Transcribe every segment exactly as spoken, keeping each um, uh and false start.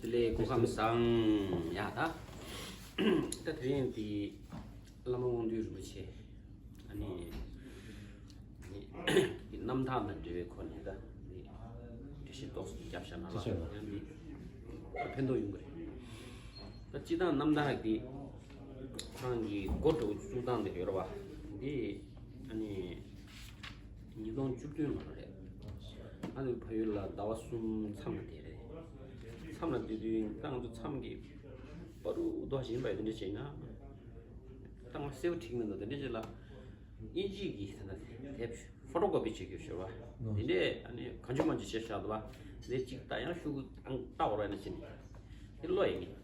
དེ་ལས་སྐུ་ཁམས་བཟང་། ཡ་ད། ད་དེ་རིང་འདི་བླ་མ་དབང་འདུས་རིན་པོ་ཆེ། ཨ་ནི། རྣམ་ཐར་དང་འབྲེལ་བའི་སྐོར་ནས་ད་འདི་འགྲེལ་བཤད་ཏོག་ཙམ་བརྒྱབ་བཞག་ན་ལ་ཡང་འདི་ཕན་ཐོགས་ཡོང་གི་རེད། ད་སྤྱིར་བཏང་རྣམ་ཐར་འདི་ཁོ་རང་གི་འགོ་འགྲོ་བཅུག་སྟངས་དེ་ཡོད་རེད་བ། འདི་ཨ་ནི་ཉིས་སྟོང་བཅུ་བདུན་ལོ་རེད། ང་ཚོའི་ཕ་ཡུལ་ལ་ཟླ་བ་གསུམ་མཚམས་ལ་བསྡད་རེད། མཚམས་ལ་བསྡད་དུས་ད་ང་ཚོ་མཚམས་ཀྱི་བར་དུ་རྡོ་ཞིག་ཡིན་པ་དེ་འདྲ་བྱས་ན། ད་ང་གསལ་པོ་འགྲིག་མི་འདུག་དེ་འདྲ་ཅིག་ལ། དབྱིན་ཇིའི་གི་ད་ལྟ་དེབ་ཕོ་ཊོ་ཀོ་པི་བྱེད་རྒྱུ་ཞུ་བ། དེ་འདྲས་ཨ་ནི་གང་བྱུང་མང་བྱུང་བྱས་བཞག་འདུག་བ། དེ་གཅིག་ལྟ་ཡང་ཤུགས་ཨང་ལྟ་བར་ན་ཕྱིན། དེ་ཀློག་ཡིན་ངེས།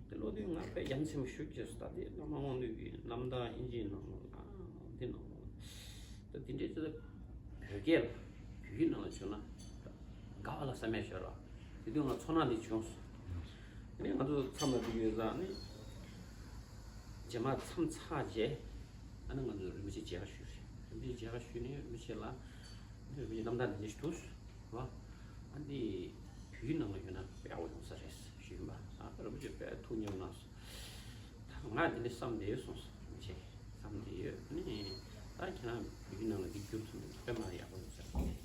དེ་ཀློག་དུས་ང་དཔེ་ཡ་མཚན་པོ་ཞུ་རྒྱུ་སུ་ད་དེ་བླ་མ་དབང་འདུས་ཀྱི་རྣམ་ཐར་དབྱིན་ཇིའི་ནང་ལ་ཨ་འདི་ནང་ལ་ད་དེ་འདྲས་ཅིག་ལ་བོད་སྐད་ལ་བོད་ཡིག་ནང་ལ་བྱུང་ན་ད་དགའ་བ་ལ་ས་མེད་ཤོར་བ། དེ་དུས་ང་ཚོར་སྣང་འདི་བྱུང་སོང་། དེ་ནས་ང་ཚོ་མཚམས་ལ་འགྲོ་གི་ཡོད་ཙང་ནི། རྗེས་མ་མཚམས་ཚར་རྗེས། ཨ་ནི་ང་ཚོ་རིན་པོ་ཆེ་མཇལ་ཁ་ཞུས་རེད། རིན་པོ་ཆེ་མཇལ་ཁ་ཞུས་ནས་རིན་པོ་ཆེ་ལ། རིན་པོ་ཆེ་རྣམ་ཐར་འདི་འདྲ་ཞིག་འདུག་བ། ཨ་འདི་བོད་ཡིག་ནང་ལ་ཡོད་ན་དཔེ་ཡག་པོ་ཡོང་ས་རེད་ཞུས་ཡིན་པ། ཨ་རིན་པོ་ཆེ་དཔེ་ཐུགས་མཉེས་གནང་སོང་། ད་ང་འདི་འདྲ་བསམ་བསྡད་ཡོད་གསུངས་སོང་རིན་པོ་ཆེ། བསམ་བསྡད་ཡོད་ནི། ད་ཁྱེད་རང་བོད་ཡིག་ནང་ལ་འདི་བསྒྱུར་ཐུབ་ན་དཔེ་མ་ཡག་པོ་ཡོང་ས་རེད།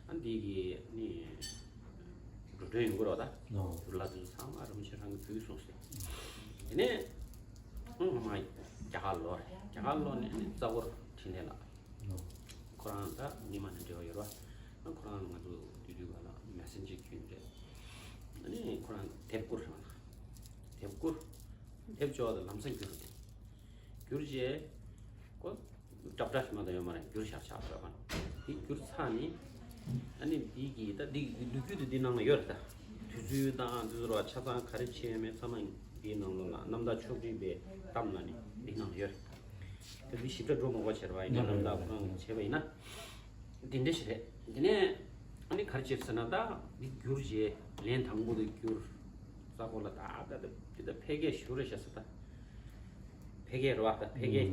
ཨ་འདི་གི་ནི། འགྲོ་གྲོན་ཡོང་གི་རེད་བ་ད། ཨོ། དུ་ལ་དུ་ཚང་མ་རིན་པོ་ཆེ་རང་གི་བུ་གསུངས་ཏེ། དེ་ནས་ཨང་ང་མ་རྒྱ་གར་ལོག་རེད། རྒྱ་གར་ལོག་ནས་ནི་རྩ་བོར་འཕྲིན་ལས་ལགས། ཨོ། ཁོ་རང་ད་ཉི་མ་ནས་འབྲེལ་བ་ཡོད་རེད་བ། ཁོ་རང་ང་ཚོ་དུས་དུས་ག་ལ་མེ་སེན་ཇར་བརྒྱུད་རེད། ཨ་ནི་ཁོ་རང་དེབ་བསྐུར་རེད་བ། དེབ་བསྐུར། དེབ་ཅོག་དེ་ལམ་སང་བསྒྱུར་ཏེ། བསྒྱུར་རྗེས། ཁོ། སྐྲ་སྐྲ་ཞིག་མ་གཏོགས་ཡོད་མ་རེད། བསྒྱུར་བཞག་ཆགས་བཞག་པ། དེ་བསྒྱུར་ཚར་ནས། ཨ་ནི་འདི་གི་ད་འདི་གི་ལོ་རྒྱུས་དེ་འདི་ནང་ལ་ཡོད་རེད་ད། དུས་ཚོད་དང་འདི་ཚོ་ར་ཆ་ཚང་ག་རེ་བྱས་ཡོད་མེད་ཚང་མ་འདིའི་ནང་ལོགས་ལ་རྣམ་ཐར་ཕྱོགས་སྒྲིག་པའི་གཏམ་ལ་ནི་འདི་ནང་ལ་ཡོད་རེད། ད་འདི་ཞིབ་ཕྲ་འགྲོ་མ་དགོས་བྱས་རེད་བ། ཡིན་ན་རྣམ་ཐར་ཁོ་རང་བྱས་པ་ཡིན་ན། འདི་འདྲ་ཞིག་རེད། འདི་ནས་ཨ་ནི་ག་རེ་བྱས་ཟེར་ན་ད་འདི་བསྒྱུར་རྗེས་ལན་དང་པོ་དེ་བསྒྱུར། རྩ་བོ་ལ་ད་ད་ད་འདི་ད་ཕལ་སྐད་ཞུ་རེ་བྱ་ས་ད། ཕལ་སྐད་རེད་བ། ད་ཕལ་སྐད་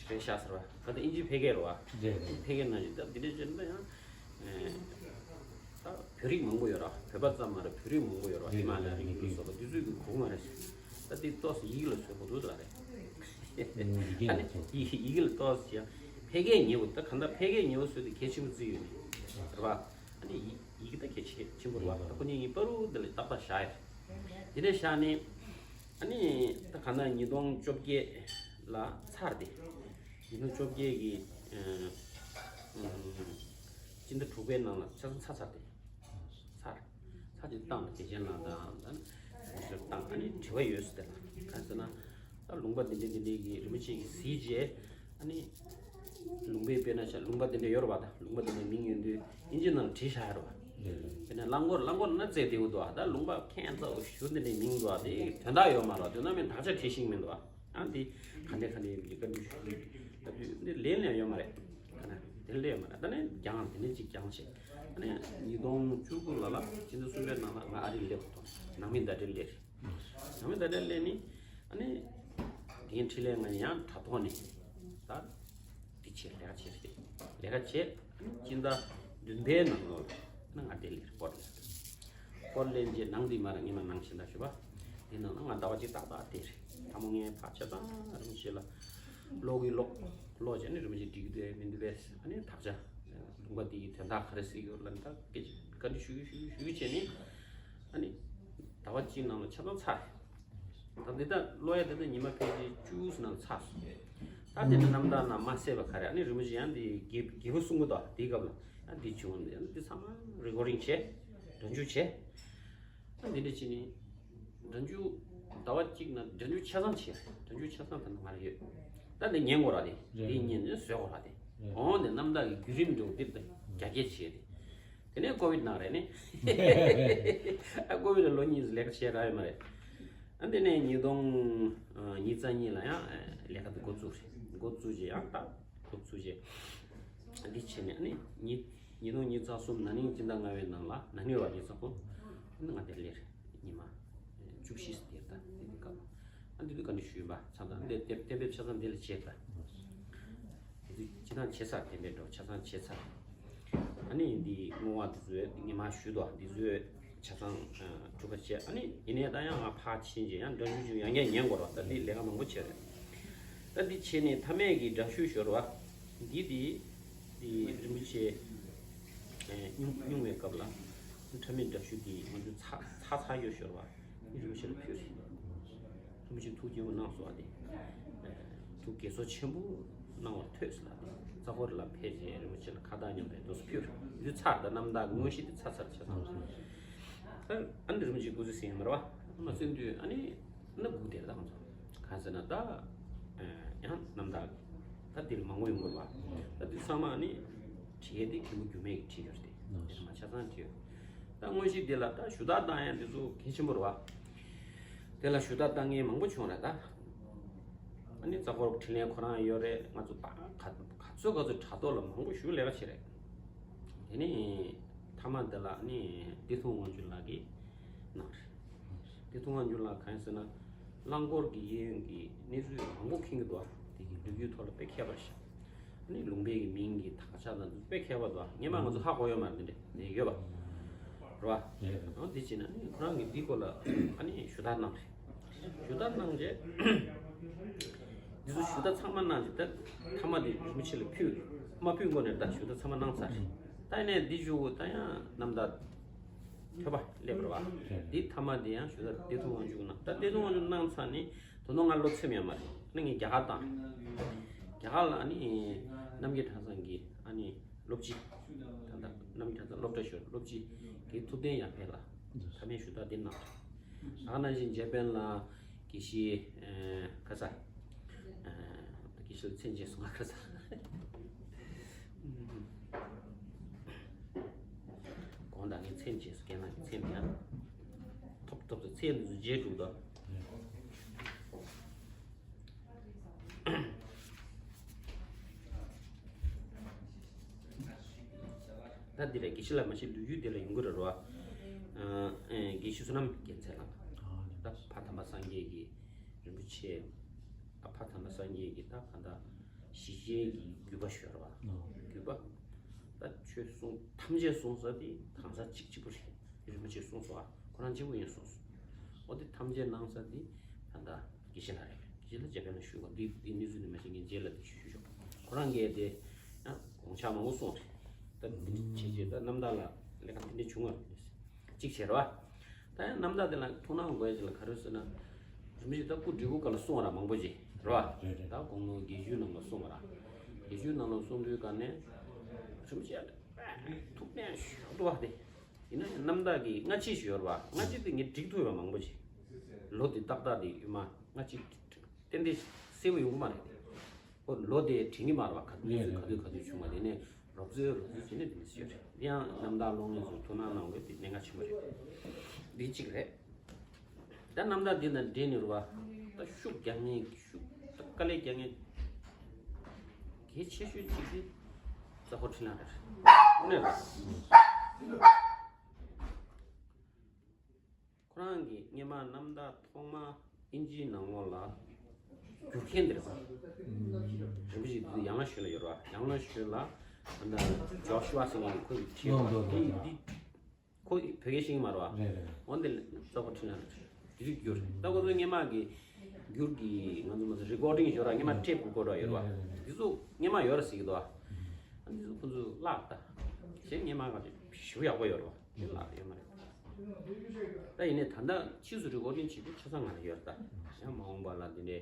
རེད་བྱ་ཟེར་བ། ད་ད་དབྱིན་ཇི་ཕལ་སྐད་རེད་བ། རེད་རེད། ཕལ་སྐད་ནང་བཞིན་ད་འདི་འདྲ་བྱས་ན་ཡང་། ད་བོད་རིགས་མང་པོ་ཡོད་ར། བོད་པ་ཙམ་མ་རེད། བོད་རིགས་མང་པོ་ཡོད་ར། རེད་ཧི་མ་ལ་ཡ་རེད་རིགས་རེད། ལ་སོགས་པ་འདི་ཚོས་ཀྱི་གོ་གི་མ་རེད། ད་འདི་ཏོག་ཙམ་ཡི་གེ་ལ་བཟོ་དགོས་འདུག་ལ་རེད། ཡི་གེ་ཨ་ནི་ལ་བཟོ། ཡི་ཡི་གེ་ལ་ཏོག་ཙམ་ཡང་ཕལ་སྐད་ཉེ་བོ་ད་གང་ལྟར་ཕལ་སྐད་ཉེ་བོ་བཟོས་ཏེ་གལ་ཆེན་པོ་བརྩི་ཡོད་ནི་རེད་བ། ཨ་ནི་ཡི་ཡི་གེ་ད་གལ་ཆེ་ཆེན་པོ་རེད་བ། ད་ཁོ་གཉིས་གཉིས་བར་དུ་འདི་ལ་ཏག་ཏག་བཞག་ཡ་རེད། དེ་ནས་བཞག་ནས། ཨ་ནི་ད་གང་ལྟར་ཉིས་སྟོང་བཅོ་བརྒྱད་ལ་ཚར་ཏེ། ཉིས་སྟོང་བཅོ་བརྒྱད་ཀྱི་ཨ་ཨ་སྤྱི་ཟླ་དྲུག་པའི་ནང་ལ་ཆ་ཚང་ཚར་ཚར་ཏེ། ཚར། ཚར་ཏེ་བཏང་ལ་དགེ་ཆེན་ལགས་དང་ད་ནི་བཏང་། ཨ་ནི་དྲི་བ་ཡོད་ཟེར་ཏེ་ལ་ག་རེ་ཟེར་ན། ད་ལུང་པ་འདི་འདྲ་འདི་འདྲའི་གི་རིན་པོ་ཆེ་གི་གཟིགས་རྗེས། ཨ་ནི་ལུང་པའི་དཔེར་ན་ཆ་ལུང་པ་འདི་འདྲ་ཡོད་རེད་བ། ད་ལུང་པ་འདི་འདྲའི་མིང་ཡོད་དུས་དབྱིན་ཇི་ནང་ལ་བྲིས་བཞག་ཡོད་རེད་བ། དཔེར་ན་རླངས་འཁོར་རླངས་འཁོར་ན་བཙལ་བདེ་བོ་འདུག་བ། ད་ལུང་པ་ཁྱད་མཚར་བོ་ཞུ་འདི་འདྲའི་མིང་འདུག་བ། དེ་དོན་དག་ཡོད་མ་རེད་བ། དོན་དག་མེད་དག་ཆ་བྲིས་ཤིག་མི་འདུག་བ། ཨ་འདི་ག་འདྲ་ག་འདྲ་ཡིན་མིན་གྱི་བཀའ་འདྲི་ཞུ་གི་ཡོད་དུས་འདི་ལན་ཡང་ཡོད་མ་རེད། ཨ་ནི་དེ་ལས་མ་རེད། ད་ནི་རྒྱང་དེ་ནས་ཅིག་རྒྱང་ཆེ། ཨ་ནི་ཉིས་སྟོང་བཅུ་དགུ་ལ་ལ་སྤྱི་ཟླ་གསུམ་པའི་ནང་ལ་ང་ཨ་རིར་སླེབས་དགོས་དོན་ནང་མི་ཟླ་སྒྲིལ་སླེབས་རེད། ནང་མི་ཟླ་སྒྲིལ་སླེབས་ནི་ཨ་ནི་དེའི་འཕྲིན་ལས་ང་ཡང་དྲ་ཐོག་ནས་ད་འདི་བྱས་ལས་ཀ་བྱས་རེད། ལས་ཀ་བྱས་ཨ་ནི་སྤྱི་ཟླ་བདུན་པའི་ནང་ལོགས་ལ་ང་དེ་སླེབས་རེད། པོར་ཊ་ལེན་པོར་ཊ་ལེན་རྗེས་ནང་འདི་མར་ངས་མར་ནང་ཕྱིན་ད་ཞུ་བ། དེ་ནང་ལ་ང་ཟླ་བ་གཅིག་ཏག་ཏག་བསྡད་རེད། དང་པོ་ངས་ཕར་ཆ་ཚང་རིན་པོ་ཆེ་ལ་ཀློག་གི་ཀློག་ཀློག་བྱས་ནས་རིན་པོ་ཆེ་འགྲིག་གི་འདུག་མི་འདུག་པས། ཨ་ནི་དག་ཆ་ལུང་པ་འདི་ཡི་དོན་དག་ག་རེ་ཟེར་གྱི་ཡོད་ལབ་ནས་ད་སྐད་ཆ་བཀའ་འདྲི་ཞུ་གི་ཞུ་གི་ཞུ་གི་བྱས་ནས། ཨ་ནི་ཟླ་བ་གཅིག་ནང་ལ་ཆ་ཚང་ཚར་རེད། ད་འདི་ལྟར་ཀློག་ཡ་དེ་ལྟར་ཉི་མ་ཕལ་ཆེར་བཅུ་ཙམ་ནང་ཚར་སོང་། ད་དེ་ནི་རྣམ་ཐར་ནང་མ་གསལ་བ་ག་རེ། ཨ་ནི་རིན་པོ་ཆེ་ཡང་འདི་རྒྱལ་རྒྱལ་པོ་གསུང་གི་འདུག་དེའི་སྐབས་ལ་ཡང་འདི་བྱུང་། འདི་ཚང་མ་རི་ཀོར་ཌིང་བྱས། སྒྲ་འཇུག་བྱས། ཨ་འདི་འདྲ་བྱས་ནས་སྒྲ་འཇུག་ཟླ་བ་གཅིག་ནང་སྒྲ་འཇུག་ཆ་ཚང་བྱས། སྒྲ་འཇུག་ཆ་ཚང་ད་ནི་ང་ལ་ཡོད། ད་འདི་ཉན་དགོས་ར་དེ། རེད། འདི་ཉན་ནས་བཟོས་དགོས་ར་དེ། རེད། འོང་ནས་རྣམ་ཐར་གྱི་བརྒྱུད་རིམ་འདྲ་བོ་འདི་ད་རྒྱ་སྐྱེད་བྱས་ཏེ། དེ་ནས་ཀོ་བིད་ནང་རེད་ནི། ཨ་ཀོ་བིད་ལ་ལོ་གཉིས་ལས་ཀ་བྱས་རག་ཡོད་མ་རེད། ཨ་འདི་ནས་ཉིས་སྟོང་ཉི་ཤུ་རྩ་གཉིས་ལ་ཡང་ལས་ཀ་དེ་འགོ་བཙུགས་རེད། འགོ་བཙུགས་རྗེས་ཡང་ད་འགོ་བཙུགས་རྗེས་འདི་བྱས་ནས། ཨ་ནི་ཉིས་ཉིས་སྟོང་ཉི་ཤུ་རྩ་གསུམ་ན་ནིང་སྤྱི་ཟླ་ལྔ་པའི་ནང་ལ། ན་ནིང་རེད་བ། ཉི་ཤུ་རྩ་གསུམ། ཨ་ནི་ང་དེར་སླེབས་རེད། ཉི་མ་བཅུ་བཞི་དེར་ད་དེ་དུས་སྐབས། ཨ་འདི་དུས་བཀའ་འདྲི་ཞུས་པ་ཚང་ཚང་འདི་གཏན་འབེབས་ཆ་ཚང་འདི་ལ་བྱས་ད། དེ་དུས་སྤྱི་བཏང་བྱས་ཚར། གཏན་འབེབས་འགྲོ་ཆ་ཚང་བྱས་ཚར། ཨ་ནི་འདི་བསྔོ་བ་འདི་ཚོ་ངས་མ་ཞུས་དོ། འདི་ཚོ་ ཆ་ཚང་གྲུབ་པ་བྱས། ཨ་ནི་ཡིན་ནའི་ད་ཡང་ང་ཕར་ཕྱིན་རྗེས་ཡང་འདྲ་བཤུས་ཅིག་ཡང་བསྐྱར་ཉན་དགོས་རེད་བ། ད་འདི་ལས་ཀ་མང་པོ་བྱས་རེད། ད་འདི་བྱས་ནས་མཐའ་མའི་གི་འདྲ་བཤུས་ཞོར་བ་འདི་འདི་འདི་རིན་པོ་ཆེ་སྙུང་སྙུང་བའི་སྐབས་ལ་མཐའ་མའི་འདྲ་བཤུས་འདི་ང་ཚོས་ཚར་ཚར་ཚར་ཡོད་ཞོར་བ་འདི་རིན་པོ་ཆེ་ལ་ཕུལ་རེད། རིན་པོ་ཆེ་ཐུགས་དགྱེས་པོ་གནང་སོང་བ་དེ། ཐུགས་དགྱེས་ཚོར་ཆེན་པོ་གནང་བར་ཐོས་ཟེར་ལ་དེ། རྩ་འཁོར་ལ་ཕེབས་རྗེས་རིན་པོ་ཆེ་ལ་ཁ་བཏགས་མཉམ་དུ་འདུག་སེ་ཕུལ། འདི་ཚར་ད་རྣམ་དག་དངོས་གཞི་དེ་ཚར་ཚར་ཆ་ཚང་། ཨ་ནི་རིན་པོ་ཆེ་སྐུ་ཚེ་ཟིན་མར་བ་མ་བཙུན་དུས་ཨ་ནི་སྣ་སྒུག་དེར་དང་ཚོ་གང་ཟེར་ན་ད་ཡང་རྣམ་དག་ད་འདིར་མང་པོ་ཡོང་དགོས་བ། ད་འདི་ཚང་མ་ཨ་ནི་བྲིས་དེ་གི་མུ་རྒྱུ་མེད་ཀྱི་བྲིས་ཡོད་དེ་དེ་ཚང་མ་ཆ་ཚང་བྲིས་ཡོད། ད་དངོས་གཞི་འདི་ལ་ད་ཞུ་དག་བཏང་ཡ་འདི་ཚོ་གལ་ཆེན་པོ་རེད་བ། དེ་ལ་ཞུ་དག་བཏང་མཁན་མང་པོ་བྱུང་རེད་ད། ཨ་ནི་རྩ་འཁོར་འཕྲིན་ལས་ཁོ་རང་ཡོད་རེད། ང་ཚོ་ད་ག་ག་ཚོད་ག་ཚོད་དྲ་ཐོག་ལ་མང་པོ་ཞུ་ལས་ཀ་བྱེད་རེད། དེ་ནས་མཐའ་མ་འདི་ལ་ཨ་ནི་བདེ་སྲུང་དབང་ཕྱུག་ལགས་ཀྱིས་གནང་རེད། བདེ་སྲུང་དབང་ཕྱུག་ལགས་གང་ཡིན་ཟེར་ན་རླངས་འཁོར་གྱི་གཡས་གཡོན་གྱི་གནས་ཚུལ་མང་པོ་མཁྱེན་གྱི་འདུག་དེ་གི་ལོ་རྒྱུས་ཐོག་ལ་དཔེ་མཁས་པ་ཞིག་ཨ་ནི་ལུང་པའི་གི་མིང་གི་དག་ཆ་དང་དཔེ་མཁས་པ་དང་སྔོན་མ་ང་ཚོ་ཧ་གོ་ཡོད་མ་རེད། འདི་འདྲ་ནས་ཡོད་པ་རེད་བ། ཡང་འདི་བྱས་ན་ནི་ཁོ་རང་གིས་འདི་སྐོར་ལ་ཨ་ནི་ཞུ་དག་གནང་རེད། ཞུ་དག་གནང་རྗེས་འདི་ཚོ་ཞུ་དག་ཚང་མ་གནང་རྗེས་ད་མཐའ་མ་འདི་རིན་པོ་ཆེ་ལ་ཕུལ། མ་ཕུལ་གོང་ནས་ད་ཞུ་དག་ཚང་མ་གནང་ཚར་རེད། ད་ཡིན་ནའི་འདི་ཞུ་ད་ཡང་རྣམ་དག་ཐོས་པ་སླེབས་པ་རེད་བ། འདི་མཐའ་མ་འདི་ཡང་ཞུ་དག་བདེ་སྲུང་དབང་ཕྱུག་གནང་། ད་བདེ་སྲུང་དབང་ཕྱུག་གནང་ཚར་ནི་དོ་ནོ་ང་སློབ་ཚན་ཡོད་མ་རེད། ནི་ངས་རྒྱ་གར་བཏང་། རྒྱ་གར་ལ་ནི་རྣམ་རྒྱལ་གྲྭ་ཚང་གི་ཨ་ནི་སློབ་སྤྱི། ད་ལྟ་རྣམ་རྒྱལ་གྲྭ་ཚང་སློབ་གྲྭ་ཞོར་སློབ་སྤྱི་གི་ཐུབ་བསྟན་ཡར་འཕེལ་ལ་མཐའ་མའི་ཞུ་དག་འདི་གནང་། ད་ག་ནང་བཞིན་འཇར་པན་ལ་དགེ་བཤེས་ཁ་ས་དགེ་བཤེས་མཚན་བརྗེད་སོང་ང་ཁ་ས། གོང་ད་ངས་མཚན་བརྗེད་སོང་། རྒན་ལགས་ཀྱི་མཚན་དེ་ཡང་ཐོབ་ཐོབ་ཏུ་མཚན་འདི་ཚོ་བརྗེད་འགྲོ་གི་འདུག་ད་འདི་ལ་དགེ་བཤེས་ལགས་མ་གཞི་ལོ་རྒྱུས་འདི་ལ་ཡོང་གི་རེད་བ། ཨ་ཨེ་དགེ་བཤེས་བསོད་ནམས་རྒྱལ་མཚན་ལགས། ད་ཕ་དམ་པ་སངས་རྒྱས་ཀྱི་རིན་པོ་ཆེ། ཨ་ཕ་དམ་པ་སངས་རྒྱས་ཀྱི་ད་གང་ལྟར་ཞི་བྱེད་ཀྱི་བརྒྱུད་པ་ཞུ་བ་རེད་བ། བརྒྱུད་པ། ད་ཆོས་གསུང་ཐམས་ཅད་གསུངས་ས་དེ་གང་ཟག་གཅིག་གཅིག་པུ་རེད། རིན་པོ་ཆེས་གསུངས་སོང་བ། ཁོ་རང་གཅིག་པུ་ཡིན་གསུངས་སོང་། འོ་དེ་ཐམས་ཅད་གནང་ས་དེ་ད་ལྟ་དགེ་བཤེས་ལགས་རེད། དགེ་བཤེས་ལགས་རྗེ་དཔལ་ལ་ཞུ་བ་འདི་འདི་གནས་ཚུལ་འདི་མ་ཤེས་མཁན་རྗེས་ལ་འདི་ཞུ་ཞུ་ཆོག་ཁོ་རང་གིས་དེ་ཡང་དགོངས་འཆར་མང་པོ་གསུངས་རེད། ད་འདི་འདྲ་བྱས་རྗེས་ད་རྣམ་དག་ལ་ལས་ཀ་འདི་འདྲ་བྱུང་བ་རེད། གཅིག་བྱས་རེད་བ། ད་ཡང་རྣམ་དག་དེ་ལ་ཐུགས་སྣང་དགོས་ཡ་ཅིག་ལ་ག་རེ་ཟེར་ན། རིན་པོ་ཆེ་ད་སྐུ་བགྲེས་པོ་སྐབས་ལ་གསུངས་པ་ར་མང་པོ་ཅིག་རེད་བ། རེད་རེད། ད་དགུང་ལོ་བརྒྱད་ཅུ་ནང་ལ་གསུངས་པ་ར། བརྒྱད་ཅུ་ནང་ལ་གསུངས་དུས་ག་ནས་རིན་པོ་ཆེ་ཐུགས་ཕན་ཞུ་འདུག་བ་དེ། ཡིན་ན་ཡང་རྣམ་དག་གིས་སྔ་ཕྱི་ཞུ་ཡོད་རེད་བ། སྔ་ཕྱི་དེ་ངས་འགྲིག་ཐུབ་ཡོད་མང་པོ་ཅིག་ལོ་དེ་ཏག་ཏག་དེ་ཡོད་མ་སྔ་ཕྱི་ཏན་ཏན་གསལ་པོ་ཡོང་གི་མ་རེད། ཁོ་ལོ་དེ་དྲན་གྱི་མ་རེད་བ། ག་དུས་ག་དུས་ག་དུས་བྱུང་བ་དེ་ནས་རོབ་ཙེ་རོབ་ཙེ་བྱས་ནས་དེ་ནས་ཤོད་རེད། དེ་ཡང་རྣམ་དག་སློབ་གཉེར་ཚོ་ཐུགས་སྣང་གནང་དགོས་དེ་གནད་འགག་ཆེན་པོ་རེད། འདི་གཅིག་རེད། ད་རྣམ་དག་འདི་དང་འབྲེལ་ནས་རེད་བ། ད་ཤུགས་རྒྱག་མཁན་ཤུགས་ད་དཀའ་ལས་རྒྱག་མཁན་གལ་ཆེ་ཤོས་གཅིག་དེ་རྩ་འཁོར་འཕྲིན་ལས་རེད། དངོས་གནས་རེད། ཁོ་རང་གིས་སྔོན་མ་རྣམ་དག་ཐོག་མ་ཨིན་ཇིའི་ནང་ལོགས་ལ་བསྒྱུར་མཁན་དེ་རེད་བ། རིན་པོ་ཆེ་དེ་ཡང་ལ་ཞུ་ལ་ཡོད་རེད་བ། ཡང་ལ་ཞུ་ལ་ད་ལྟ་ཇོ་ཤུ་ཝ་ཟེར་མཁན་ཁོས་བྲིས་པ་འདི་འདི་ཁོ་བོད་སྐད་ཤེས་ཀྱི་མ་རེད་བ། རེད་རེད། འོན་ཏེ་རྩ་བ་ཁྲིད་ན་དེ་རིགས་བསྒྱུར་ད་ཁོ་ཚོས་སྔོན་མ་གི་བསྒྱུར་གྱི་ང་ཚོ་མ་ཚོ་རི་ཀོར་ཌིང་ཡོད་ར། སྔོན་མ་ཊེབ་རི་ཀོར་ཌར་ཡོད་ར། རེད་རེད་རེད། འདི་ཚོ་སྔོན་མ་ཡོད་ར་ཟེར་གྱི་འདུག་བ། ཨ་འདི་ཚོ་ཁོ་ཚོས་བརླག་ད་གཞན་སྔོན་མ་ག་ཚོད་ཞིབ་ཡག་པོ་ཡོད་ར་བ། དེ་བརླག་ཡོད་མ་རེད། ད་ཡིན་ནའི་ད་ལྟ་ཕྱིས་སུ་རི་ཀོར་ཌིང་བྱེད་རྒྱུ་ཆ་ཚང་ང་ལ་ཡོད་རེད། ད་ཡང་མ་འོངས་པ་ལ་འདི་འདྲའི་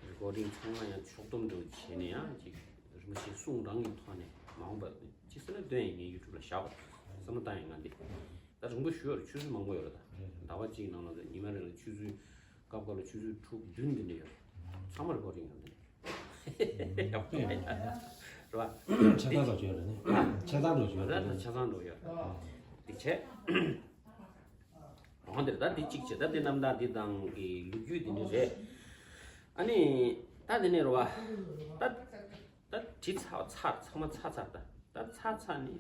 རི་ཀོར་ཌིང་ཚང་མ་ཡང་ཕྱོགས་བསྡོམས་འདྲ་བོ་བྱས་ནས་ཡང་ཅིག་རིན་པོ་ཆེའི་གསུང་རང་གི་ཐོག་ནས་མ་འོངས་པ་ཅིག་ཟེར་ན་འདོན་ཡིན། ངས་ཡུ་ཊུབ་ལ་བཞག་པ་བསམ་བློ་བཏང་ཡིན། ང་འདི་ད་རིང་པོ་ཞུ་ཡོད་རེད། ཆུ་ཚོད་མང་པོ་ཡོད་རེད། ད་ཟླ་བ་གཅིག་ནང་ལ་ཉི་མ་རེ་ལ་ཆུ་ཚོད་སྐབས་སྐབས་ལ་ཆུ་ཚོད་དྲུག་བདུན་འདི་འདྲ་ཡོད་རེད། ཚང་མ་རི་ཀོར་ཌིང་ཡོད་འདི་འདྲ་ཡོད་རེད་བ། ཆ་ཚང་འགྲོ་ཡོད་རེད། ཆ་ཚང་འགྲོ་ཡོད་རེད། ད་ཆ་ཚང་འགྲོ་ཡོད་རེད། འདི་བྱས། འོང་འདིར་ད་འདི་གཅིག་བྱས། ད་འདི་རྣམ་དག་འདི་དང་གི་ལོ་རྒྱུས་འདི་འདྲ་རེད། ཨ་ནི་ད་འདི་ནས་རེད་བ། ད་ད་བྲིས་ཚར་ཚར་ཚང་མ་ཚར་ཚར། ད་ད་ཚར་ཚར་ནི་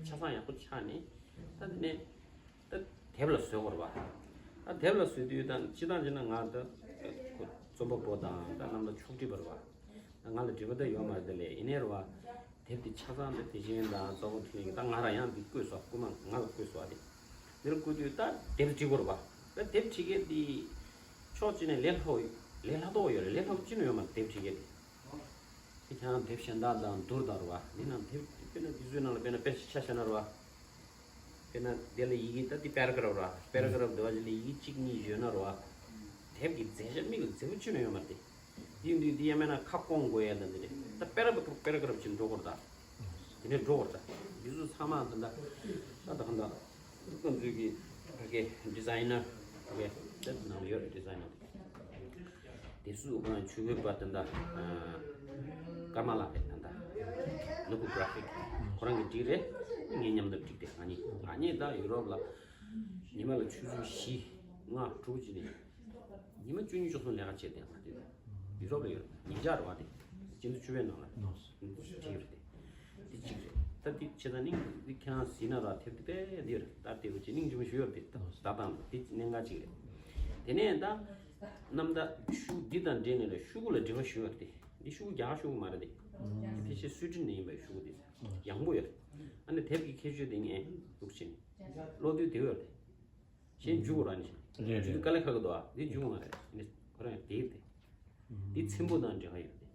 ཆ་ཚང་ཡག་པོ་ཆགས་ནི་ད་འདི་ནས་ད་དེབ་ལ་བཟོ་དགོས་རེད་བ། ད་དེབ་ལ་བཟོ་དུས་ད་སྤྱི་བཏང་བྱས་ན་ང་ད་རྩོམ་པ་པོ་དང་ད་རྣམ་དག་ཕྱོགས་སྒྲིག་པ་རེད་བ། ང་ལ་འབྲེལ་བ་ད་ཡོད་མ་རེད། དེ་ལས་ཡིན་ནའི་རེད་བ། དེབ་དེ་ཆ་ཚང་དེ་དེ་བཞིན་དང་རྩ་བོ་འཕྲིན་ལས་ཀྱི་ད་ང་རང་ཡང་འདི་བཀོད་སོང་། རྐུ་མ་ང་ལ་བཀོད་སོང་བ་དེ། འདིར་བསྐུར་དུས་ད་དེབ་བྲིས་དགོས་རེད་པ། ད་དེབ་བྲིས་མཁན་འདི་ཕྱོགས་གཅིག་ནས་ལས་སླ་པོ་ལས་སླ་པོ་ཡོད་རེད། ལས་སླ་པོ་ཅི་ནས་ཡོད་མ་རེད། དེབ་བྲིས་མཁན་འདི། དེ་ཁྱེད་རང་དེབ་གཞན་དག་དང་བསྡུར་དང་རེད་པ། འདི་ནང་དེབ་དཔེར་ན་འདི་ཚོའི་ནང་ལ་དཔེར་ན་དཔེ་ཆ་བཞག་ན་རེད་པ། དཔེར་ན་དེ་ལ་ཡི་གེ་ད་འདི་པེ་ར་གྷ་རབ་རེད་པ། པེ་ར་གྷ་རབ་འདི་པ་ཅིག་ལ་ཡི་གེ་གཅིག་གཉིས་ཡོད་ན་རེད་པ། དེབ་ཀྱི་མཛེས་ཆ་མིག་ལ་མཛེས་པོ་ཅི་ནས་ཡོད་མ་རེད། དེ་འདི་འདི་ཡང་མིན་ན་ཁ་སྐོང་དགོས་ཡ་ད་འདི་རེད། ད་པེ་ར་གྷ་རབ་པེ་ར་གྷ་རབ་ཅིག་འགྲོ་དགོས་རེད་ད། དེ་ནས་འགྲོ་དགོས་རེད་ད། འདི་ཚོ་ཚང་མ་ད་ད་ད་ད་གང་ད་ང་ཚོའི་གི་ཕ་གི་ཌི་ཛའི་ནར་ཕ་གི་ད་ནང་ལ་ཡོད་རེད། ཌི་ཛའི་ནར་དེ་སུ་ཨ་ཆུ་བོད་པ་ད་ད་ཀརྨ་ལགས་རེད། ད་ད་ནོ་བུལ་གྷ་ར་ཕིག་ཁོ་རང་གི་བསྒྲིགས་རེད། ངའི་མཉམ་དུ་བསྒྲིགས་ཏེ་ང་གཉིས་ང་གཉིས་ད་ཡུ་རོབ་ལ་ཉི་མ་ལ་ཆུ་ཚོད་བཞི་ལྔ་དྲུག་ཅིག་ནས། ཉི་མ་བཅུ་གཉིས་བཅུ་གསུམ་ལས་ཀ་བྱས་ཏེ་ང་དེ་ཡུ་རོབ་ལ་ཡོད་རེད། ཉིན་ཞག་རེད་པ། དེ་སྤྱི་ཟླ་བཅུ་པའི་ནང་ལ་ནོ་དེ་ཡོད་རེད། དེ་གཅིག་རེད། ད་དེ་བྱས་ཙང་ནི་འདི་ཁྱེད་རང་གཟིགས་ན་ར་དེབ་དེ་དཔེ་འདི་རེད། ད་དེ་འུ་ཅག་སྙིང་རྗེ་མོ་ཞིག་ཡོད་རེད། དེ་ད་ད་དང་དེ་གནད་འགག་གཅིག་རེད། དེ་ནས་ད་གནམ་ད་ཤུགས་འདི་དང་འབྲེལ་ནས་ལ་ཤུ་གུ་ལ་འབྲེལ་བ་ཞུ་བ་རེད། དེ་འདི་ཤུ་གུ་རྒྱ་གར་ཤུ་གུ་མ་རེད། དེ་ཕལ་ཆེར་སུའི་ཌེན་ནས་ཡིན་པའི་ཤུ་གུ་དེ་ཡང་པོ་ཡོད་རེད། ཨ་ནི་དེབ་ཀྱི་ཁྱད་ཆོས་དེ་ངས་འདུག་བྱས་ནས་ཀློག་དུས་དེ་ཡོད་རེད། གཞན་འཇུག་ར་ནི་རེད། འཇུག་རེད། དཀའ་ལས་ཁག་གི་འདུག་ཨ། འདི་འཇུག་མ་རེད། ནི་ཁོ་རང་དེ་དེ་འདི་ཚེམ་བུ་དང་འབྲེལ་བ་ཡོད་དེ།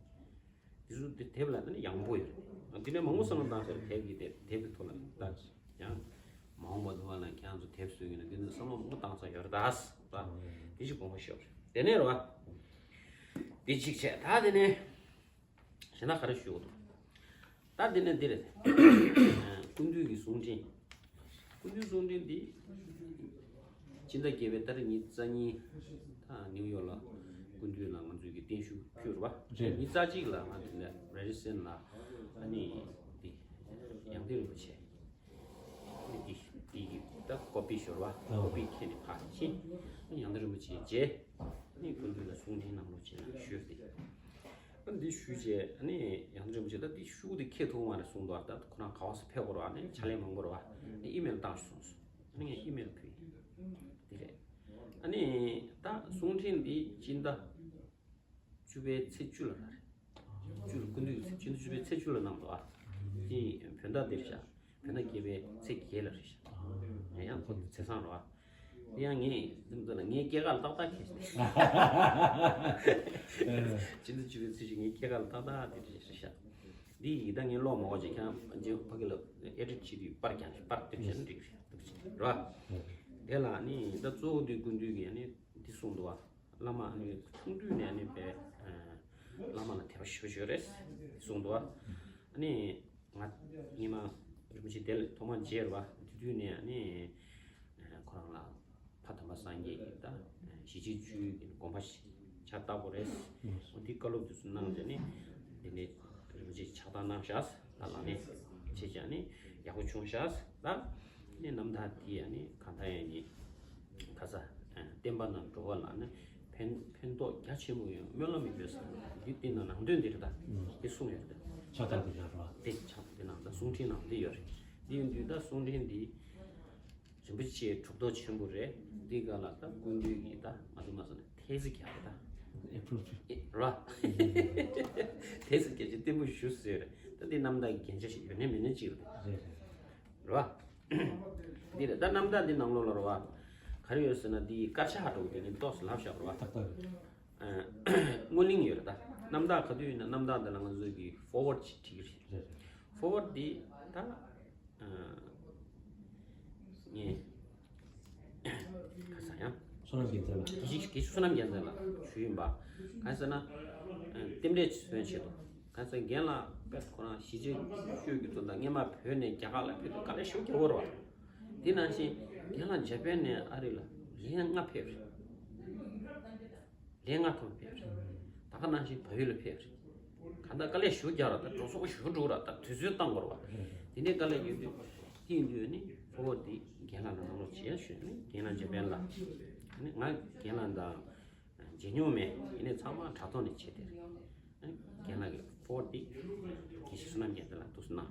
འདི་ཚོ་འདི་དེབ་ལ་ནི་ཡང་པོ་ཡོད་རེད། འདི་ནས་མང་པོ་བསམ་བློ་བཏང་ཟེར། དེབ་ཀྱི་དེབ་དེབ་ཀྱི་ཐོག་ལ་ད་ཡང་མ་འོངས་པ་དུ་བ་ལ་ཁྱེད་རང་ཚོ་དེབ་བཟོས་ཡོད་ན་འདི་ཚོ་བསམ་བློ་མང་པོ་བཏང་ས་ཡོད་རེད་ད། ད་འདི་ཞིག་དགོངས་པ་ཞུ་བ་རེད། དེ་ནས་རེད་བ། འདི་གཅིག་བྱས། ད་དེ་ནས། གཞན་དག་ག་རེ་ཞུ་དགོས་འདུག་ད་འདི་ནས་འདི་རེད། སྐུ་མདུན་གྱི་གསུང་འཕྲིན། སྐུ་མདུན་གསུང་འཕྲིན་འདི་སྤྱི་ཟླ་བརྒྱད་པའི་ཏ་རིག་ཉི་ཤུ་རྩ་གཉིས། ད་ནིའུ་ཡོག་ལ་སྐུ་མདུན་ལ་ང་ཚོས་ཀྱི་བརྟན་བཞུགས་ཕུལ་བ་རེད། ཉི་ཤུ་རྩ་གཅིག་ལ་ང་འདི་ནས་རེ་ཌི་སན་ལ་ཨ་ནི་འདི་ཡང་སྟེང་རིན་པོ་ཆེ་འདི་འདི་གི་ད་ཀོ་པི་ཤོར་བ། ཨོ། ཀོ་པི་ཁྱེར་ནས་ཕར་ཕྱིན། ཡང་སྟེང་རིན་པོ་ཆེ་མཇལ། ཨ་ནི་སྐུ་མདུན་ལ་གསུང་འཕྲིན་གནང་རོགས་བྱས་ན་ཞུས་ཏེ། ཨ་འདི་ཞུས་རྗེས་ཨ་ནི་ཡང་སྟེང་རིན་པོ་ཆེ་ད་འདི་ཤུ་གུ་འདི་ཁྱེར་ཐུབ་མ་རེད་གསུངས་འདུག་ཨ་ད་ཁོ་རང་ག་པར་ཕེབས་དགོས་རེད། ཨ་ནི་ཕྱག་ལས་མང་པོ་རེད་བ། ཨ་ནི་ཨི་མེལ་བཏང་ཤོག་གསུངས་སོང་། ཨ་ནི་ངས་ཨི་མེལ་ཕུལ། འདི་རེད། ཨ་ནི་ད་གསུང་འཕྲིན་འདི་སྤྱི་ཟླ་བཅུ་པའི་ཚེས་བཅུ་ལ་རེད། བཅུ་ལ་སྐུ་མདུན་གྱི་ཚེས་བཅུ་ཟླ་བཅུ་པའི་ཚེས་བཅུ་ལ་གནང་འདུག་ཨ། འདི་བོད་ཟླ་འདིར་བཞག་བོད་ཟླ་བརྒྱད་པའི་ཚེས་བརྒྱད་ལ་རེད་ཤག་ངས་ཡང་ཁོ་ཚོའི་ཚེས་བཟང་རེད་བ། དེ་ཡང་ངས་འཛིན་ཚུལ་ལ་ངའི་སྐྱེས་སྐར་ལ་ཏག་ཏག་ཁེལ་ཤག་སྤྱི་ཟླ་བཅུ་པའི་ཚེས་བཅུ་ངའི་སྐྱེས་སྐར་ལ་ཏག་ཏག་དེ་རེད་ཤག་འདི་ཡི་ད་ངས་ཀློག་མ་དགོས་ཅིག་ཁྱེད་རང་རྗེས་ཕ་གི་ལ་ཨེ་ཌིཊ་བྱེད་དུས་པར་རྒྱག་པར་དེབ་བཞག་ན་འགྲིག་རེད་འདུག་ཅིག་རེད་བ། དེ་ལ་ནི་ད་གཙོ་བོ་འདི་སྐུ་མདུན་གྱིས་ནི་འདི་གསུངས་འདུག་བ། བླ་མ་ནི་ཆུང་དུས་ནས་ནི་པའི་བླ་མ་ལ་དད་པ་ཞེ་པོ་ཅིག་ཡོད་རེད་གསུངས་འདུག་བ། ནི་ང་སྔོན་མ་རིན་པོ་ཆེ་དེ་ལ་ཐོག་མ་མཇལ་བ་དེ་དུས་ནས་ནི་ཁོ་རང་ལ་ཕ་དམ་པ་སངས་རྒྱས་ཀྱི་ད་ཞི་བྱེད་བཅུའི་དགོངས་པ་ཕྱག་བཏབ་དགོས་རེད། འོ་དེ་བཀའ་སློབ་དེ་ཚོ་གནང་རྗེས་ནི་འདི་ནས་རིན་པོ་ཆེ་ཕྱག་བཏབ་གནང་ཤག་ད་ལགས་ནས་བྱས་ཀྱང་ནི་ཡག་པོ་བྱུང་ཤག་ད་ནི་རྣམ་ཐར་འདི་ཡང་ནི་གང་ལྟར་ཡང་ནི་ཁ་ས་བསྟན་པ་དང་འགྲོ་བ་ལ་ནི་ཕན་ཕན་ཐོགས་རྒྱ་ཆེན་པོ་ཡོང་སྨོན་ལམ་ཡོད་ཟེར་འདི་བསྟན་ན་ནང་དོན་འདི་རེད་ད། འདི་གསུངས་ཡོད་རེད་ད། ཕྱག་བཏབ་འདི་ཡང་རོ། དེ་ཕྱག་དེ་ནང་ད་གསུང་འཕྲིན་ནང་འདི་ཡོད་རེད། འདི་ཡོད་དུས་ད་གསུང་འཕྲིན་འདི། རིན་པོ་ཆེ་གྲུབ་ཐོབ་ཆེན་པོ་རེད། འདི་ག་ལ་ད་སྐུ་མདུན་གྱིས་ད་ང་ཚོ་མ་སོང་ན་ཐེལ་ཙེ་རྒྱག་རེད་ད། ཨེ་པྲུབ་བྱས། ཨེ་ར། ཐེལ་ཙེ་རྒྱག་ཅིག་བརྟན་པོ་ཞུ་ཟེར་རེད། ད་འདི་རྣམ་དག་གི་རྒྱན་ཆ་ཞིག་ཡོད་ནའི་མེད་ནའི་གཅིག་རེད། རེད་རེད། རེད་བ། འདི་རེད་ད་རྣམ་དག་འདི་ནང་ལོགས་ལ་རེད་བ། ག་རེ་ཡོད་ཟེར་ན་འདི་དཀར་ཆག་འདྲ་བོ་དེ་ནི་ཏོག་ཙམ་ལབ་བཞག་རེད་བ། ཏག་ཏག་རེད། ཨ། སྔོན་གླེང་ཡོད་རེད་ད། རྣམ་དག་ག་དུས་ཡིན་ན་རྣམ་དག་འདི་ལ་ང་ཚོས་ཀྱི་ཕོར་ཝར་ཌི་ཅིག་བྲིས་ཀྱི་རེད། རེད་རེད། ཕོར་ཝར་ཌི་འདི་ད། ངས་ཁ་ས་ཡང་། བསོད་ནམས་རྒྱལ་མཚན་ལགས། དགེ་བཤེས་དགེ་བཤེས་བསོད་ནམས་རྒྱལ་མཚན་ལགས་ཞུས་ཡིན་པ། གང་ཟེར་ན། རྟེན་འབྲེལ་མཚོན་ཆེད་དུ། གང་ཟེར་རྒན་ལགས་དཔེ་ཁོ་རང་གཞིས་བྱེས་གཅོད་ཀྱི་དོན་དག་སྔས་མ་བོད་ནས་རྒྱ་གར་ལ་ཕེབས་དུས་དཀའ་ལས་ཞེ་པོ་རྒྱག་པ་རེད་བ། དེ་ནང་བཞིན་རྒན་ལགས་འཇར་པན་ནས་ཨ་རི་ལ་ལན་ལྔ་ཕེབས་རེད། ལན་ལྔ་ཐོག་ཕེབས་རེད། ད་ག་ནང་བཞིན་བལ་ཡུལ་ལ་ཕེབས་རེད། གང་ལྟར་དཀའ་ལས་ཞེ་པོ་རྒྱག་ར་ད་འགྲོ་སོང་ཞེ་པོ་འགྲོ་ར་ད་དུས་ཚོད་བཏང་དགོས་ར་བ། དེ་འདྲའི་དཀའ་ལས་ཡོད་དུས་དེ་ཡིན་དུས་ནི་ཕོར་ཝར་ཌི་འདི་རྒན་ལགས་ལ་གནང་རོགས་བྱེད་ཞུས་ནི་རྒན་ལགས་འཇར་པན་ལ། ནི་ང་རྒན་ལགས་དང་མཇལ་མྱོང་མེད་ཡིན་ནའི་ཚང་མ་དྲ་ཐོག་ནས་བྱས་ཏེ་རེད། རྒན་ལགས་ཀྱི་ཕོར་ཝར་ཌི་དགེ་བཤེས་བསོད་ནམས་རྒྱལ་མཚན་ལ་འདུག་སེ་གནང་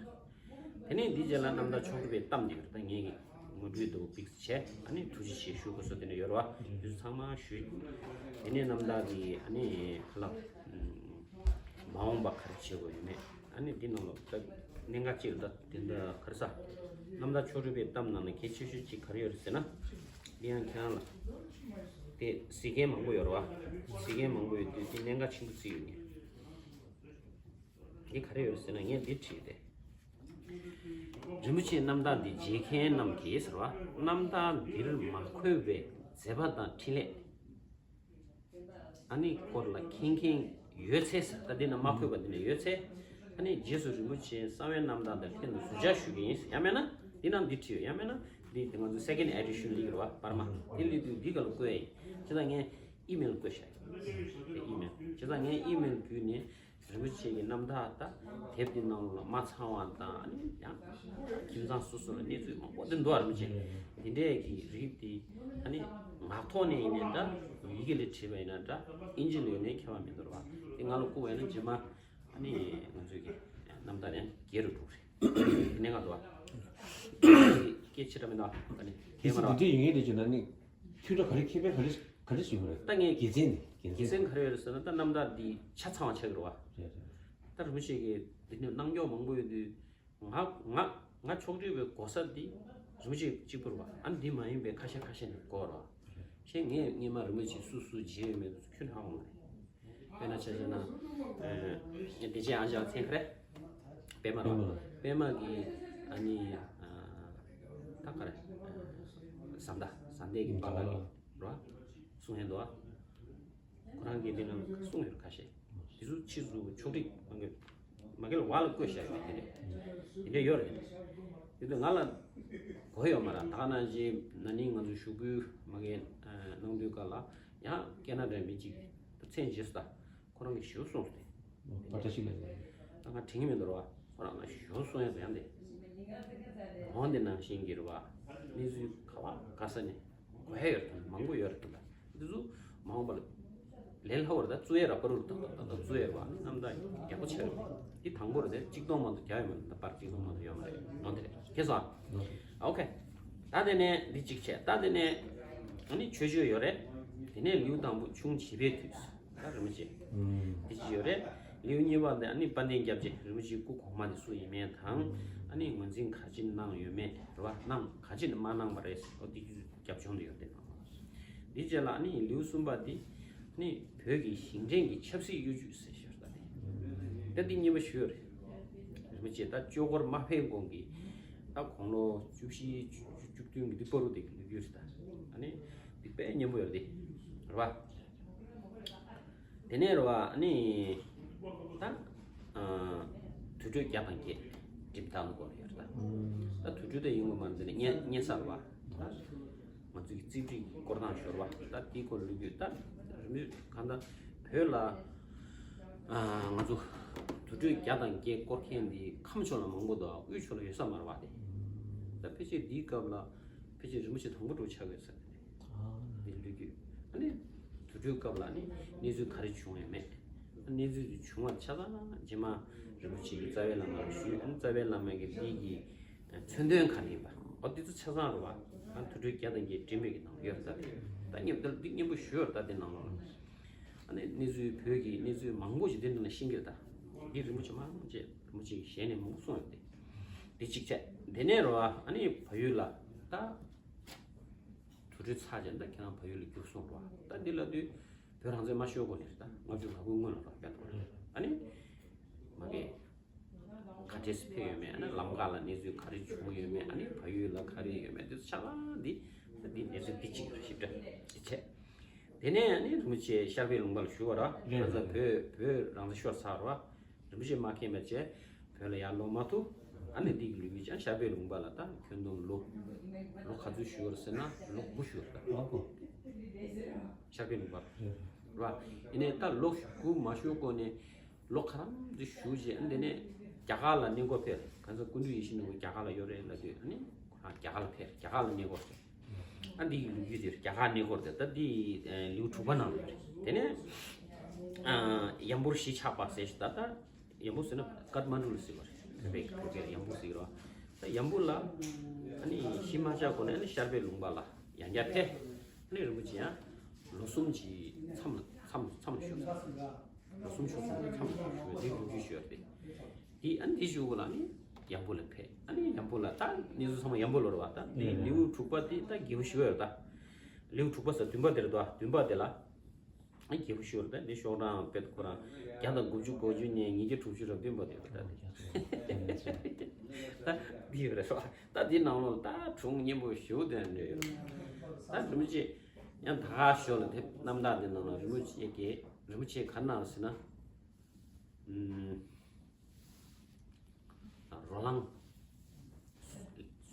རེད། དེ་ནས་འདིའི་རྗེས་ལ་རྣམ་ཐར་མཆོག་གྲུབ་པའི་གཏམ་འདི་ཡོད་རེད། ད་ངེད་ཀྱི་ངོ་སྤྲོད་འདུག་པིག་བྱས་ཨ་ནི་ཐུགས་རྗེ་ཆེ་ཞུ་དགོས་སོ་དེ་འདྲ་ཡོད་རེད་བ། དེ་ཚོ་ཚང་མ་ཞུས། དེ་ནས་རྣམ་ཐར་འདི་ཨ་ནི་ལ་མ་འོངས་པ་ག་རེ་བྱེད་དགོས་ཡོད་མེད་ཨ་ནི་འདི་ནང་ལོགས་ད་ གནད་འགག་ཅིག་ད་དེ་འདྲ་ག་རེ་ཟ། རྣམ་དག་མཆོག་སྤྲུལ་པའི་གཏམ་ནང་ནས་གལ་ཆེ་ཤོས་ཅིག་ག་རེ་ཡོད་རེད་ཟེར་ན། འདི་ཡང་ཁྱེད་རང་ལ་དེ་གཟིགས་མཁན་མང་པོ་ཡོད་རེད་བ། གཟིགས་མཁན་མང་པོ་ཡོད་དུས་འདི་གནད་འགག་ཆེན་པོ་བརྩིས་ཡོད་ངས། འདི་ག་རེ་ཡོད་རེད་ཟེར་ན་ངས་འདི་བྲིས་ཏེ། རིན་པོ་ཆེའི་རྣམ་དག་འདི་མཇལ་མཁན་རྣམས་ཀྱིས་ཟེར་བ། རྣམ་དག་འདིར་མ་འཁོད་པའི་མཛད་པ་དང་འཕྲིན་ལས། ཨ་ནི་སྐོར་ལ་མཁྱེན་མཁན་ཡོད་ཚེ་ཟེར། ད་འདི་ན་མ་འཁོད་པ་འདི་ན་ཡོད་ཚེ། ཨ་ནི་རྗེས་སུ་རིན་པོ་ཆེའི་གསང་བའི་རྣམ་དག་དང་ལྷན་དུ་ཟུར་བཅར་ཞུ་གི་ཡིན། ཡང་མིན་ན་འདི་ནང་འདི་བྲིས་ཡོད། ཡང་མིན་ན་འདི་ང་ཚོ་second edition ལེགས་རེད་བ། པར་མ་འདི་ལེགས་དུས་འདི་ག་ལ་བཀོད་ཡིན། ཁྱེད་ཚང་ངས་ཨི་མེལ་བཀོད་བཞག་ཡིན། ཨི་མེལ་ཁྱེད་ཚང་ངས་ཨི་མེལ་བརྒྱུད་ནས། རིན་པོ་ཆེ་གི་རྣམ་ཐར་དང་དེབ་འདི་ནང་ལ་མ་ཚང་བ་དང་ཨ་ནི་ཡང་ཁྱིམ་ཚང་སོ་སོ་ལ་གནས་ཚུལ་མང་པོ་འདི་འདུག་རིན་པོ་ཆེ་འདི་འདྲས་ཀྱི་རིགས་འདི་ཨ་ནི་ངག་ཐོག་ནས་ཡིན་ནའི་འདྲ། ཡི་གེ་ལ་བྲིས་པ་ཡིན་ན་འདྲ། ཨིན་ཇི་ལ་ཡོད་ནའི་ཁྱད་པར་མི་འདུག་ར་བ། དེ་ང་ལ་བསྐུར་བ་ཡིན་ན་རྗེས་མ་ཨ་ནི་ང་ཚོས་ཀྱི་རྣམ་ཐར་ཡང་རྒྱས་རུ་འགྲོ་གི་རེད། དེ་ནས་ང་ཚོ་བ་སྐད་ཆེ་དྲགས་མི་འདུག་ཨ་ནི་དེ་ཚོ་འདི་འདྲས་ཡོད་ངེས་རེད་བྱུང་ན་ནི། ཁྱོད་ཚོ་ག་རེ་ཁེ་ཕན་ག་རེ་ག་རེ་ཞིག་ཡོད་རེད། ད་ངས་དགེ་མཚན་ནི་དགེ་དགེ་མཚན་མཚན་ག་རེ་ཡོད་རེད་ཟེར་ན། ད་རྣམ་དག་འདི་ཆ་ཚང་བ་ཆགས་ཀྱི་རེད་བ། རེད་རེད། ད་རིན་པོ་ཆེ་གིས་འདི་ནས་གནང་སྐྱོང་མང་པོ་ཡོད་དུས། ང་ང་ང་མཆོག་སྤྲུལ་པའི་གོ་ས་འདི་རིན་པོ་ཆེ་གཅིག་པུ་རེད་བ། ཨ་ནི་འདི་མ་ཡིན་པའི་ཁ་ཤས་ཁ་ཤས་ནས་དགོས་རེད་བ། ཁྱེད་ངས་སྔས་མ་རིན་པོ་ཆེ་སུ་སུ་མཇལ་ཡོད་མེད་ཁྱོད་ཧ་གོ་མ་རེད། དཔེར་ན་ཆ་བཞག་ན། ཨ་བདེ་ཆེན་ཨ་ཞང་མཚན་ག་རེ། པད་མ་རེད་བ། པད་མ་གི་ཨ་ནི་ཨ་ད་ག་རེ། ཨ་བཟའ་ཟླ་བཟའ་ཟླའི་གི་པཱ་ལགས་རེད་བ། གསུང་ཡས་འདུག་བ། ཁོ་རང་གིས་འདི་ནང་གསུང་ཡོད་ཁ་ཤས། དེ་ཚོ་ཕྱིས་སུ་ཕྱོགས་སྒྲིག་མ་གི་མ་གི་ལ་བ་ལ་བཀོད་བཞག་ཡོད་དེ་འདྲས། དེ་འདྲས་ཡོད་རེད། དེ་ཚོ་ང་ལ་གོ་ཡོད་མ་རེད། ད་ག་ནང་བཞིན་ན་ནིང་ང་ཚོ་ཞུགས་འབུལ་མ་གི་གནང་དུས་སྐབས་ལ་ཡང་ཀེ་ན་ཌའི་མི་གཅིག་གིས་ད་མཚན་བརྗེད་སོང་། ད་ཁོ་རང་གིས་ཞུ་གསུངས་ཏེ། པར་ཆ་ཞིག་ལ་ཡིན། ད་ང་དྲན་གྱི་མི་འདུག་ར་བ། ཁོ་རང་ལ་ཞུ་གསུང་ཡ་ཡང་དེ། འོང་དེ་ནང་བཞིན་གྱི་རེད་བ། གནས་ཚུལ་ག་བ་ག་ས་ནས་གོ་ཡ་ཡོད་དང་མང་པོ་ཡོད་རེད་ད། འདི་ཚོ་མ་འོངས་པ་ལ་ལས་སླ་བོར་ད་བཙུགས་ཡ་ར་པ་རུར་ད་ད་ད་བཙུགས་ཡ་ར་བ། རྣམ་དག་ཡག་པོ་ཆགས་ཡོད་རེད། འདི་དང་པོ་རེད་དེ། གཅིག་སྟོང་མ་གཏོགས་རྒྱག་ཡོད་མ་རེད། ད་པར་གཅིག་སྟོང་མ་གཏོགས་ཡོད་མ་རེད། འོང་དེ་རེད། ཁྱེད་སོང་ཨ། ཨོ་ཁེ། ད་དེ་ནས་འདི་གཅིག་བྱས། ད་དེ་ནས་ཨ་ནི་ཆོས་སྤྱོད་ཡོད་རེད། དེ་ནས་ལེའུ་དང་པོ་ཁྱུང་བྱིས་པའི་དུས། ད་རིན་པོ་ཆེ། ཨུམ། དེ་གཅིག་ཡོད་རེད། ལེའུ་གཉིས་པ་དེ་ཨ་ནི་དཔལ་ལྡན་སྐྱབས་རྗེ་རིན་པོ་ཆེའི་སྐུ་གོང་མ་དེ་སུ་ཡིན་མིན་དང་། ཨ་ནི་ངོས་འཛིན་ག་ཅི་གནང་ཡོད་མེད་རེད་བ། གནང་ག་ཅི་མ་གནང་བ་རེད། ཨོ་དེ་རྒྱབ་ལྗོངས་དེ་ཡོད་དེ་ནང་། དེ་རྗེས་ལ་ཨ་ནི་ལེའུ་གསུམ་པ་དེ་ཨ་ནི་བོད་ཀྱི་ཞིང་བྲན་གྱི་ཆབ་སྲིད་གཡོ་ཇུས་ཟེར་ཞོར་ད་དེ། ད་དེ་གཉིས་པ་ཞུ་ཡོད་རེད། རིན་པོ་ཆེ་ད་ཅོག་གོར་མ་ཕེབས་གོང་གི་ད་དགུང་ལོ་བཅུ་བཞི་བཅུ་བཅུ་བདུན་གྱི་དུས་པ་རུ་དེ་གི་ལོ་རྒྱུས་རེད་ད། ཨ་ནི་འདི་དཔེ་སྙན་པོ་ཡོད་རེད་དེ། རེད་བ། དེ་ནས་རེད་བ། ཨ་ནི་ད་ཨ་དུར་ཁྲོད་བརྒྱ་དང་བརྒྱད་འགྲིམ་སྟངས་སྐོར་ཡོད་རེད་ད། ད་དུར་ཁྲོད་དེ་ཡོང་གི་མ་རེད་དེ་ནས་གཉན་གཉན་ས་རེད་བ། ད་ང་ཚོའི་རྩིས་རིག་སྐོར་དང་ཞོར་བ་ད་དེའི་སྐོར་ལོ་རྒྱུས་ད་རིན་པོ་གང་ལྟར་བོད་ལ་ཨ་ང་ཚོ་དུར་ཁྲོད་བརྒྱ་དང་བརྒྱད་བསྐོར་མཁན་འདི་ཁམས་ཕྱོགས་ལ་མང་པོ་འདུག་དབུས་ཕྱོགས་ལ་ཡོད་ས་མ་རེད་བ། དེ་ད་ཕལ་ཆེར་འདིའི་སྐབས་ལ་ཕལ་ཆེར་རིན་པོ་ཆེ་དང་པོ་འགྲོ་ཆགས་ཡོད་ས་རེད། འདི་ལོ་རྒྱུས་ཨ་ནི་དུར་ཁྲོད་སྐབས་ལ་ནི་གནས་ཚུལ་ག་རེ་བྱུང་ཡོད་མེད། གནས་ཚུལ་འདི་བྱུང་བ་ཆ་ཚང་རྗེས་མ་རིན་པོ་ཆེ་གིས་རྩ་བའི་བླ་མ་ལ་ཞུས། ཨ་ནི་རྩ་བའི་བླ་མ་གིས་འདི་གི་མཚོན་དོན་ག་རེ་ཡིན་པ། ཨོ་འདི་ཚོ་ཆ་ཚང་རེད་བ། ཨ་དུར་ཁྲོད་བརྒྱ་དང་བརྒྱད་འགྲིམ་པའི་གི་ནང་ཡོད་རེད་ད། ད་སྙན་པོ་འདི་སྙན་པོ་ཞུ་ཡོད་རེད་ད་དེ་ནང་ལོགས་ལ། ཨ་ནི་གནས་ཚུལ་བོད་ཀྱི་གནས་ཚུལ་མང་པོ་ཞིག་འདི་འདྲ་ན་ཤེས་ཀྱི་རེད་ད། འདི་རིན་པོ་ཆེ་མང་ཆེ་རིན་པོ་ཆེ་གི་ཞལ་ནས་མང་པོ་གསུངས་ཡོད་དེ། འདི་གཅིག་བྱས། དེ་ནས་རེད་བ། ཨ་ནི་བལ་ཡུལ་ལ་ད་དུར་ཁྲོད་ཚར་རྗེས་ད་ཁྱེད་རང་བལ་ཡུལ་ལ་རྒྱུགས་སོང་རེད་བ། ད་འདི་ལ་དུས་བོད་རང་བཙན་མ་ཤོར་གོང་ནས་རེད་ད། ལྔ་བཅུ་ང་དགུའི་སྔོན་ལ་རེད་བ། ཨ་ནི་མ་གི་ག་འདྲས་ཕེབས་ཡོད་མེད། ཨ་ནི་ལམ་ཁ་ལ་གནས་ཚུལ་ག་རེ་བྱུང་ཡོད་མེད། ཨ་ནི་བལ་ཡུལ་ལ་ག་རེ་ཡོད་མེད། དེ་ཚོ་ཆ་ཚང་འདི་ད་འདི་གནས་ཚུལ་འདི་གཅིག་རེད། ཞིབ་ཕྲ་ཅིག་བྱས། དེ་ནས་ཨ་ནི་རིན་པོ་ཆེ་ཤར་པའི་ལུང་པ་ལ་བཞུགས་པ་རེད་བ། རེད། ང་ཚོ་བོད་བོད་རང་བཙན་ཤོར་ཚར་རེད་བ། རིན་པོ་ཆེ་མ་མཁྱེན་པ་བྱས་བོད་ལ་ཡར་ལོག་མ་ཐུབ། ཨ་ནི་འདི་གི་ལོ་རྒྱུས་ཀྱང་ཤར་པའི་ལུང་པ་ལ་ད་ཁྱོན་བསྡོམས་ལོ་ལོ་ག་ཚོད་བཞུགས་ཡོད་རེད་ཟེར་ན་ལོ་དགུ་བཞུགས་ཡོད་རེད་ད། ལོ་དགུ། ཤར་པའི་ལུང་པ་རེད་བ། ཡིན་ནའི་ད་ལོ་དགུ་མ་བཞུགས་གོང་ནས་ལོ་ག་རམ་ཅིག་བཞུགས་རྗེས། ཨ་ནི་དེ་ནས་རྒྱ་གར་ལ་གནས་སྐོར་ཕེབས། གང་ཟག་སྐུ་མདུན་ཡིད་བཞིན་ནོར་བུ་རྒྱ་གར་ལ་ཡོད་རེད་ལབ་དུས། ཨ་ནི་ཁོ་རང་རྒྱ་གར་ལ་ཕེབས། རྒྱ་གར་ལ་གནས་སྐོར་ཕེབས། ཨ་འདི་ཡི་ལོ་རྒྱུས་དེ་རྒྱ་གར་གནས་སྐོར་དེ་ད་འདི་ལེའུ་དྲུག་པ་ནང་ལ་རེད། དེ་ནས་ཨ་ཡམ་བུར་གཞིས་ཆགས་པ་ཟེར་ཞིག་ད་ད་ཡམ་བུ་ཟེར་ན་ཀཏ་མན་ཌུ་ལ་ཟེར་བ་རེད། བོད་པའི་བོད་པའི་ཡམ་བུ་ཟེར་བ། ད་ཡམ་བུ་ལ་ཨ་ནི་གཞིས་མ་ཆགས་གོང་ནས་ཨ་ནི་ཤར་པའི་ལུང་པ་ལ་ཡང་བསྐྱར་ཕེབས། ཨ་ནི་རིན་པོ་ཆེ་ཡང་ལོ་གསུམ་གྱི་མཚམས་ལ་མཚམས་མཚམས་ལ་བཞུགས། ལོ་གསུམ་ཕྱོགས་གསུམ་གྱི་མཚམས་ལ་བཞུགས། འདི་ལོ་རྒྱུས་ཞུ་བ་རེད། འདི་ཨ་ནི་འདི་བཞུགས་ལ་ནི། ཡམ་བུ་ལ་ཕེབས། ཨ་ནི་ཡམ་བུ་ལ་ད་གནས་ཚུལ་ཚང་མ་ཡམ་བུ་ལ་རེད་བ། ད་འདི་ལེའུ་དྲུག་པ་དེ་ད་རྒྱས་པོ་ཞུ་ཡོད་ད། ལེའུ་དྲུག་པ་ཟེར་བདུན་པ་དེ་རེད་དོ། བདུན་པ་དེ་ལ་ཨ་རྒྱས་པོ་ཞུ་ཡོད་ད། འདི་ཤོག་གྲངས་དཔེ་ཁོ་རང་བརྒྱ་དང་དགུ་བཅུ་གོ་བཅུ་ནས་ཉིས་བརྒྱ་དྲུག་ཅུ་རེ་བདུན་པ་དེ་རེད་ད། ད་འདི་ཡོད་རེད་བ། ད་འདི་ནང་ལོགས་ད་སྒྲུང་སྙན་པོ་ཞེ་པོ་དེ་འདྲ་ཡོད། ད་རིན་པོ་ཆེ་ཡང་ད་ག་ཞོར་ལ་དེབ་རྣམ་ཐར་དེ་ནང་ལ་རིན་པོ་ཆེ་གིས་རིན་པོ་ཆེ་ག་རེ་གནང་ཟེར་ན། རོ་ལངས་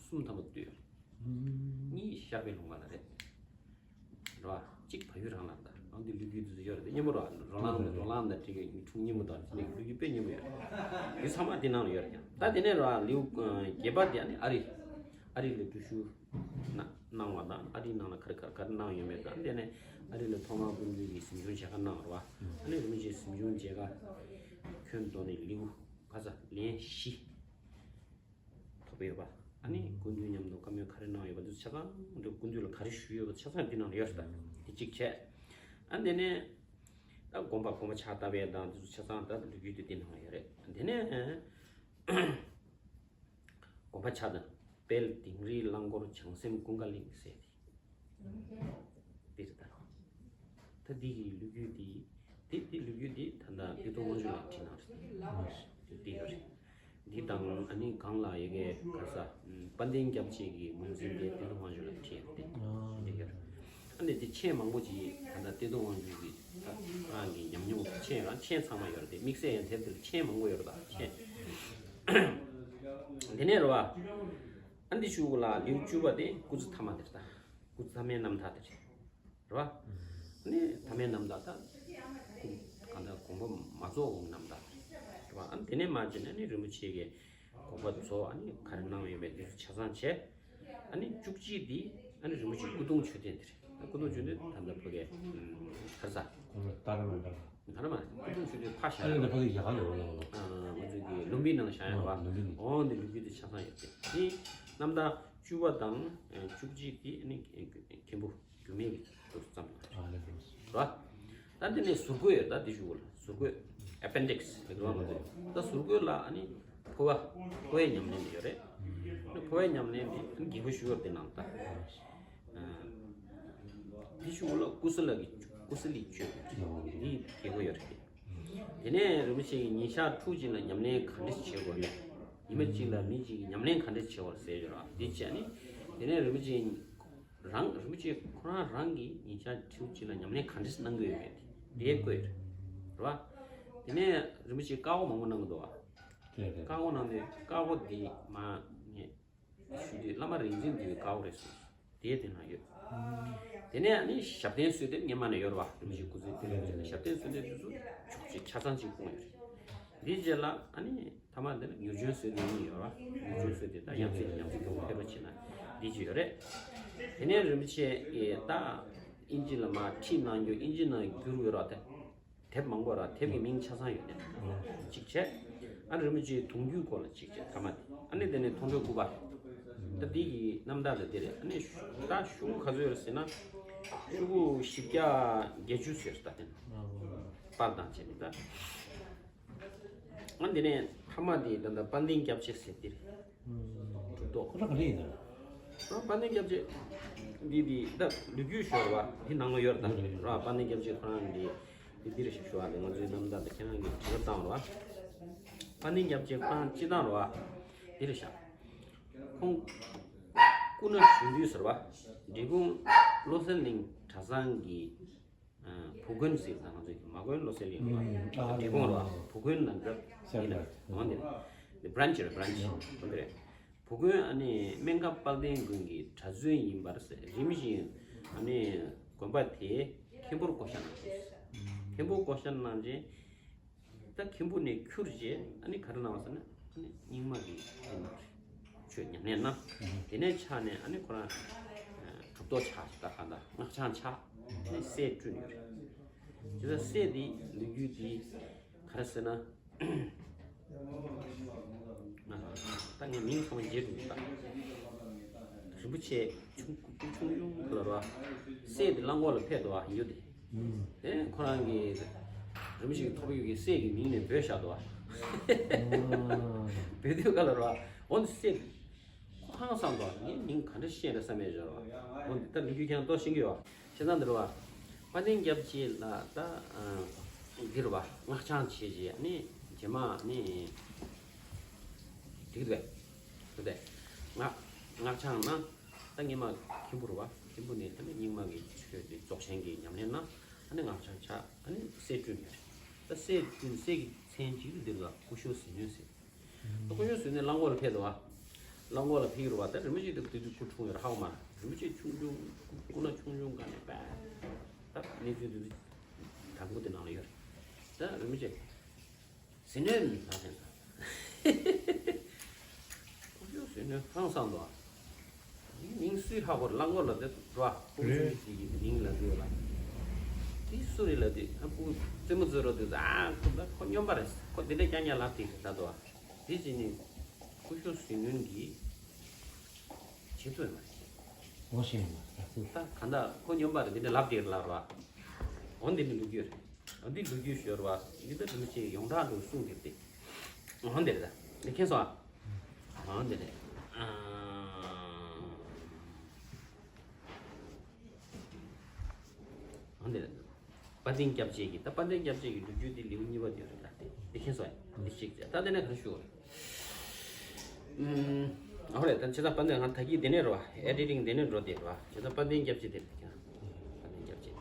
སུམ་ཐམ་པ་བཏུས། གཉིས་ཤར་པའི་ལུང་པ་ལ་རེད། རེད་བ། གཅིག་བལ་ཡུལ་རང་ལ་རེད། ཨང་འདི་ལོ་རྒྱུས་དེ་ཚོ་ཡོད་རེད། སྙན་པོ་རེད་བ། རོ་ལངས་རོ་ལངས་དང་འབྲེལ་བའི་ཁུངས་སྙན་པོ་དང་ལོ་རྒྱུས་དཔེ་སྙན་པོ་ཡོད་རེད། དེ་ཚང་མ་དེ་ནང་ལ་ཡོད་རེད་ཀྱང་། ད་དེ་ནས་རེད་བ། ལེའུ་བརྒྱད་པ་དེ་ཨ་ནི་ཨ་རི། ཨ་རི་ལ་འགྲུལ་བཞུད་གནང་བ་དང་། ཨ་རིའི་ནང་ལ་ག་རེ་ག་རེ་ག་རེ་གནང་ཡོད་མེད་དང་། དེ་ནས་ཨ་རི་ལ་ཐོག་མར་སྐུ་མདུན་གྱིས་གཟིམ་ཆུང་མཇལ་ཁ་གནང་བ་རེད་བ། ཨ་ནི་རིན་པོ་ཆེ་གཟིམ་ཆུང་མཇལ་ཁ་ཁྱོན་བསྡོམས་ནས་ལེའུ་ག་ཚོད་ལན་བཞི་ཐོབ་ཡོད་པ། ཨ་ནི་སྐུ་མདུན་མཉམ་དུ་བཀའ་མོལ་ག་རེ་གནང་ཡོད་པ་འདི་ཆ་ཚང་། སྐུ་མདུན་ལ་ག་རེ་ཞུས་ཡོད་པ་ཆ་ཚང་འདི་ནང་ལ་ཡོད་རེད་ད། དེ་གཅིག་བྱས། ཨ་དེ་ནས་ད་དགོན་པ་དགོན་པ་ཕྱག་བཏབ་ཡས་དང་འདི་ཚོ་ཆ་ཚང་ད་ལོ་རྒྱུས་དེ་འདི་ནང་ལ་ཡོད་རེད། དེ་ནས་དགོན་པ་ཕྱག་དང་། དཔལ་དིང་རིའི་རླངས་འཁོར་བྱང་སེམས་ཀུན་དགའ་གླིང་ཟེར་ཏེ། འདི་རེད་ད། ད་འདི་གི་ལོ་རྒྱུས་འདི། འདི་འདི་ལོ་རྒྱུས་འདི་ད་ལྟ་བསྟན་སྟོང་དབང་ཕྱུག་ལགས་བྲིས་གནང་རེད། འདི་ཡོད་རེད། འདི་དང་ཨ་ནི་སྒང་ལ་ཡ་གི་ག་ས་དཔལ་ལྡན་སྐྱབས་མཆེད་ཀྱི་ངོས་འཛིན་དེ་བསྟན་སྟོང་དབང་ཕྱུག་ལགས་བྲིས་ཡོད་རེད། འདི་ཡོད་རེད། ཨ་ནི་འདི་མཆན་མང་པོ་ཅིག་ད་ལྟ་བསྟན་སྟོང་དབང་ཕྱུག་གི་ད་རང་གི་ཉམས་མྱོང་མཆན་ཡོད་ར། མཆན་ཚང་མ་ཡོད་རེད་དེ། དམིགས་བསལ་ཡང་དེབ་འདིར་མཆན་མང་པོ་ཡོད་རེད་ད། མཆན། དེ་ནས་རེད་བ། ཨ་འདི་ཞུ་གོ་ལ། ལེའུ་བཅུ་པ་དེ་སྐུ་ཚེ་ཐ་མ་དེ་རེད་ད། སྐུ་ཚེ་ཐ་མའི་རྣམ་ཐར་དེ་རེད། རེད་བ། ཨ་ནི་ཐ་མའི་རྣམ་ཐར་ད། སྐུ་གང་ལྟར་དགོངས་པ་མ་རྫོགས་གོང་རྣམ་ཐར་དེ་རེད་བ། ཨ་ནི་དེ་ནས་མར་བྱས་ནས་ཨ་ནི་རིན་པོ་ཆེ་གི་དགོངས་པ་རྫོགས། ཨ་ནི་ག་རེ་གནང་ཡོད་མེད་དེ་ཚོ་ཆ་ཚང་བྱས། ཨ་ནི་བཅུ་གཅིག་འདི་ཨ་ནི་རིན་པོ་ཆེ་སྐུ་གདུང་མཆོད་རྟེན་དེ་རེད། སྐུ་གདུང་མཆོད་རྟེན་ད་ལྟ་ཕ་གི་ག་རེ་ཟ། ད་ར་མ་ད་ར། ད་ར་མ། སྐུ་གདུང་མཆོད་རྟེན་ཕར་བཞག་ཨ་ནི་ཡ། ད་ཕ་གི་ཡ་ག་ལ་ཡོད་ལ་ཡོད་ལ། ང་ཚོ་གི་ལུམ་བི་ནང་བཞག་ཡོད་བ། ལུམ་བི་ནང་། འོ་འདི་ལོ་རྒྱུས་དེ་ཆ་ཚང་ཡོད་དེ། དེ་རྣམ་ཐར་བཅུ་པ་དང་བཅུ་གཅིག་དེ་ཨ་ནི་མཁན་པོ་འགྱུར་མེད་ཀྱིས་དུ་བརྩམས་ཡོད་རེད་བ། ད་འདི་ནས་ཟུར་བཀོད་ཡོད། ད་འདི་ཞུ་གོ་ལ། ཟུར་བཀོད། ཨེ་པེན་ཌིག་སི་ལ་འགྲོ་བ་མ་གཏོགས། ད་ཟུར་བཀོད་ལ་ཨ་ནི་འཕོ་བ། འཕོ་བའི་ཉམས་ལེན་ཡོད་རེད། འཕོ་བའི་ཉམས་ལེན་དེ་རྒྱས་པོ་ཞུ་བ་དེ་ནང་ད། འདི་ཞུ་གོ་ལ། ཀུ་སུ་ལ་གི། ཀུ་སུ་ལི་ཆོས་འདི་རྒྱས་པོ་ཡོད་རེད། དེ་ནས་རིན་པོ་ཆེ་གིས་ཉིན་ཞག་ཕྲུགས་གཅིག་ལ་ཉམས་ལེན་ག་འདྲས་བྱེད་དགོས་མེད། ཉི་མ་གཅིག་ལ་མི་གཅིག་གིས་ཉམས་ལེན་ག་འདྲས་བྱེད་དགོས་ཟེར་ཡོད་ར། འདི་བྱས་ནི། དེ་ནས་རིན་པོ་ཆེ་རང་། རིན་པོ་ཆེ་ཁོ་རང་རང་གིས་ཉིན་ཞག་ཕྲུགས་གཅིག་ལ་ཉམས་ལེན་ག་འདྲས་གནང་གི་ཡོད་མེད་དེ་དེ་བཀོད་ཡོད་རེད་བ། དེ་ནས་རིན་པོ་ཆེ་བཀའ་འོག་མང་པོ་གནང་གི་འདུག་བ། དེ་རེད། བཀའ་འོག་གནང་དུས་བཀའ་འོག་འདི་མ་ངས་ཞུ་དུས་བླ་མ་རིག་འཛིན་འདུས་པའི་བཀའ་འོག་རེད་གསུངས། དེ་དེ་ན་ཡོད། དེ་ནས་ཨ་ནི་ཞབས་བརྟན་གསོལ་འདེབས་སྔོན་མ་ནས་ཡོད་རེད་བ། རིན་པོ་ཆེ་སྐུ་ཚེ་དེ་རིང་ཚེ་ན་ཞབས་བརྟན་གསོལ་འདེབས་དེ་ཚོ་ཆོག་ཅིག་ཆ་ཚང་ཅིག་སྤུངས་ཡོད་རེད། འདིའི་རྗེས་ལ་ཨ་ནི་ཐ་མ་འདི་ལ་མྱུར་བྱོན་གསོལ་འདེབས་གཉིས་ཡོད་རེད་བ། མྱུར་བྱོན་གསོལ་འདེབས་དང་ཡང་སྲིད་ཡང་སྲིད་སྐྱོང་ཕེབས་རོགས་བྱེད་ན་འདི་ཅིག་ཡོད་རེད། དེ་ནས་རིན་པོ་ཆེ་ཡི་ད་ཨིན་ཇི་ལ་མར་ཁྲིད་གནང་རྒྱུ། ཨིན་ཇི་ནང་བསྒྱུར་ཡོད་རེད་བ། དེ། དེབ་མང་པོ་ར། དེབ་ཀྱི་མིང་ཆ་ཚང་ཡོད་དེ། གཅིག་བྱས། ཨ་རིན་པོ་ཆེའི་གདུང་རྒྱུད་སྐོར་ལ་གཅིག་བྱས་ཐ་མ་དེ། ཨ་ནི་དེ་ནས་མཐོང་གྲོལ་སྐུ་པར། ད་འདི་གི་རྣམ་ཐར་ལ་འདི་རེད། ཨ་ནི་ཤུ། ད་ཤོག་གུ་ག་ཚོད་ཡོད་རེད་ཟེར་ན། ཤོག་གུ་བཞི་བརྒྱ་བརྒྱད་ཅུ་ཙམ་ཡོད་རེད་ད་དེ། པར་དང་བྱས་ནས་ད། ཨ་འདི་ནས་ཐ་མ་དེ་ད་ལྟ་དཔལ་ལྡན་སྐྱབས་མཆེད་ཟེར་འདི་རེད། གྲུབ་ཐོབ། ཁོ་རང་ག་རེ་ཡིན་ན། ཨ་དཔལ་ལྡན་སྐྱབས་མཆེད་འདི་འདི་ད་ལོ་རྒྱུས་ཤོར་བ་འདི་ནང་ལ་ཡོད་རེད་ད། ར་དཔལ་ལྡན་སྐྱབས་མཆེད་ཁོ་རང་འདི་འདི་འདི་རེད་ཞུ་བ་ལས། ང་ཚོའི་རྣམ་ཐར་དང་ཁྱེད་རང་གིས་དྲི་བ་བཏང་བ་རེད་བ། དཔལ་ལྡན་སྐྱབས་མཆེད་ཁོ་རང་སྤྱི་བཏང་རེད་བ། འདི་རེད་ཤག་ཁོང་སྐུ་ན་གཞོན་དུས་ཟེར་བ། འབྲས་སྤུངས་བློ་གསལ་གླིང་གྲྭ་ཚང་གི་བུ་དགོན་ཟེར་ད། ང་ཚོས་མ་དགོན་བློ་གསལ་གླིང་རེད་བ། འབྲས་སྤུངས་རེད་བ། བུ་དགོན་ལ་འདྲ་ཡིན་ན་འོང་དེ་རེད། འདི་བྷ་རན་ཆི་རེད། བྷ་རན་ཆི་འོང་དེ་རེད། བུ་དགོན་ཨ་ནི་སྨན་ཁང་དཔལ་ལྡན་དགོན་གྱི་གྲྭ་བཙུན་ཡིན་པར་ཟེར། རིམ་བཞིན་ཨ་ནི་དགོན་པ་དེ་མཁན་པོར་བསྐོ་བཞག་གནང་སོང་། མཁན་པོར་བསྐོ་བཞག་གནང་རྗེས། ད་མཁན་པོ་ནས་ཁྱུར་རྗེས་ཨ་ནི་ག་རེ་གནང་བ་ཟེར་ན། ཨ་ནི་རྙིང་མ་གི་ཨ་ནི་ཆོས་ཉམས་ལེན་གནང་། དེ་ནས་ཆགས་ནས་ཨ་ནི་ཁོ་རང་གྲུབ་ཐོབ་ཆགས། ད་ག་ད་སྔགས་འཆང་ཆགས། ཨ་ནི་སྲས་བསྐྲུན་ཡོད་རེད། དེ་ད་སྲས་དེ་ལོ་རྒྱུས་དེ་ག་རེ་ཟེར་ན། ད་ངས་མིང་ཚང་མ་བརྗེད་འགྲོ་གི། ད་རིན་པོ་ཆེ་ཆུང་སྐུ་ཆུང་ཆུང་ལ་ར་སྲས་དེ་རླངས་འཁོར་ལ་ཕེབས་འདུག་བ། ཡོད་དེ། དེ་ཁོ་རང་གི་རིན་པོ་ཆེ་གི་ཐོབ་ཡོད་ཀྱི་སྲས་ཀྱི་མིང་ནས་འབོད་བཞག་འདུག་བ། བོད་དུས་ག་ལ་ར་འོ་འདི་སེ། ཁོ་ཧང་སང་དོ། ངས་མིང་ག་འདྲ་ཤེས་རེད་བསམ་ཡས་བཞག་ར། འོ་འདི་ལྟར་ལུས་རྒྱུ་ཁྱེད་རང་ལྟོ་ཤེས་ཀྱི་ཡོད། བྱས་ཙང་འདི་ར་བ། དཔལ་ལྡན་སྐྱབས་རྗེ་ལ་ད་འདི་ར་བ་སྔགས་འཆང་བྱས་རྗེས་ནི་རྗེས་མ་ནི་འགྲིག་གི་འདུག་གས། འདུག་སྟེ། སྔགས་སྔགས་འཆང་ན་ད་སྔོན་མ་མཁན་པོ་ར་བ། མཁན་པོ་ནས་ད་ནི་རྙིང་མ་གི་ཆོས་དེ་རྫོགས་ཆེན་གྱི་ཉམས་ལེན་ན་ཨ་ནི་སྔགས་འཆང་ཆགས། ཨ་ནི་སྲས་བསྐྲུན་ཡོད་རེད། ད་སྲས་བསྐྲུན་སྲས་ཀྱི་མཚན་གཅིག་འདི་ལ་སྐུ་ཞབས་ཟིལ་གནོན་ཟེར། སྐུ་ཞབས་ཟིལ་གནོན་གླང་གོག་ལ་ཕེབས་འདུག་བ། གླང་གོག་ལ་ཕེབས་ཀྱི་རེད་བ། ད་རིན་པོ་ཆེ་དེ་དུས་དུས་སྐུ་འཁྲུངས་ཡོད་རེད། ཧ་གོ་མ་རེད། རིན་པོ་ཆེ་ཆུང་ཆུང་སྐུ་ན་ཆུང་ཆུང་སྒང་ནས་པས། ད་གནས་ཚུལ་དེ་དུས་དང་པོ་དེ་ནང་ལ་ཡོད་རེད། ད་རིན་པོ་ཆེ་ཟིལ་གནོན་ལ་ཕེབས་འདུག་སྐུ་ཞབས་ཟིལ་གནོན་ཧང་སང་འདུག་བ། མིང་སུས་ཧ་གོ་རེད། གླང་གོག་ལ་དེ་འགྲོ་བ། སྐུ་རེད། ཞིག་གི་མིང་ལ་འདུག་ལ། དེ་སུ་རེད་ལ་དེ་ཨ་ཁུ་རྩེད་མོ་རྩེ་རོགས་དེ་ཨ་ཁུ་ད་ཁོ་སྨྱོན་པ་རེད། ཁོ་དེ་འདྲ་རྐྱང་རྐྱང་ལབ་དེ་རེད་ད་དོ། དེ་བྱས་ནས་སྐུ་ཞབས་ཟིལ་གནོན་གྱིས་བྱེད་ཐུབ་ཡོད་མ་རེད། ངོ་ཤེས་ཡོད་མ་རེད། ད་ག་འདྲ་ཁོ་སྨྱོན་པ་རེད། དེ་འདྲ་ལབ་དེ་རེད་ལབ་ར། འོ་འདི་ནི་ལོ་རྒྱུས་རེད། འོ་འདི་ལོ་རྒྱུས་ཤོར་བ་འདི་ད་དུ་མི་ཆེ་ཡོངས་གྲགས་འདུག་གསུངས་དེ་རེད་དེ། འོ་འདི་རེད་ད། འདི་མཁྱེན་སོང་ཨ། འོ་འདི་རེད། འོ་འདི་རེད། དཔལ་ལྡན་སྐྱབས་རྗེ་གི་ད་དཔལ་ལྡན་སྐྱབས་རྗེ་གི་ལོ་རྒྱུས་འདི་ལེའུ་གཉིས་པ་དེ་རེད་ད། འདི་མཁྱེན་སོང་ཨ། འདི་གཅིག་བྱས་ད་དེ་ནས་ག་རེ་ཞུ་དགོས་རེད། ཨ་ཧོ་རེད། ད་བྱས་ཙང་དཔལ་ལྡན་ང་ད་གིན་དེ་ནས་རོ། ཨེ་ཌི་ཊིང་དེ་ནས་འགྲོ་དེ་རོ། བྱས་ཙང་དཔལ་ལྡན་སྐྱབས་རྗེ་དེ་རེད་ཀྱང་། དཔལ་ལྡན་སྐྱབས་རྗེ།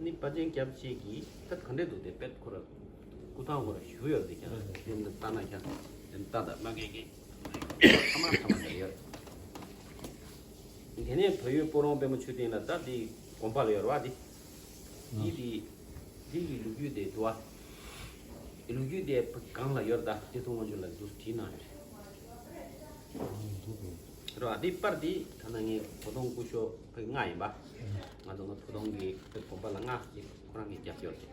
ནི་དཔལ་ལྡན་སྐྱབས་རྗེ་གིས་ད་ག་འདྲས་འདུག་དེ་དཔེ་ཁོ་ར་སྐུ་ཐང་ཁོ་ར་ཞུ་ཡོད་དེ་ཀྱང་། དེ་འདི་ལྟ་ན་ཀྱང་དེ་ལྟ་ད་མ་གེ་གེ་ཐ་མ་ཐ་མ་ནས་ཡོད། དེ་ནས་བལ་ཡུལ་སྤོ་རོང་དཔལ་མོ་མཆོད་རྟེན་ལ་ད་དེ་དགོན་པ་ལ་ཡོད་ར་བ་དེ། འདི་དེ་འདི་གི་ལོ་རྒྱུས་དེ་འདུག་བ། ལོ་རྒྱུས་དེ་གང་ལ་ཡོད་ད། བདེ་སྟོང་དབང་ཕྱུག་ལ་འདུག་བྲིས་གནང་ཡོད་རེད། རེད་བ། འདི་པར་འདི་ད་ནང་ངའི་བོ་དོང་སྐུ་ཞབས་ཕ་གི་ལྔ་ཡིན་པ། ང་ཚོ་ང་བོ་དོང་གི་དགོན་པ་ལ་ལྔ་ཅིག་ཁོ་རང་གིས་རྒྱབ་སྐྱོར་ཅིག་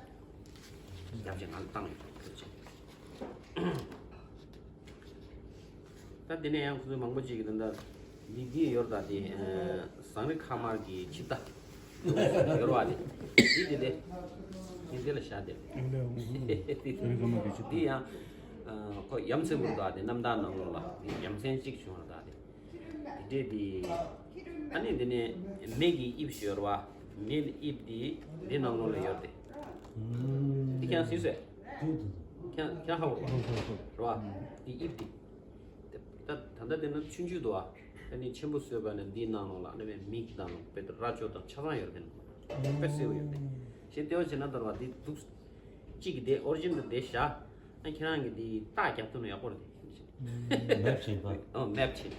རྒྱབ་ཅིག་ང་ལ་བཏང་ཡོད་རེད་ཅིག་ད་དེ་ནས་ཡང་ཁོ་ཚོ་མང་པོ་ཅིག་གིས་ད་ལྟ་འདི་འདི་ཡོད་ད། དེ་ཟངས་རི་ཁ་དམར་གྱི་ཆིབས་རྟ་ཡོད་རེད་བ། དེ་འདི་དེ་དེ་འདི་ལ་བཞག་དེ་འདི་ཡང་ཁོ་ཡ་མཚན་པོ་རེད་ད། དེ་རྣམ་ཐར་ནང་ལོགས་ལ་དེ་ཡ་མཚན་གཅིག་བྱུང་རེད་ད། དེ་དེ་འདྲས་དེ་ཨ་ནི་འདི་ནས་མེ་གི་དབྱིབས་ཤིག་ཡོད་རེད་བ། མེ་གི་དབྱིབས་དེ་འདི་ནང་ལོགས་ལ་ཡོད་དེ། འདི་ཁྱེད་རང་གཟིགས་སོང་། ཁྱེད་རང་ཁྱེད་རང་ཧ་གོ་རེད་བ། འདི་དབྱིབས་དེ། ད་ད་ལྟ་དེ་ན་ཆུང་ཆུང་འདུག་ཨ། ཨ་ནི་ཆེན་པོ་བཟོས་པ་ནི་འདིའི་ནང་ལོགས་ལ་ཨ་ནི་མིག་དང་དཔེ་རྭ་ཅོ་དང་ཆ་ཚང་ཡོད་རེད། དཔེ་གསལ་པོ་ཡོད་རེད། ཞེས་ལྟེ་བ་བྱས་ན་ལྟར་བ་འདི་འདུག་གཅིག་གི་དེ་ཨོ་རི་ཇིན་དུ་དེ་བཞག་ཨ་ཁྱེད་རང་གི་འདི་རྟགས་རྒྱབ་ཐུབ་ན་ཡག་པོ་རེད། མེབ་བྱས་པ། ཨོ་མེབ་བྱས།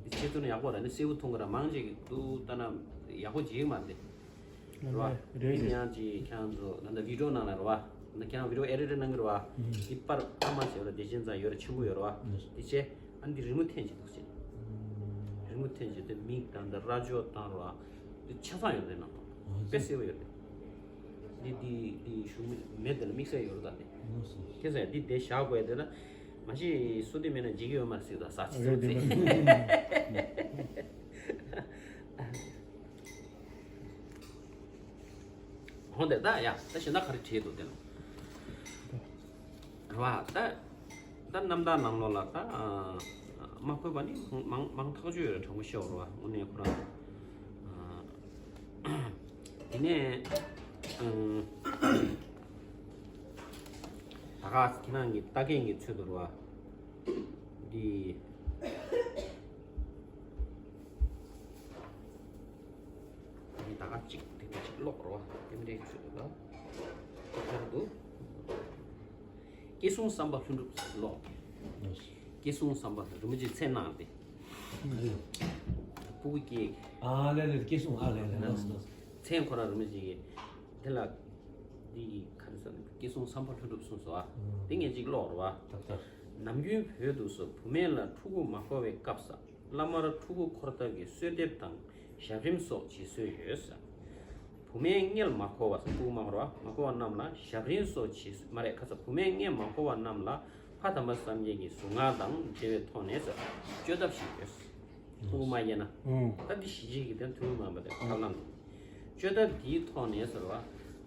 འདི་བྱེད་ཐུབ་ན་ཡག་པོ་རེད། ཨ་ནི་གསལ་པོ་མཐོང་གི་ར། མང་ཅིག་གིས་འདུག་ལྟ་ན་ཡག་པོ་བྱེད་ཀྱི་མ་རེད། རེད་བ། རེད་འདི་རེད། ཡང་ཅིག་ཁྱེད་རང་ཚོ་ད་ལྟ་བི་ཌིའོ་ནང་ལ་རེད་བ། ད་ཁྱེད་རང་བི་ཌིའོ་ཨེ་ཌི་ཊར་གནང་གི་རེད་བ། ཨུམ། འདི་པར་ཨ་མ་བྱས་པ་ལ་བདེ་ཆེན་ཚང་ཡོད་རེད། ཆེན་པོ་ཡོད་རེད་བ། ཨུམ། འདི་བྱས་ཨ་འདི་རི་མོ་འཐེན་བྱེད་འདུག་ཅེས། རི་མོ་འཐེན་བྱེད་དེ་མིག་དང་འདི་རྭ་ཅོ་དང་རེད་བ། འདི་ཆ་ཚང་ཡོད་རེད་ནང་དུ། ཨ་དཔེ་གསལ་པོ་ཡོད་རེད། འདི་འདི་འདི་ཞུ་མི་མེད་དེ་ལ་དམིགས་བསལ་ཡོད་རེད་ད་འདི། ཨ་སོ། ཁྱེད་ཚོས་འདི་དེ་བཞག་དགོས་དེ་ལ། མ་གཞི་སུ་དེ་མེད་ན་འཇིག་གི་ཡོད་མ་རེད་ཟེར་ད་ཟ་ཚིག་རེད་ཚིག་རེད། འོ་དེ་ད་ཡ་ད་གཞན་དག་ག་རེ་བྲིས་འདུག་དེ་ལ། རེད་བ། ད་ད་རྣམ་ཐར་ནང་ལོགས་ལ་ད་མ་འཁོད་པ་ནི་མང་མང་ཐག་ཆོད་ཡོད་རེད། དྲང་པོ་བཤད་པ་རེད་བ། དངོས་གནས་ཁོ་རང་། དེ་ནས་ད་ག་ཁྱེད་རང་གི་ལྟ་མཁན་གྱི་ཚོད་དུ་རེད་བ། འདི། འདི་ད་ག་གཅིག་དེ་འདྲ་གཅིག་ཀློག་རོ། དེ་འདྲའི་ཚུལ་དུ་ལ། དེ་ལྟར་དུ། སྐྱེས་སོང་བསམ་པ་ལྷུན་གྲུབ་ཀློག་སྐྱེས་སོང་བསམ་པ་རིན་པོ་ཆེ་མཚན་གནང་སྟེ། ཕྲུ་གུ་སྐྱེས། ཨ་ལེ་ལེ། སྐྱེས་སོང་། ཨ་ལེ་ལེ། ལགས་སོ། ལགས་སོ། མཚན་ཁོ་རང་རིན་པོ་ཆེ་གིས། དེ་ལ། འདི་ག་རེ་ཟེར་ན་སྐྱེས་སོང་བསམ་པ་ལྷུན་གྲུབ་གསུངས་སོ། ཨ། དེ་ངས་གཅིག་ཀློག་རོ། ཏག་ཏག་ནམ་རྒྱུན་བོད་དུ་སོ་བུད་མེད་ལ་ཕྲུ་གུ་མ་འཁོར་བའི་སྐབས་སུ། བླ་མར་ཕྲུ་གུ་འཁོར་ཐབས་ཀྱི་གསོལ་འདེབས་དང་ཞབས་རིམ་སོགས་བྱེད་སྲོལ་ཡོད། བུད་མེད་མངལ་མ་འཁོར་བ། ཕྲུ་གུ་མ་འཁོར་བ་མ་འཁོར་བ་རྣམས་ལ་ཞབས་རིམ་སོགས་བྱེད་སྲོལ་མ་རེད། ཁ་ཚ། བུད་མེད་མངལ་མ་འཁོར་བ་རྣམས་ལ་ཕ་དམ་པ་སངས་རྒྱས་ཀྱི་གཟུངས་སྔགས་དང་འབྲེལ་བའི་ཐོག་ནས་བཅོས་ཐབས་ཤིག་ཡོད། ཕྲུ་གུ་མ་སྐྱེས་ན། ཨང་། ད་འདི་ཞི་བྱེད་ཀྱི་དེ་ཐུན་མོང་མ་ཡིན་པ་དེ་ཐབས་ལམ་དེ། བཅོས་ཐབས་འདིའི་ཐོག་ནས་ཟེར་བ།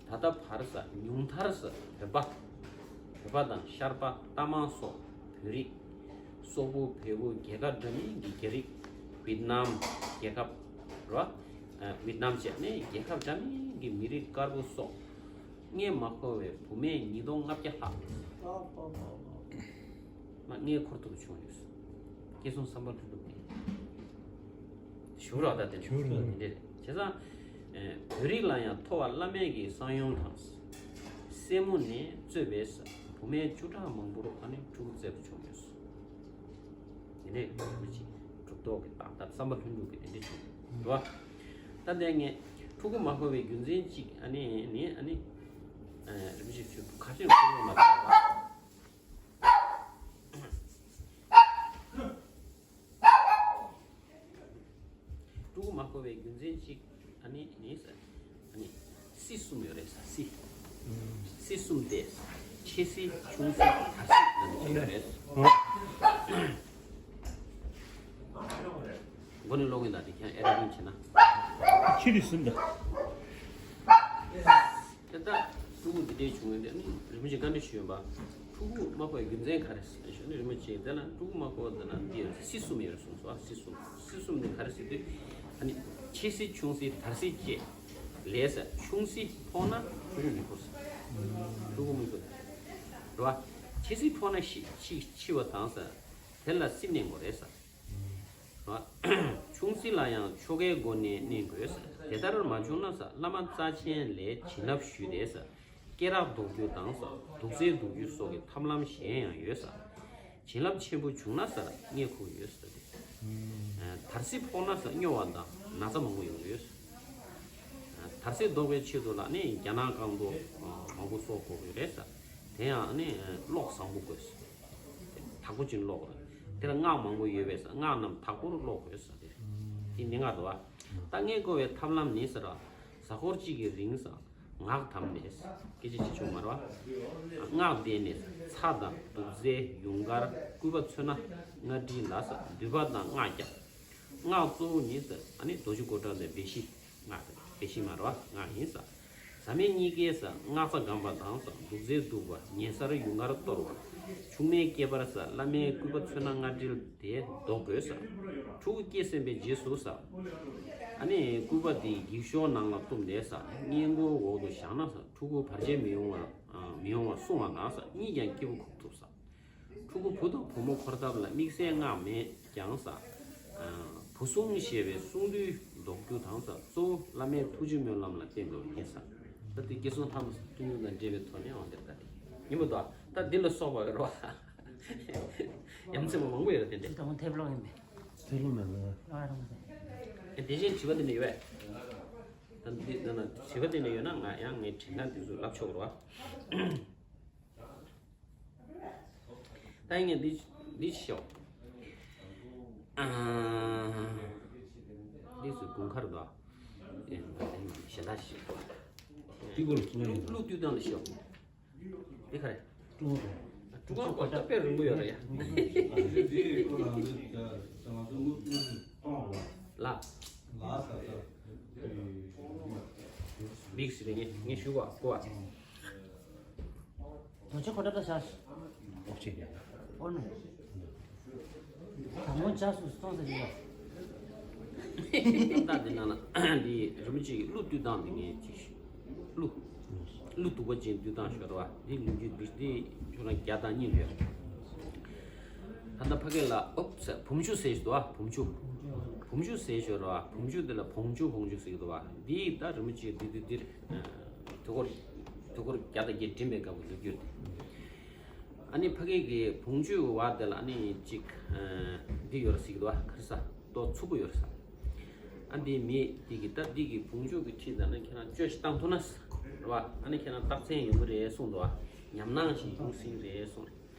ད་ལྟ་བར་ས་ཉུང་མཐར་ས་བོད་པ། བོད་པ་དང་ཤར་པ་རྟ་མང་སོགས་བོད་རིགས། སོག་པོ་བལ་པོ་རྒྱལ་ཁབ་འདྲ་མིན་གྱི་རྒྱ་རིགས། ཝི་ཏི་ནམ་རྒྱལ་ཁབ་རོ། ཨ། ཝི་ཏི་ནམ་བཅས་ནས་རྒྱལ་ཁབ་འདྲ་མིན་གྱི་མི་རིགས་དཀར་པོ་སོགས། ངས་མ་འཁོར་བའི་བུད་མེད་ཉིས་སྟོང་ལྔ་བརྒྱ་ལྷག་མ་ངས་འཁོར་ཐུབ་བྱུང་ཡོད། སྐལ་བཟང་བསམ་པ་ལྷུན་གྲུབ་ཀྱིས་ཞུ་རོགས། ད་དེ་ཞུ་རོགས། འདི་འདྲ་བྱས་ཙང་། ཨེ། བོད་རིགས་ལ་ཡང་མཐོ་བ་བླ་མེད་ཀྱི་གསང་ཡུམ་དང་། སྲས་མོ་ནས་གཙོས་པའི་བུད་མེད་བཅུ་ཕྲག་མང་པོར་ཨ་ནི་ཕྲུ་གུ་བཙལ་དུ་བྱུང་ཡོད། འདི་ནས་མི་གཅིག་གྲུབ་ཐོབ་ཀྱི་ཏག་ཏག་བསམ་པ་ལྷུན་གྲུབ་ཀྱིས་འདི་འདྲ་བྱུང་འདུག་བ། ད་ལྟ་ངས་ཕྲུ་གུ་མ་འཁོར་བའི་རྒྱུ་མཚན་གཅིག་ཨ་ནི་ནི་ཨ་ནི། ཨ། རིན་པོ་ཆེ་ཁྱོད་ཁ་ཤས་ཁོ་བོ་མ་ཐག་པ། ཕྲུ་གུ་མ་འཁོར་བའི་རྒྱུ་མཚན་གཅིག་ཨ་ནི་ནི་ཟེར། ཨ་ནི་སྲིད་གསུམ་ཡོད་རེད་ཟེར། སྲིད། སྲིད་གསུམ་སྟེ། ཆེ་སྲིད་ཆུང་སྲིད་དར་སྲིད་ལ་ནི་ཡོད་རེད། མགོ་ནས་ཀློག་གིན་ད་དེ་ཁྱེད་ཨེ་ར་ཀུན་བྱེད་ན། ཆེ་རིགས་གསུམ་དང་། དེ་ལྟར་ཕྲུ་གུ་འདི་འདྲའི་བྱུང་ཡོད་དེ་ནི་རིན་པོ་ཆེ་བཀའ་འདྲི་ཞུས་ཡོད་པ། ཕྲུ་གུ་མ་འཁོར་བའི་རྒྱུ་མཚན་ག་རེ་ཞུ་ནི་རིན་པོ་ཆེ་དེ་ལ་ཕྲུ་གུ་མ་འཁོར་བ་དེ་ལ་འདི་ཡོད་སྲིད་གསུམ་ཡོད་གསུངས་སོ། ཨ། སྲིད་གསུམ། སྲིད་གསུམ་ནི་ག་རེ་ཟེར་དུས། ཨ་ནི་ཆེ་སྲིད་ཆུང་སྲིད་དར་སྲིད་བཅས་ལས་ཟེར། ཆུང་སྲིད་ཕོག་ན་ཕྲུ་གུ་མི་འཁོར་ཟེར། ཕྲུ་གུ་མི་འཁོར་རེད་བ། ཆེ་སྲིད་ཕོག་ན་ཤི་ཤི་འཆི་བ་དང་ཟེར། དེ་ལ་སྲིད་གནས་དགོས་རེད་ཟེར། ཆུང་སྲིད་ལ་ཡང་ཆོ་གའི་སྒོ་ནས་གནས་དགོས། དེ་ལྟར་མ་བྱུང་ན་ཟེར། བླ་མ་རྩ་ཆེན་ལས་བྱིན་རླབས་ཞུས་ཏེ་ཟེར། སྐེ་རགས་འདོགས་རྒྱུ་དང་ཟེར། དུག་རྫས་བདུག་རྒྱུ་སོགས་ཀྱི་ཐབས་ལམ་གཞན་ཡང་ཡོད་ཟེར། བྱིན་རླབས་ཆེན་པོ་བྱུང་ན་ཟེར། ངས་ཁུར་ཡོད་ཟེར་ཏེ། དར་སྲིད་ཕོག་ན་ཟེར། སྨྱོ་བ་དང་ན་ཚ་མང་པོ་ཡོང་གི་ཡོད་ཟེར། དར་སྲིད་ཟློག་པའི་ཆེད་དུ་ལ་ནི་རྒྱ་ནག་རྐང་རྡོ་མང་པོ་གསོག་དགོས་ཀྱི་རེད་ཟེར། དེ་ཡང་ནི་གློག་བཟང་པོ་དགོས་ཟེར། དག་པོ་ཅིག་གློག་རེད། དེ་ལ་སྔགས་མང་པོ་ཡོད་པས་ཟེར། སྔགས་རྣམས་དག་པོར་ཀློག་དགོས་ཟེར་ཏེ། དེ་ནི་སྔགས་འདུག་བ། ད་ངས་བསྐོར་བའི་ཐབས་ལམ་ནི་ཟེར་བ། གཟའ་འཁོར་གཅིག་གི་རིང་ཟེར། སྔགས་དམ་ནས་ཟེར། སྐད་ཆ་ཅི་བྱུང་མ་རེད་བ། སྔགས་བཟླས་ནས་ཚྭ་དང་དུག་རྫས་ཡུངས་ཀར་སྐུད་པ་ཚོས་སྣ་ལྔ་སྒྲིལ་ལ་ཟེར། འདུས་པ་དང་སྔགས་བརྒྱབ། སྔགས་གཙོ་བོ་ནི་ཟེར། ཨ་ནི་རྡོ་རྗེ་གཽ་ཌ་དང་བེ་ཤི། སྔགས་དང་བེ་ཤི་མ་རེད་བ། སྔགས་ཡིན་ཟེར། ཟབ་མེད་གཉིས་ཀའི་ཟེར། སྔགས་རྫས་བསྒམས་པ་དང་ཟེར། དུག་རྫས་བདུག་པ། ཉེ་སར་ཡུངས་ཀར་གཏོར་བ། ཆུང་མའི་སྐེད་པར་ཟེར། བླ་མའི་སྐུད་པ་ཚོས་སྣ་ལྔ་སྒྲིལ་དེ་འདོགས་དགོས་ཟེར། ཕྲུ་གུ་སྐྱེས་ཟིན་པའི་རྗེས་སུ་ཟེར། ཨ་ནི་སྐུད་པ་དེ་འགྱིག་ཤོག་ནང་ལ་བཏུམས་ཏེ་ཟེར། སྔས་མགོ་འོག་ཏུ་བཞག་ན་ཟེར། ཕྲུ་གུ་བར་ཆད་མི་ཡོང་བ། མི་ཡོང་བ་སྲུང་བ་དང་ཟེར། གཉིད་ཀྱང་སྐྱིད་པོ་ཁུག་ཐུབ་ཟེར། ཕྲུ་གུ་བུ་དང་བུ་མོ་འཁོར་ཐབས་ལ་དམིགས་བསལ་སྔགས་མེད་ཀྱང་ཟེར། བུ་སྲུང་ཞེས་པའི་སྲུང་བརྩི་འདོགས་རྒྱུ་དང་ཟེར། གཙོ་བོ་བླ་མའི་ཐུགས་རྗེ་སྨོན་ལམ་ལ་བརྟེན་དགོས་ཡིན་ཟེར། ད་དེ་སྐལ་བཟང་ལྷ་མོ་བསྟན་འཛིན་དང་འབྲེལ་བའི་ཐོག་ནས་འོང་དེ་ལྟ་སྟེ་ཡིན་པ་འདུག་ད་འདི་ལ་སོགས་པ་རེད་བ། ཡ་མཚན་མ་མང་པོ་ཡོད་རེད་དེ་འདྲ། དེ་དང་ཐེབས་ལོག་ཡིན་པས། ཐེབས་ལོག་མེད་ལ། ཨ་རང་མ་དེ་བཞིན་དྲི་བ་འདི་ནས་ཡོད་པས། ད་འདི་ན་ན་དྲི་བ་འདི་ནས་ཡོད་ན་ང་ཡང་ངའི་དྲན་ཁ་འདི་ཚོ་ལབ་ཆོག་རེད་བ། ད་ངས་འདི་འདི་ཤོག་ཨ། འདི་ཚོ་དགུན་ཁར་དོ། ཞེ་ད་ཞིག་དོ། འདི་གོ་ལ་གསུང་ཡོད། ཀླུ་བཏུལ་སྟངས་ལ་ཤོག་འདི་ག་རེ། ཀྲུང་གོ་ཀྲུང་གོ་ད་དཔེ་རིང་པོ་ཡོད་རེད་ཡ། ལ། མིག་སི་རེད། ངས་ངས་ཞུ་བ་གོ་བ། རྡོ་རྗེ་གོ་ཊ་ད་བཞག་ཨོ་ཆེ། ཨོ་ནོ། དང་པོ་འཇའ་སུ་སྟོང་ཟེར་གྱི་ཡོད། ད་འདི་ནང་ན་འདི་རི་མོ་གཅིག་གླུ་བཏུལ་སྟངས་འདི་ངས་ཅིག་ཞུ། གླུ། གླུ་དུ་བ་ཅན་བཏུལ་སྟངས་ཞོར་བ་འདི་ལོ་རྒྱུས་འདི་འདི་ཁྱོད་རང་བརྒྱ་དང་གཉིས་ཡོད། ད་ལྟ་ཕ་གི་ལ་ཨོབ་ཟེར་བུམ་ཆུ་ཟེར་ཞིག་འདུག་བ། བུམ་ཆུ། བུམ་ཆུ་ཟེར་ཞོར་བ་བུམ་ཆུ་འདི་ལ་བོང་ཆུ་བོང་ཆུ་ཟེར་གྱི་འདུག་བ། འདི་ད་རི་མོ་གཅིག་འདི་འདི་འདིར་དུས་འཁོར་དུས་འཁོར་བརྒྱ་དང་བརྒྱད་འགྲིམ་པའི་སྐབས་ཀྱི་ལོ་རྒྱུས་འདི། ཨ་ནི་ཕ་གི་གི་བོང་ཆུ་བ་དེ་ལ་ཨ་ནི་གཅིག་འདི་ཡོད་རེད་ཟེར་གྱི་འདུག་བ། ག་རེ་ཟ་ཏོག་ཚུབ་པོ་ཡོད་རེད་ཟ། ཨ་འདི་མི་འདི་གི་ད་འདི་གི་བོང་ཆུ་གི་འཁྲིས་དང་ནི་ཁྱེད་རང་བཅོས་ཤིག་བཏང་ཐུབ་ན་ཟེར་རེད་བ། ཨ་ནི་ཁྱེད་རང་རྟགས་མཚན་ཡོང་གི་རེད་གསུངས་འདུག་བ། ཉམས་སྣང་ཞིག་ཡོང་སྲིད་རེད་གསུངས་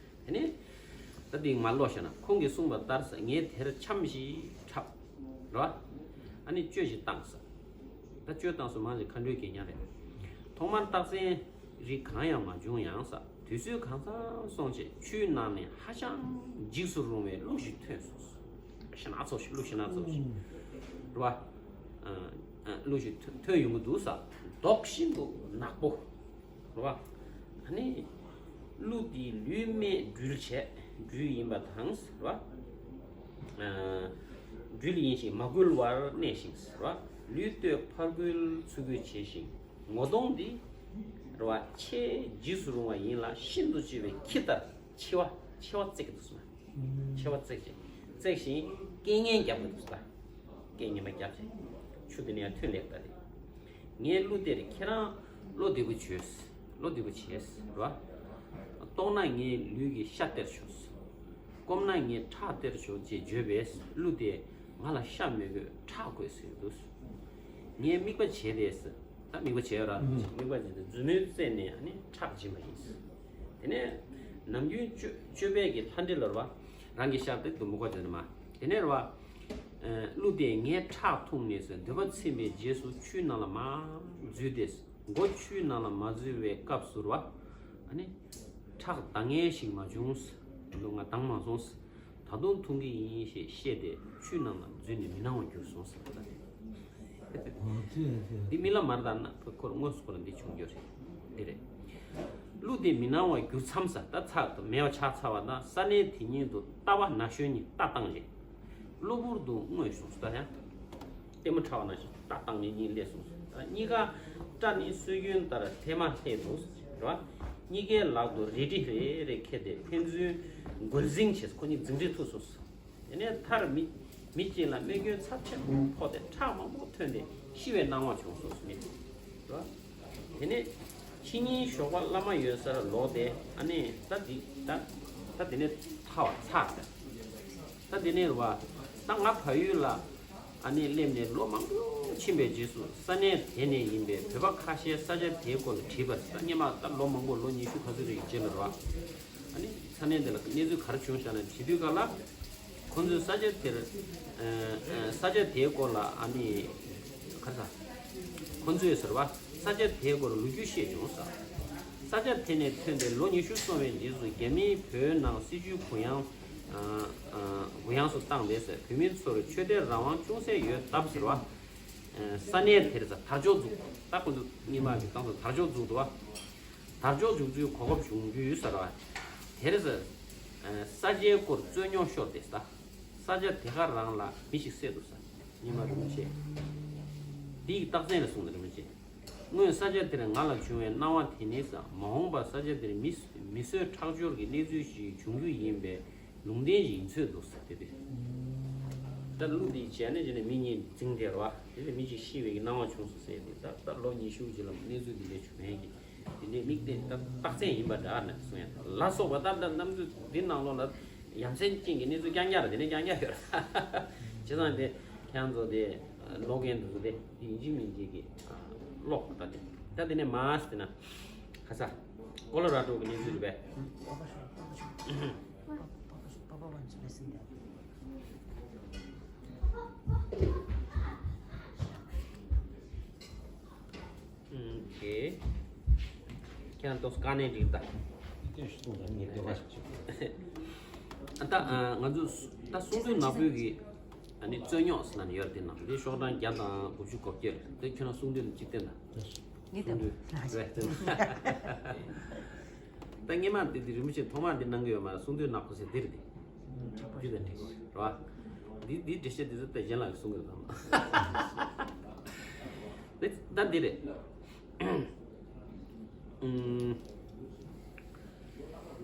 རེད། དེ་ནས་ད་འདི་མ་ལོག་ཤེ་ན་ཁོང་གིས་གསུངས་པ་ལྟར་ཟེར། ངས་དེར་འཆམ་ཞིག་འཁྲབ་རེད་བ། ཨ་ནི་བཅོས་ཤིག་བཏང་ཟེར། ད་བཅོས་བཏང་སོང་མ་ཟེར་མཁའ་འགྲོའི་གད་རྙིགས་རེད། ཐོག་མར་རྟགས་མཚན་རིགས་གང་ཡང་མ་བྱུང་ཡང་ཟེར། དུས་ཚོད་གང་ཙམ་སོང་རྗེས་ཆུའི་ནང་ནས་ཧ་ཅང་འཇིགས་སུ་རུང་བའི་གླུ་ཞིག་ཐོན་སོང་ཟེར། ཞེ་ན་ཚོགས་ཤིག་གླུ་ཞེ་ན་ཚོགས་ཤིག་རེད་བ། ཨ་ཨ་གླུ་ཞིག་ཐོན་ཐོན་ཡོང་གི་འདུག་ཟེར། མདོག་ཤིན་ཏུ་ནག་པོ་རེད་བ། ཨ་ནི་ གླུ་འདི་ལུས་སྨད་སྦྲུལ་བྱས། སྦྲུལ་ཡིན་པ་དང་ཟེར་བ། ཨ། སྦྲུལ་ཡིན་ཞིང་མ་འགུལ་བར་གནས་ཤིང་ཟེར་བ། ལུས་སྟོད་ཕར་འགུལ་ཚུར་འགུལ་བྱས་ཤིང་། ངོ་གདོང་འདི་རེད་བ། ཆེས་འཇིགས་སུ་རུང་བ་ཡིན་ལ་ཤིན་ཏུ་གཅེས་པའི་ཁྱི་ལྟར་མཆེ་བ་མཆེ་བ་བརྩེགས་ཀྱི་འདུག་ཟེར་བ། མཆེ་བ་བརྩེགས་ཤིང་བརྩེགས་ཤིང་སྐད་ངན་རྒྱག་གི་འདུག་ཟེར་བ། སྐད་ངན་པ་རྒྱག་བྱས། ཆུ་དེ་ནས་ཡང་ཐོན་ལེགས་ལྟ་སྟེ། ངའི་གླུ་དེར་ཁྱེད་རང་བློ་བདེ་པོ་བྱོས། བློ་བདེ་པོ་བྱས་ར། ལྟོགས་ན་ངའི་ལུས་ཀྱི་ཤ་སྟེར་ཆོག། སྐོམ་ན་ངའི་ཁྲག་སྟེར་ཆོག་ཅེས་བརྗོད་པས་གླུ་དེས་ང་ལ་ཤ་མི་དགོས་ཁྲག་དགོས་ཟེར་འདུག། ངའི་དམིགས་པ་བྱས་ཏེ། ད་དམིགས་པ་བྱས་ར། ཨུམ། དམིགས་པ་བྱས་ཏེ་མཛུབ་མོའི་རྩེ་ནས་ཨ་ནི་ཁྲག་འབྱིན་པ་ཡིན། དེ་ནས་ནམ་རྒྱུན་སྤྱོད་སྤྱོད་པས་ཀྱི་ལྷ་འདྲེ་ལ་ར། རང་གི་ཤ་སྟེར་དུ་མི་དགོས་ཟེར་ནས་མ། དེ་ནས་ར། ཨ། གླུ་དེས་ངའི་ཁྲག་འཐུང་ནས་ཟེར་འདོད་པ་ཚིམ་པའི་རྗེས་སུ་ཆུའི་ནང་ལ་མར་འཛུལ་ཏེ། མགོ་ཆུའི་ནང་ལ་མ་འཛུལ་བའི་སྐབས་སུ་ར། ཨ་ནི། ཁྲག་འདང་ངེས་ཤིག་མ་བྱུང་། ང་འདང་མ་སོང་། ད་དུང་འཐུང་གི་ཡིན་ཞེས་བཤད་དེ་ཆུའི་ནང་ལ་འཛུལ་ནས་མི་སྣང་བར་གྱུར་སོང་ཟེར་བ་དང་། འོ་དེ་དེ། འདི་རྨི་ལམ་མ་རེད། ད་ན་ཁོ་ཁོར་དངོས་སུ་ཁོ་ལ་འདི་བྱུང་རྒྱུ་རེད། འདི་རེད། གླུ་དེ་མི་སྣང་བར་གྱུར་མཚམས་ས་ད་ཚར་དུ་མེད་པ་ཆགས་ཚར་བ་དང་ས་གནས་དེ་ཉིད་དུ་རྟ་པ་ན་གཞོན་གཉིས་རྟ་བཏང་རྗེས། གློ་བུར་དུ་བསྔོས་བྱུང་ཟེར་ཡང་། ལྟད་མོ་འཁྲབ་པ་ནང་བཞིན་རྟ་བཏང་ནས་གཉིད་སླེབས་སོང་ཟེར། གཉིས་ཀ་སྐྲ་ནི་སྲོལ་རྒྱུན་ལྟར་ཐལ་མོ་སྦྱར་འདུག་ཟེར་བ། གཉིས་ཀའི་ལག་ཏུ་རལ་གྲི་རེ་རེ་འཁྱེར་ཏེ་ཕན་ཚུན་རྒོལ་འཛིང་བྱས། ཁོ་གཉིས་འཛིང་རེས་ཐུག་སོང་ཟེར། དེ་ནས་མཐར་མི་མི་གཅིག་ལ་རྨས་སྐྱོན་ཚབས་ཆེན་པོ་ཕོག་སྟེ་ཁྲག་མང་པོ་ཐོན་ཏེ་ཤི་བའི་སྣང་བ་བྱུང་སོང་ཟེར་མི་དེ། དེ་ནས་ཕྱི་ཉིན་ཞོགས་པ་བླ་མ་ཡོད་སར་ལོག་སྟེ། ཨ་ནི་ད་འདི་ད་ད་དེ་ནས་ཐར་བ་ཚར་ཟེར། ད་དེ་ནས་རེད་བ། ད་ང་བལ་ཡུལ་ལ་ཨ་ནི་སླེབས་ནས་ལོ་མང་པོ་ཕྱིན་པའི་རྗེས་སུ་ས་གནས་དེ་ནས་ཡིན་པའི་བོད་པ་ཁ་ཤས་ས་ཆ་དེའི་སྐོར་ལ་དྲིས་པར། ད་སྔོན་མ་ད་ལོ་མང་པོ་ལོ་ཉི་ཤུ་ག་ཚོད་རེ་རྗེས་ལ་རེད་བ། ཨ་ནི་ས་གནས་དེ་ལ་གནས་ཚུལ་ག་རེ་བྱུང་བཞག་ན་དྲིས་དུས་སྐབས་ལ། ཁོང་ཚོས་ས་ཆ་དེར་ཨ་ཨ་ས་ཆ་དེའི་སྐོར་ལ་ཨ་ནི་ག་རེ་ཟ། ཁོང་ཚོས་ཟེར་བ། ས་ཆ་དེའི་སྐོར་ལོ་རྒྱུས་བཤད་བྱུང་ཟེར། ས་ཆ་དེ་ནས་ཐོན་ཏེ་ལོ་ཉི་ཤུ་སོང་བའི་རྗེས་སུ་རྒྱ་མིས་བོད་ནང་སྲིད་བྱུས་གུ་ཡངས་ཨ་ཨ་གུ་ཡངས་སུ་བཏང་སྟེ་ཟེར། བོད་མི་ཚོར་ཆོས་དད་རང་དབང་ཅུང་ཟད་ཡོད་སྟབས་ཟེར་བ། ཨ་ས་གནས་དེར་ཟེར་དར་ལྕོག་འཛུགས། ད་ཁོང་ཚོ་སྔོན་མ་གི་ཏང་ཙུའུ་དར་ལྕོག་འཛུགས་འདུག་བ། དར་ལྕོག་འཛུགས་རྒྱུའི་གོ་སྐབས་བྱུང་རྒྱུ་ཡོད་ཟེར་བ། དེར་ཟེར། ཨ་ས་ཆའི་སྐོར་རྩོད་རྙོག་ཤོར་ཏེ་ཟེར། ས་ཆ་དེ་ག་རང་ལ་མི་ཞིག་བསད་འདུག་ཟེར། སྔོན་མ་རིན་པོ་ཆེ། འདི་ཡི་རྟགས་མཚན་ལ་གསུངས་ནས་རིན་པོ་ཆེ། སྔོན་ས་ཆ་དེར་ང་ལ་བྱུང་བའི་སྣང་བ་དེ་ནི་ཟེར། མ་འོངས་པར་ས་ཆ་དེར་མི་མི་གསོད་ཁྲག་སྦྱོར་གྱི་གནས་ཚུལ་ཞིག་འབྱུང་རྒྱུ་ཡིན་པའི་ལུང་བསྟན་ཞིག་ཡིན་ཚོད་འདུག་ཟེར་ཏེ། དེ་ད་གླུ་འདི་བྱས་ནས་བྱས་ནས་མི་གཉིས་འཛིང་སྟེ་རེད་བ། དེ་ནས་མི་གཅིག་ཤི་བའི་གི་སྣང་བ་བྱུང་སོང་ཟེར་ཏེ། ད་ད་ལོ་ཉི་ཤུ་རྗེས་ལ་གནས་ཚུལ་འདི་འདྲ་བྱུང་མེད་ཀི། དེ་འདྲའི་མིག་དེ་ད་རྟགས་མཚན་ཡིན་པ་འདྲ་ནས་གསུང་ཡ། ལ་སོགས་པ་ད་ད་གནམ་གྲུ་འདི་ནང་ལོགས་ལ་ཡ་མཚན་ཅན་གྱི་གནས་ཚུལ་རྐྱང་རྐྱང་རེད། དེ་ནས་རྐྱང་རྐྱང་ཡོད་ར། བྱས་ཙང་དེ་ཁྱེད་རང་ཚོ་དེ་ཀློག་མཁན་དེ་ཚོ་དེ་ཡིན་གཅིག་མིན་གཅིག་གི་ཀློག་ད་དེ་ད་དེ་ནས་མར་ཟེར་ན་ཁ་ས་ཀོ་ལོ་ར་ཌོ་གི་གནས་ཚུལ་རེད་པས། ཨུམ། ཁྱེད་རང་ཏོག་ཙམ་དཀའ་གནད་འགྲིག་ད། ཨ་ད་ང་ཚོ་ད་གསུང་སྟོན་ནག་པོའི་གི་ཨ་ནི་རྩོད་རྙོག་ཟེར་ན་ནི་ཡོད་རེད། དེ་ནང་དེ་ཤོག་གྲངས་བརྒྱ་དང་དགུ་བཅུ་གོ་བརྒྱད་རེད། དེ་ཁྱོད་རང་གསུང་སྟོན་གཅིག་སྟོན་ད། ངས་གསུང་སྟོན་རེད། ད་སྔོན་མ་དེ་དེ་རིན་པོ་ཆེ་ཐོག་མར་འདི་གནང་གི་ཡོད་མ་རེད། གསུང་སྟོན་ནག་པོ་ཟེར་འདི་རེད། དེ་དེ་དང་འགྲིག་གི་རེད་བ། འདི་འདི་འགྲེལ་བཤད་འདི་ཚོ་ད་གཞན་ལ་གསུང་གི་ཡོད་དམ། ད་འདི་རེད། ཨུམ།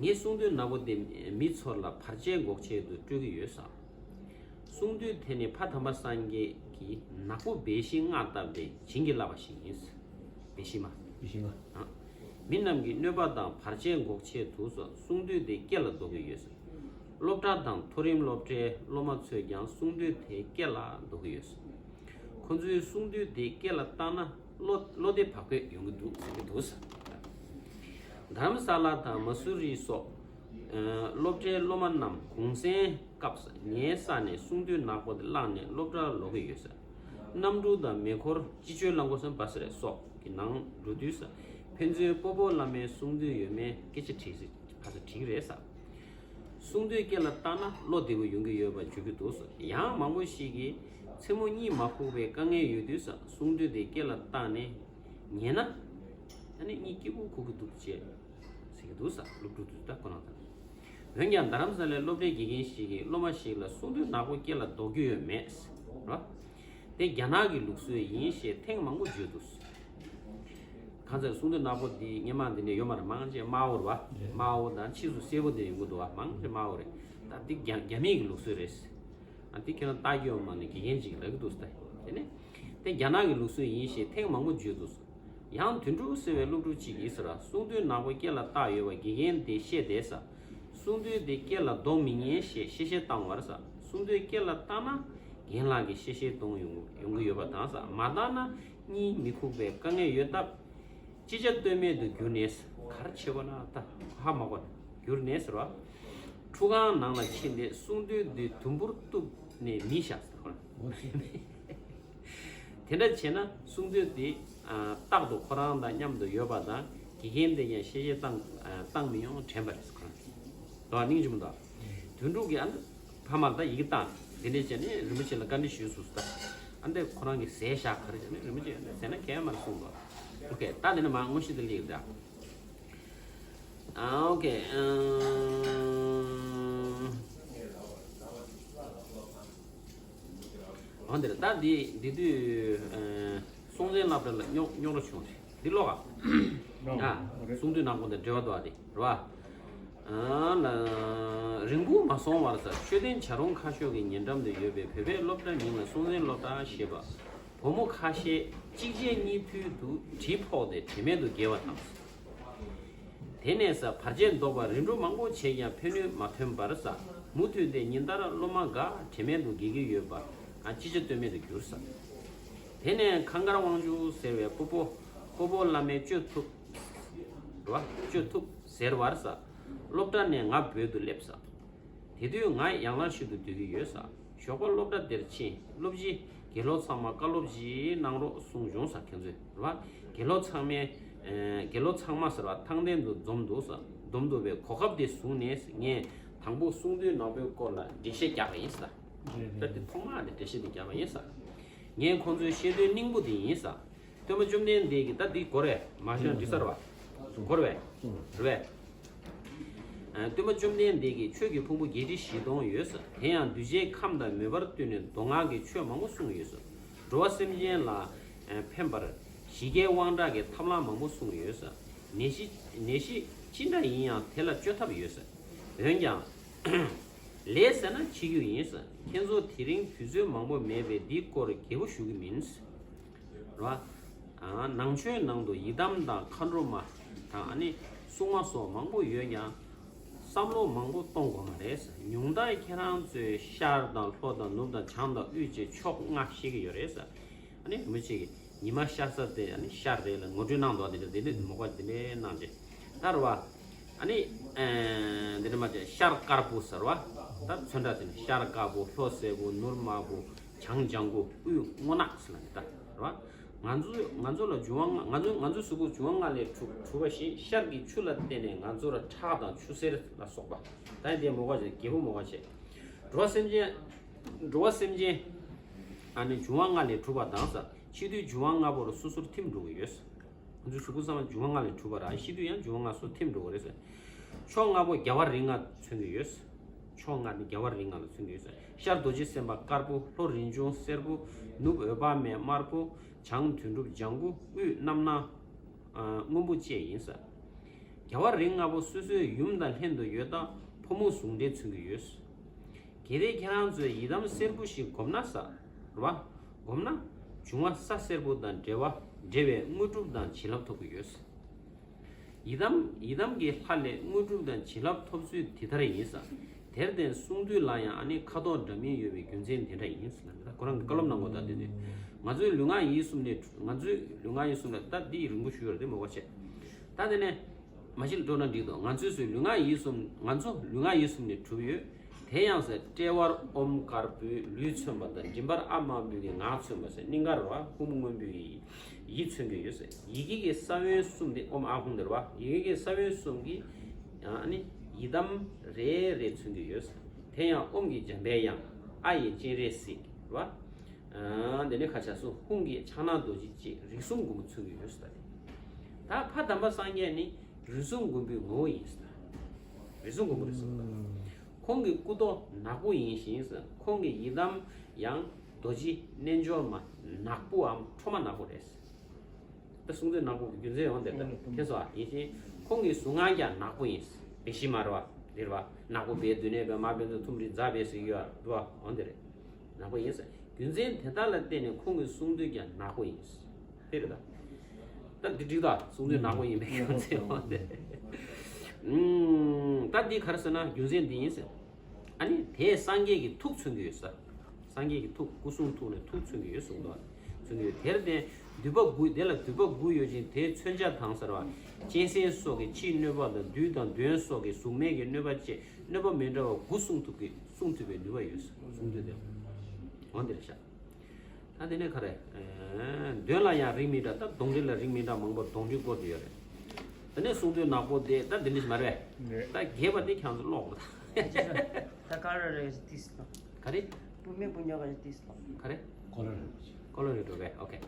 ངས་གསུང་སྟོན་ནག་པོ་དེ་མི་ཚོར་ལ་བར་ཆད་འགོག་ཆེད་དུ་སྤྲོད་ཀྱི་ཡོད་ཟེར། གསུང་སྟོན་དེ་ནི་ཕ་དམ་པ་སངས་རྒྱས་ཀྱིས་ནག་པོ་སྦས་ཤིང་སྔགས་བཏབ་སྟེ་བྱིན་གྱིས་བརླབས་པ་ཞིག་ཡིན། སྦས་ཤིང་མ། སྦས་ཤིང་མ། མི་རྣམས་ཀྱི་གནོད་པ་དང་བར་ཆད་འགོག་ཆེད་དུ་གསུང་སྟོན་དེ་སྐེ་ལ་འདོགས་ཀྱི་ཡོད་ཟེར། སློབ་གྲྭ་དང་མཐོ་རིམ་སློབ་གྲྭའི་སློབ་མ་ཚོས་ཀྱང་གསུང་སྟོན་དེ་སྐེ་ལ་འདོགས་ཀྱི་ཡོད་ཟེར། ཁོ་ཚོས་གསུང་སྟོན་དེ་སྐེ་ལ་བཏགས་ན་བློ་བློ་བདེ་བག་ཕེབས་ཡོང་གི་འདུག་ཟེར་གྱི་འདུག་ཟེར། དྷ་རམ་ས་ལ་དང་མ་སུ་རི་སོགས་སློབ་གྲྭའི་སློབ་མ་རྣམས་གུང་སེང་སྐབས་ངའི་ས་ནས་གསུང་སྟོན་ནག་པོ་དེ་བླངས་ནས་སློབ་གྲྭར་ལོག་གི་ཡོད་ཟེར། གནམ་གྲུ་དང་མེ་འཁོར་སྤྱི་སྤྱོད་རླངས་འཁོར་སམ་བྷ་སི་རེད་སོགས་ཀྱི་ནང་འགྲོ་དུས་ཕན་ཚུན་སྤོ་བོ་བླ་མའི་གསུང་སྟོན་ཡོད་མེད་སྐད་ཆ་དྲིས་ཟེར། ཕ་ཚ་དྲིས་ཀྱི་རེད་ཟེར། གསུང་སྟོན་སྐེ་ལ་བཏགས་ན་བློ་བདེ་པོ་ཡོང་གི་ཡོད་པ་བརྗོད་ཀྱི་འདུག་ཟེར། ཡང་མང་པོ་ཞིག་གིས་མཚན་མོ་གཉིད་མ་ཁུག་པའི་དཀའ་ངལ་ཡོད་དུས་ཟེར། གསུང་སྟོན་དེ་སྐེ་ལ་བཏགས་ནས་ཉལ་ན་ཨ་ནི་གཉིད་སྐྱིད་པོ་ཁུག་གི་འདུག་ཅེས་ཟེར་ ཡོད་འདུག་ས། སློབ་ཕྲུག་དུས་ད་ཁོ་རང་དང་། འོན་ཀྱང་རྡ་རམ་ས་ལའི་སློབ་གྲྭའི་དགེ་རྒན་ཞིག་གིས་སློབ་མ་ཞིག་ལ་གསུང་དོན་ནག་པོ་སྐད་ལ་འདོགས་རྒྱུ་ཡོད་མེད་རོ། དེ་རྒྱ་ནག་གི་ལུགས་སྲོལ་ཡིན་ཞེས་ཐེངས་མང་པོ་བརྗོད་འདུག་གང་ཟེར་གསུང་དོན་ནག་པོ་འདི་སྔོན་མ་འདི་ནས་ཡོད་མ་རེད། མང་ཆེ་དམར་པོ་རེད་བ། དམར་པོ་དང་ཕྱིས་སུ་སེར་པོ་འདི་ཡོང་གི་འདུག་བ། མང་ཆེ་དམར་པོ་རེད། ད་འདི་རྒྱ་རྒྱ་མིའི་གི་ལུགས་སྲོལ་རེད། ཨ་འདི་ཁྱེད་རང་ལྟ་རྒྱུ་ཡོད་མ་ནི་དགེ་རྒན་ཅིག་ལབ་ཀྱི་འདུག་ས། དེ་ནས་དེ་རྒྱ་ནག་གི་ལུགས་སྲོལ་ཡིན་ཞེས་ཐེངས་མང་པོ་བརྗོད་འདུག་ཡང་དོན་གྲུབ་ཟེར་བའི་སློབ་ཕྲུག་ཅིག་གིས་ཟེར། གསུང་དོན་ནག་པོ་སྐད་ལ་བཏགས་ཡོད་པ་དགེ་རྒན་དེས་བཤད་དེ་ཟེར། གསུང་དོན་དེ་སྐད་ལ་འདོགས་མི་ཉན་ཞེས་གཤེ་གཤེ་བཏང་བར་ཟེར། གསུང་དོན་སྐད་ལ་བཏགས་ན་རྒན་ལགས་ཀྱིས་གཤེ་གཤེ་གཏོང་ཡོང་ཡོང་གི་ཡོད་པ་དང་ཟེར། མ་བཏགས་ན་གཉིད་མི་ཁུག་པའི་དཀའ་ངལ་ཡོད་སྟབས། ཅི་བྱ་གཏོལ་མེད་དུ་གྱུར་ནས། ག་རེ་བྱེད་དགོས་ན་ད་ཧ་མ་གོ། གྱུར་ནས་ཟེར་བ། ཁྲུས་ཁང་ནང་ལ་ཕྱིན་ཏེ་གསུང་དོན་དེ་དུམ་བུར་གཏུབས་ནས་མིད་བཞག་ཟེར་བ། དེ་འདྲ་བྱས་ན་གསུང་དོན་དེ་ཨ་རྟག་ཏུ་ཁོ་རང་དང་མཉམ་དུ་ཡོད་པ་དང་། དགེ་རྒན་དེ་ཡང་གཤེ་གཤེ་བཏང་ཨ་བཏང་མི་ཡོང་དྲན་པ་རེད་ཁོ་རང་། དོ་སྙིང་རྗེ་མོ་འདུག་དོན་གྲུབ་ཀྱིས་ཨ་ནི་ཕ་མར་ད་ཡི་གེ་བཏང་། དེ་འདྲས་བྱས་ནས་རིན་པོ་ཆེ་ལ་བཀའ་འདྲི་ཞུས་སོང་ཟེར། ཨ་འདི་ཁོ་རང་གིས་ཟས་བཞག་ག་རེ་བྱས་ནས་རིན་པོ་ཆེ་ཟས་ན་གས་མར་གསུངས་འདུག་ཨོ་ཁེ། ད་དེ་ནས་མར་དངོས་གཞི་དེ་སླེབས་ཡོད་ད། ཨ་ཨོ་ཁེ། ཨང་། འོ་འདིར་ད་འདི་འདི་དུས་ཨ་སྲོང་བཙན་སློབ་གྲྭ་ལ་རྙོག་རྙོག་དྲ་བྱུང་རེད། འདི་ཀློག་ཨ། ཨ་གསུང་དོན་ནག་པོ་དང་འབྲེལ་བ་འདུག་ཨ། འདི་རེད་བ། ཨ་ལ། རིང་པོ་མ་སོང་བར་ས་མཆོད་རྟེན་བྱ་རུང་ཁ་ཤོར་གྱི་ཉེ་འགྲམ་དུ་ཡོད་པའི་བོད་པའི་སློབ་གྲྭ་མིང་ལ་སྲོང་བཙན་སློབ་གྲྭ་ཞེས་པ། བུ་མོ་ཁ་ཤས་གཅིག་རྗེས་གཉིས་མཐུད་དུ་གྲིབ་ཕོག་སྟེ་དྲན་མེད་དུ་བརྒྱལ་བ་དང་། དེ་ནས་ས་བར་ཆད་བཟློག་པར་རིམ་གྲོ་མང་པོ་བྱས་ཀྱང་ཕན་ནུས་མ་ཐོན་པར་ས་མུ་མཐུད་དེ་ཉིན་ལྟར་སློབ་མ་འགའ་དྲན་མེད་དུ་བརྒྱལ་གྱི་ཡོད་པ་ཨ་ཅི་བྱ་གཏོལ་མེད་དུ་གྱུར་ས། དེ་ནས་ཁང་དཀར་དབང་ཕྱུག་ཟེར་བའི་སྤོ་བོ་སྤོ་བོ་བླ་མས་གཅོད་ཐུབ། རེད་བ། གཅོད་ཐུབ་ཟེར་བར་ས། སློབ་གྲྭ་ནས་ང་བོད་དུ་སླེབས་ས། དེ་དུས་ང་ཡང་ལ་ཤུལ་དུ་སྡོད་ཀྱི་ཡོད་ས། ཞོགས་པ་སློབ་གྲྭ་དེར་ཕྱིན། སློབ་སྤྱི་དགེ་སློབ་ཚང་མ་བཀའ་སློབ་ཅིག་གནང་རོགས་གསུངས་བྱུང་ས། ཁྱེད་ཚོས་རེད་བ། དགེ་སློབ་ཚང་མས་ཨ་དགེ་སློབ་ཚང་མ་ཟེར་བ་ཐང་སྟེང་དུ་འཛོམས་འདུག་ས། འཛོམས་འདུག་པའི་གོ་སྐབས་དེ་བཟུང་ནས་ངས་དང་པོ་གསུང་དོན་ནག་པོའི་སྐོར་ལ་འགྲེལ་བཤད་རྒྱག་པ་ཡིན་ས། ད་དེ་ཐོག་མ་ནས་འགྲེལ་བཤད་དེ་རྒྱག་པ་ཡིན་ས། ངས་ཁོང་ཚོའི་བཤད་དོན་སྙིང་པོ་དེ་ཡིན་ས། སྟོན་པ་བཅོམ་ལྡན་འདས་ཀྱིས་ད་འདི་གོ་རེད། མ་ཤོད་འདི་ས་རེད་བ། གོ་རེད་བས། རེད་བས། ཨ་སྟོན་པ་བཅོམ་ལྡན་འདས་ཀྱིས་ཆོས་ཀྱི་ཕུང་པོ་བརྒྱད་ཁྲི་བཞི་སྟོང་ཡོད་ས། དེ་ཡང་གདུལ་བྱའི་ཁམས་དང་མོས་པར་བསྟུན་ནས་མདོ་སྔགས་ཀྱི་ཆོས་མང་པོ་གསུངས་ཡོད་ས། འགྲོ་བ་སེམས་ཅན་ལ་ཨ་ཕན་པར་ཞི་རྒྱས་དབང་དྲག་གི་ཐབས་ལམ་མང་པོ་གསུངས་ཡོད་ས། ནད་གཞི་ནད་གཞི་ཅི་འདྲ་ཡིན་ཡང་དེ་ལ་བཅོས་ཐབས་ཡོད་ས། འོན་ཀྱང་ལས་ཟེར་ན་འཆི་རྒྱུ་ཡིན་ས། ཁྱེད་ཚོ་དེ་རིང་དུས་ཚོད་མང་པོ་མེད་པས་འདིའི་སྐོར་རྒྱས་པོ་ཞུ་གི་མིན། རེད་བ། ཨ་ནང་ཆོས་ནང་དུ་ཡི་དམ་དང་མཁའ་འགྲོ་མ་དང་ཨ་ནི་སྲུང་མ་སོགས་མང་པོ་ཡོད་ཀྱང་བསམ་བློ་མང་པོ་གཏོང་དགོས་མ་རེད། ཉུང་མཐར་ཁྱེད་རང་ཚོས་ཤར་དང་ལྷོ་དང་ནུབ་དང་བྱང་དང་དབུས་བཅས་ཕྱོགས་ལྔ་ཤེས་ཀྱི་ཡོད་རེད། ཨ་ནི་རིན་པོ་ཆེ་གིས་ཉི་མ་ཤར་ས་དེ་ཨ་ནི་ཤར་རེད་ལ་ངོ་སྤྲོད་གནང་འདུག་དེ་འདྲ་དེ་འདྲ་མོ་ག་དེ་འདྲ་གནང་རྗེས་ད་རེད་བ། ཨ་ནི་ཨ་འདི་འདྲ་མ་བྱས་ཤར་དཀར་པོ་ཟེར་བ། ད་ཚོན་ཁྲ་དེ་ནི་ཤར་དཀར་པོ་ལྷོ་སེར་པོ་ནུབ་དམར་པོ་བྱང་ལྗང་གུ་དབུས་སྔོ་ནག་ཟེར་ལ་ནི་ད་རེད་བ། ང་ཚོ་ང་ཚོ་ལ་འབྱུང་བ་ལྔ། ང་ཚོ་ང་ཚོའི་གཟུགས་པོ་འབྱུང་བ་ལྔ་ལས་གྲུབ་གྲུབ་པ་བཞིན་ཤར་གྱི་ཆུ་ལ་བརྟེན་ནས་ང་ཚོར་ཁྲག་དང་ཆུ་སེར་ལ་སོགས་པ། ད་ཡིན་དེ་མོ་ག་བྱས་རྒྱལ་པོ་མོ་ག་བྱས། འགྲོ་བ་སེམས་ཅན། འགྲོ་བ་སེམས་ཅན། ཨ་ནི་འབྱུང་བ་ལྔ་ལས་གྲུབ་པ་དང་ས། ཕྱི་དུས་འབྱུང་བ་ལྔ་པོར་སོ་སོར་ཐིམ་འགྲོ་གི་ཡོད། ང་ཚོའི་གཟུགས་པོ་ཚང་མ་འབྱུང་བ་ལྔ་ལས་གྲུབ་པ་ར་ཕྱི་དུས་ཡང་འབྱུང་བ་ལྔ་སོ་ཐིམ་འགྲོ་གི་རེད་ས། ཕྱོགས་ལྔ་པོ་རྒྱལ་བ་རིགས་ལྔ་མཚོན་གྱི་ཡོད། ཕྱོགས་ལྔ་ནི་རྒྱལ་བ་རིགས་ལྔ་ལ་མཚོན་གྱི་ཡོད་ས། ཤར་རྡོ་རྗེ་སེམས་དཔའ་དཀར་པོ། ལྷོ་རིན་འབྱུང་སེར་པོ། ནུབ་འོད་དཔག་མེད་དམར་པོ། བྱང་དོན་གྲུབ་ལྗང་གུ། དབུས་རྣམ་སྣང་སྔོན་པོ་བཅས་ཡིན་ས། རྒྱལ་བ་རིགས་ལྔ་པོ་སོ་སོའི་ཡུམ་དང་ལྷན་དུ་ཡོད་སྟབས་ཕོ་མོ་ཟུང་འབྲེལ་མཚོན་གྱི་ཡོད། གལ་ཏེ་ཁྱེད་རང་ཚོས་ཡི་དམ་སེར་པོ་ཞིག་སྒོམ་ན་ས། རེད་བ། སྒོམ་ན། འབྱུང་བ་ས་སེར་པོ་དང་འབྲེལ་བ་འབྲེལ་བའི་དངོས་གྲུབ་དང་བྱིན་རླབས་ཐོབ་ཀྱི་ཡོད། ཡི་དམ་ཡི་དམ་གྱི་ལྷ་ལས་དངོས་གྲུབ་དང་བྱིན་རླབས་ཐོབ་ཚུལ་འདི་ལྟར་ཡིན་ས། དེར་བརྟེན་གསུང་དུས་ལ་ཡང་ཨ་ནི་ཁ་དོག་འདྲ་མིན་ཡོད་པའི་རྒྱུ་མཚན་འདི་འདྲ་ཡིན་ཟེར་ན་ད་ཁོ་རང་གི་བཀའ་སློབ་གནང་དགོས་ད་དེ་དུས། ང་ཚོའི་ལུས་ངག་ཡིད་གསུམ་ནས་ང་ཚོའི་ལུས་ངག་ཡིད་གསུམ་ལ་ད་འདི་རིང་པོ་ཞུ་ཡོད་རེད་དེ་མོ་ག་བྱས། ད་དེ་ནས། མ་གཞི་འགྲོ་ན་འགྲིག་འདུག་ང་ཚོའི་སུ་ལུས་ངག་ཡིད་གསུམ་ང་ཚོ་ལུས་ངག་ཡིད་གསུམ་ནས་གྲུབ་ཡོད། དེ་ཡང་ཟེར་དཔྲལ་བར་ཨོཾ་དཀར་པོས་ལུས་མཚོན་པ་དང་མགྲིན་པར་ཨ་དམར་པོས་ཀྱི་ངག་མཚོན་པ་ཟེར་སྙིང་གར་རོ་ཧཱུྃ་སྔོན་པོས་ཡིད་མཚོན་གྱི་ཡོད་ཟེར། ཡི་གེ་གི་ས་བོན་གསུམ་དེ་ཨོཾ་ཨཱཿཧཱུྃ་དེ་རེད་བ། ཡི་གེ་གི་ས་བོན་གསུམ་གྱིས་ཨ་ནི་ཡི་དམ་རེ་རེ་མཚོན་གྱི་ཡོད་ཟེར། དེ་ཡང་ཨོཾ་གྱི་འཇམ་པའི་དབྱངས། ཨ་ཡི་སྤྱན་རས་གཟིགས་རེད་བ། ཨ་དེ་ནས་ཁ་ཆག་སོ་ཧཱུྃ་གི་ཕྱག་ན་རྡོ་རྗེ་བཅས་རིགས་གསུམ་མགོན་པོ་མཚོན་གྱི་ཡོད་ཟེར་ད་དེ། ད་ཕ་དམ་པ་སངས་རྒྱས་ནི། རིགས་གསུམ་མགོན་པོའི་ངོ་བོ་ཡིན་ཟེར། རིགས་གསུམ་མགོན་པོ་རེད་ཟེར། ཁོང་གི་སྐུ་མདོག་ནག་པོ་ཡིན་ཞིང་ཟེར། ཁོང་གི་ཡི་དམ་ཡང་རྡོ་རྗེ་རྣལ་འབྱོར་མ་ནག་པོའམ་ཁྲོ་མ་ནག་པོ་རེད་ཟེར། ད་གསུང་དུས་ནག་པོ་གི་རྒྱུ་མཚན་ཡོང་དེ་ལྟར་མཁྱེན་སོང་ཨ། ཡིན་ཞིང་ཁོང་གི་གཟུངས་སྔགས་ཀྱང་ནག་པོ་ཡིན། བེ་ཤི་མ་ར་བ་རེད་བ། ནག་པོ་བེ་དུ་ནས་བེ་མ་བེ་ཚོ་ཐུམ་རི་རྫ་བེ་ཟེར་གྱི་ཡོད་ར་བ། འོན་དེ་རེད། ནག་པོ་ཡིན། རྒྱུ་མཚན་དེ་དག་ལ་བརྟེན་ནས་ཁོང་གི་གསུང་དུས་ཀྱང་ནག་པོ་ཡིན། དེ་རེད་ད། ད་འདི་འགྲིག་ད། གསུང་དུས་ནག་པོ་ཡིན་པའི་རྒྱུ་མཚན་འོན་དེ་རེད། ད་འདི་ག་རེ་ཟེར་ན་རྒྱུ་མཚན་འདི་ཡིན་ཟེར། ཨ་ནི་དེས་སངས་རྒྱས་ཀྱི་ཐུགས་མཚོན་གྱི་ཡོད་ས། སངས་རྒྱས་ཀྱི་ཐུགས། སྐུ་གསུང་ཐུགས་ནས་ཐུགས་མཚོན་གྱི་ཡོད་གསུངས་འདུག། མཚོན་གྱི་ཡོད། དེར་བརྟེན་མདུད་པ་དགུ། དེ་ལ་མདུད་པ་དགུ་ཡོད་ཅིང་དེའི་མཚོན་ཆ་དང་ཟེར་བ། གཅན་གཟན་སོགས་ཀྱི་ཕྱིའི་གནོད་པ་དང་བདུད་དང་གདོན་སོགས་ཀྱི་གཟུགས་མེད་ཀྱི་གནོད་པ་བཅས་གནོད་པ་མི་འདྲ་བ་དགུ་སྲུང་ཐུབ་ཀྱི། སྲུང་ཐུབ་པའི་ནུས་པ་ཡོད་གསུངས་འདུག། དེ་འོ་འདིར་བཞག། ད་དེ་ནས་ག་རེ། གདོན་ལ་ཡང་རིགས་མི་འདྲ། ད་གདོན་འདྲེ་ལ་རིགས་མི་འདྲ་མང་པོ་གདོན་འདྲེ་སྐོར་དུ་ཡོད་རེད། དེ་ནས་གསུང་དུས་ནག་པོ་དེ་ད་འདི་འདྲ་ཞིག་མ་རེད། རེད། ད་རྒྱས་པ་དེ་ཁྱང་ཚོ་ཀློག་པ་དང་། ད་ཀ་ར་རེ་ཏིས་ལོ། ག་རེ། བུ་མེད་བུ་ཉོ་ག་རེ་ཏིས་ལོ། ག་རེ། ཀོ་ལོ་རེ། ཀོ་ལོ་རེ་འགྲོ་བས། ཨོ་ཁེ།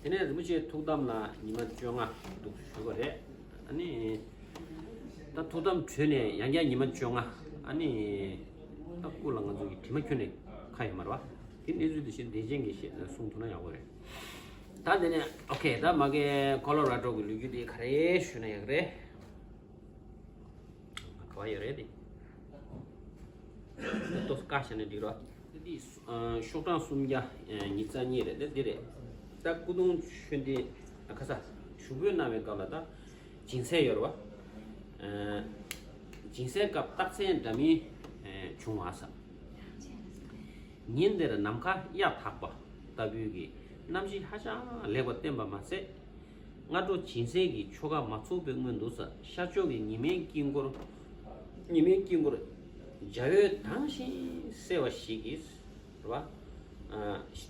དེ་ནས་རིན་པོ་ཆེའི་ཐུགས་དམ་ལ་ཉི་མ་བཅོ་ལྔ་འདུག་ཞུ་བ་རེད། ཨ་ནི། ད་ཐུགས་དམ་གྲོལ་ནས་ཡང་བསྐྱར་ཉི་མ་བཅོ་ལྔ། ཨ་ནི། ད་སྐུ་ལ་ང་ཚོ་གི་དྲི་མ་ཁྱོན་ནས་ཁ་ཡོད་མ་རེད་བ། དེ་གནས་ཚུལ་དེ་བཞིན་བདེ་ཆེན་གྱིས་བཤད་ནས་གསུང་ཐུབ་ན་ཡག་པོ་རེད། ད་དེ་ནས་ཨོ་ཁེ། ད་མ་གི་ཀོ་ལོ་ར་ཏོ་གི་ལོ་རྒྱུས་དེ་ག་རེ་ཞུ་ན་ཡག་རེད། ག་བ་ཡོད་རེད་དེ། ཏོག་ཙམ་བཀག་བྱས་ན་འགྲིག་རོགས། དེ་དེ་ཤོག་གྲངས་སུམ་བརྒྱ་ཉི་ཤུ་རྩ་གཉིས་རེད་དེ། འདི་རེད། ད་སྐུ་གདུང་མཆོད་རྟེན་ཁ་ས་ཞུགས་འབུལ་གནང་བའི་སྐབས་ལ་ད་སྦྱིན་སྲེག་ཡོད་རེད་བ། སྦྱིན་སྲེག་སྐབས་རྟགས་མཚན་འདྲ་མིན་བྱུང་བ་ས། ཉིན་དེར་ནམ་མཁའ་གཡའ་དག་པ་ལྟ་བུའི་གི་གནམ་གཤིས་ཧ་ཅང་ལེགས་པ་བསྟན་པ་མ་ཟད། སྔ་དྲོ་སྦྱིན་སྲེག་གི་ཆོ་ག་མ་ཚུགས་པའི་སྔོན་དུ་ས་ཤར་ཕྱོགས་ཀྱི་ཉི་མའི་དཀྱིལ་འཁོར། ཉི་མའི་དཀྱིལ་འཁོར་འཇའ་འོད་དྭངས་ཤིང་གསལ་བ་ཞིག་གིས་རེད་བ།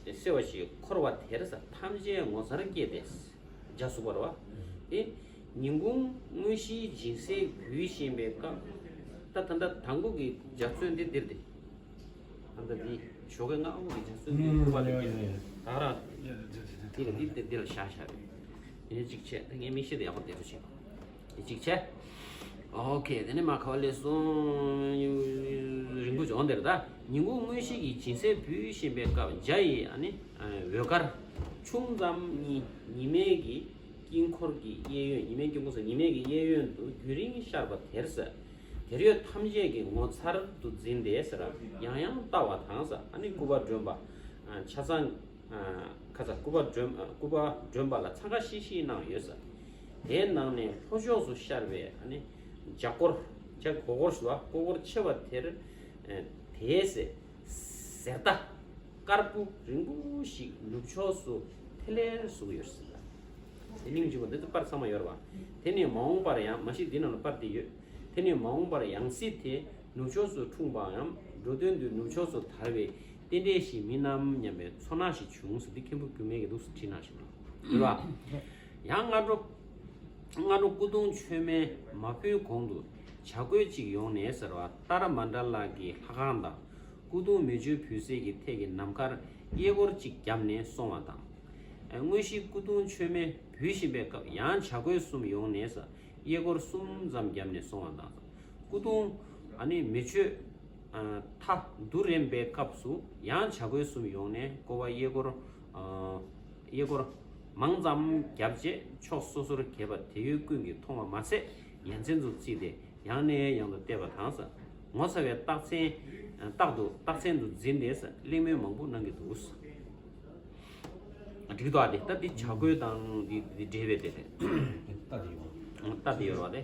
གསལ་བ་ཞིག་འཁོར་བ་དེར་ས་ཐམས་ཅད་ངོ་མཚར་སྐྱེས་ཏེ་འཇའ་ཟུག་པ་རེད་བ། དེ་ཉིན་གུང་དངོས་གཞིའི་སྦྱིན་སྲེག་འབུལ་བཞིན་པའི་སྐབས། ད་ད་ལྟ་དང་པོ་གི་འཇའ་ཚོན་དེ་འདིར་དེ། ཨ་ད་འདི་ཞོགས་ཀའི་སྔ་པོ་གི་འཇའ་ཚོན་འདི་ཐུག་པ་ལ་སྐྱེས། ད་རང་འདི་ལ་འདི་འདི་འདི་ལ་བཞག་བཞག་རེད། དེ་ནས་གཅིག་བྱས། ད་ངས་མིག་ཤེལ་དེ་ཡག་པོ་བལྟས་རོགས་བྱེད། དེ་གཅིག་བྱས། ཨོ་ཁེ། དེ་ནས་མ་ཁ་བ་ལས་སོང་། རིང་པོ་བྱུང་དེར་ད་ཉིན་གུང་དངོས་གཞི་གི་སྦྱིན་སྲེག་འབུལ་བཞིན་པའི་སྐབས་འཇའ་ཡི་ཨ་ནི་འོད་དཀར་ཆུང་ཙམ་གཉིས་ཉི་མའི་གི་དཀྱིལ་འཁོར་གྱི་གཡས་གཡོན། ཉི་མའི་དཀྱིལ་འཁོར་ཟེར་ཉི་མའི་གི་གཡས་གཡོན་དུ་རྒྱུན་རིང་ཤར་བ་དེར་ས། དེར་ཡོད་ཐམས་ཅད་ཀྱིས་ངོ་མཚར་དུ་འཛིན་ཏེ་ཟེར། ཡང་ཡང་ལྟ་བ་དང་ས། ཨ་ནི་སྐུ་པར་སྒྲོན་པ་ཆ་ཚང་ཁ་ཚ་སྐུ་པར་སྒྲོན་སྐུ་པར་སྒྲོན་པ་ལ་འཚང་ཁ་ཤིག་ཤིག་གནང་ཡོད་ས། དེའི་ནང་ནས་ལྷོ་ཕྱོགས་སུ་ཤར་བའི་ཨ་ནི་འཇའ་འཁོར་འཇའ་གོ་འཁོར་ཞུ་བ་གོ་འཁོར་ཆེ་བ་དེར་དེའི་ཟེར་ཟེར་ད། དཀར་པོ་རིང་པོ་ཞིག་ནུབ་ཕྱོགས་སུ་ཐལ་ལེར་ཟུག་ཡོད་ཟེར། དེ་སྙིང་རྗེ་པོ་འདི་ཚོ་པར་ཚང་མ་ཡོད་རེད་བ། དེ་ནས་མ་འོངས་པར་ཡང་མ་གཞི་འདི་ནང་ལ་པར་དེ་ཡོད། དེ་ནས་མ་འོངས་པར་ཡང་སྲིད་དེ་ནུབ་ཕྱོགས་སུ་འཁྲུངས་པའམ་འགྲོ་དོན་དུ་ནུབ་ཕྱོགས་སུ་དར་བའི་རྟེན་འབྲེལ་ཞིག་མིན་ནམ་སྙམ་པའི་ཚོར་སྣང་ཞིག་བྱུང་ཟེར། འདི་མཁན་པོ་རྒྱུད་སྨད་ཀྱི་འདུག་སེ་བྲིས་གནང་བཞིན་པ་རེད་བ། ཡང་སྔ་དྲོ་སྔ་དྲོ་སྐུ་གདུང་མཆོད་མེ་མ་ཕུལ་གོང་དུ་བྱ་རྒོད་ཅིག་ཡོང་ནས་ཟེར་བ། ཏཱ་ར་མཎྜ་ལ་གི་ལྷ་ཁང་དང་། སྐུ་གདུང་མེ་མཆོད་ཕུལ་སའི་གི་ཐད་ཀྱི་ནམ་མཁར་གཡས་སྐོར་གཅིག་བརྒྱབ་ནས་སོང་བ་དང་། དངོས་གཞི་སྐུ་གདུང་མཆོད་མེ་འབུལ་བཞིན་པའི་སྐབས་ཡང་བྱ་རྒོད་གསུམ་ཡོང་ནས་གཡས་སྐོར་གསུམ་ཙམ་བརྒྱབ་ནས་སོང་བ་དང་། སྐུ་གདུང་ཨ་ནི་མེ་མཆོད་མཐའ་བསྡུ་རན་པའི་སྐབས་སུ་ཡང་བྱ་རྒོད་གསུམ་ཡོང་ནས་སྐོར་བ་གཡས་སྐོར་གཡས་སྐོར་མང་ཙམ་བརྒྱབ་རྗེས་ཕྱོགས་སོ་སོར་གྱེས་པ་དེ་ཡུལ་ཀུན་གྱིས་མཐོང་བ་མ་ཚད་ཡ་མཚན་དུ་བརྩིས་ཏེ། ཡང་ནས་ཡང་དུ་བལྟས་པ་དང་ས། ངོ་མཚར་བའི་རྟགས་མཚན། རྟགས་དུ་རྟགས་མཚན་དུ་འཛིན་ཏེ་ས་གླེང་མོལ་མང་པོ་གནང་གི་འདུག་ས། འགྲིག་འདུག་ཨ། དེ་ད་འདི་བྱ་རྒོད་དང་འདི་འདི་འབྲེལ་བའི་དེ་རེད། རྟགས་དེ་ཡོད། རྟགས་དེ་ཡོད་རེད་བ། དེ་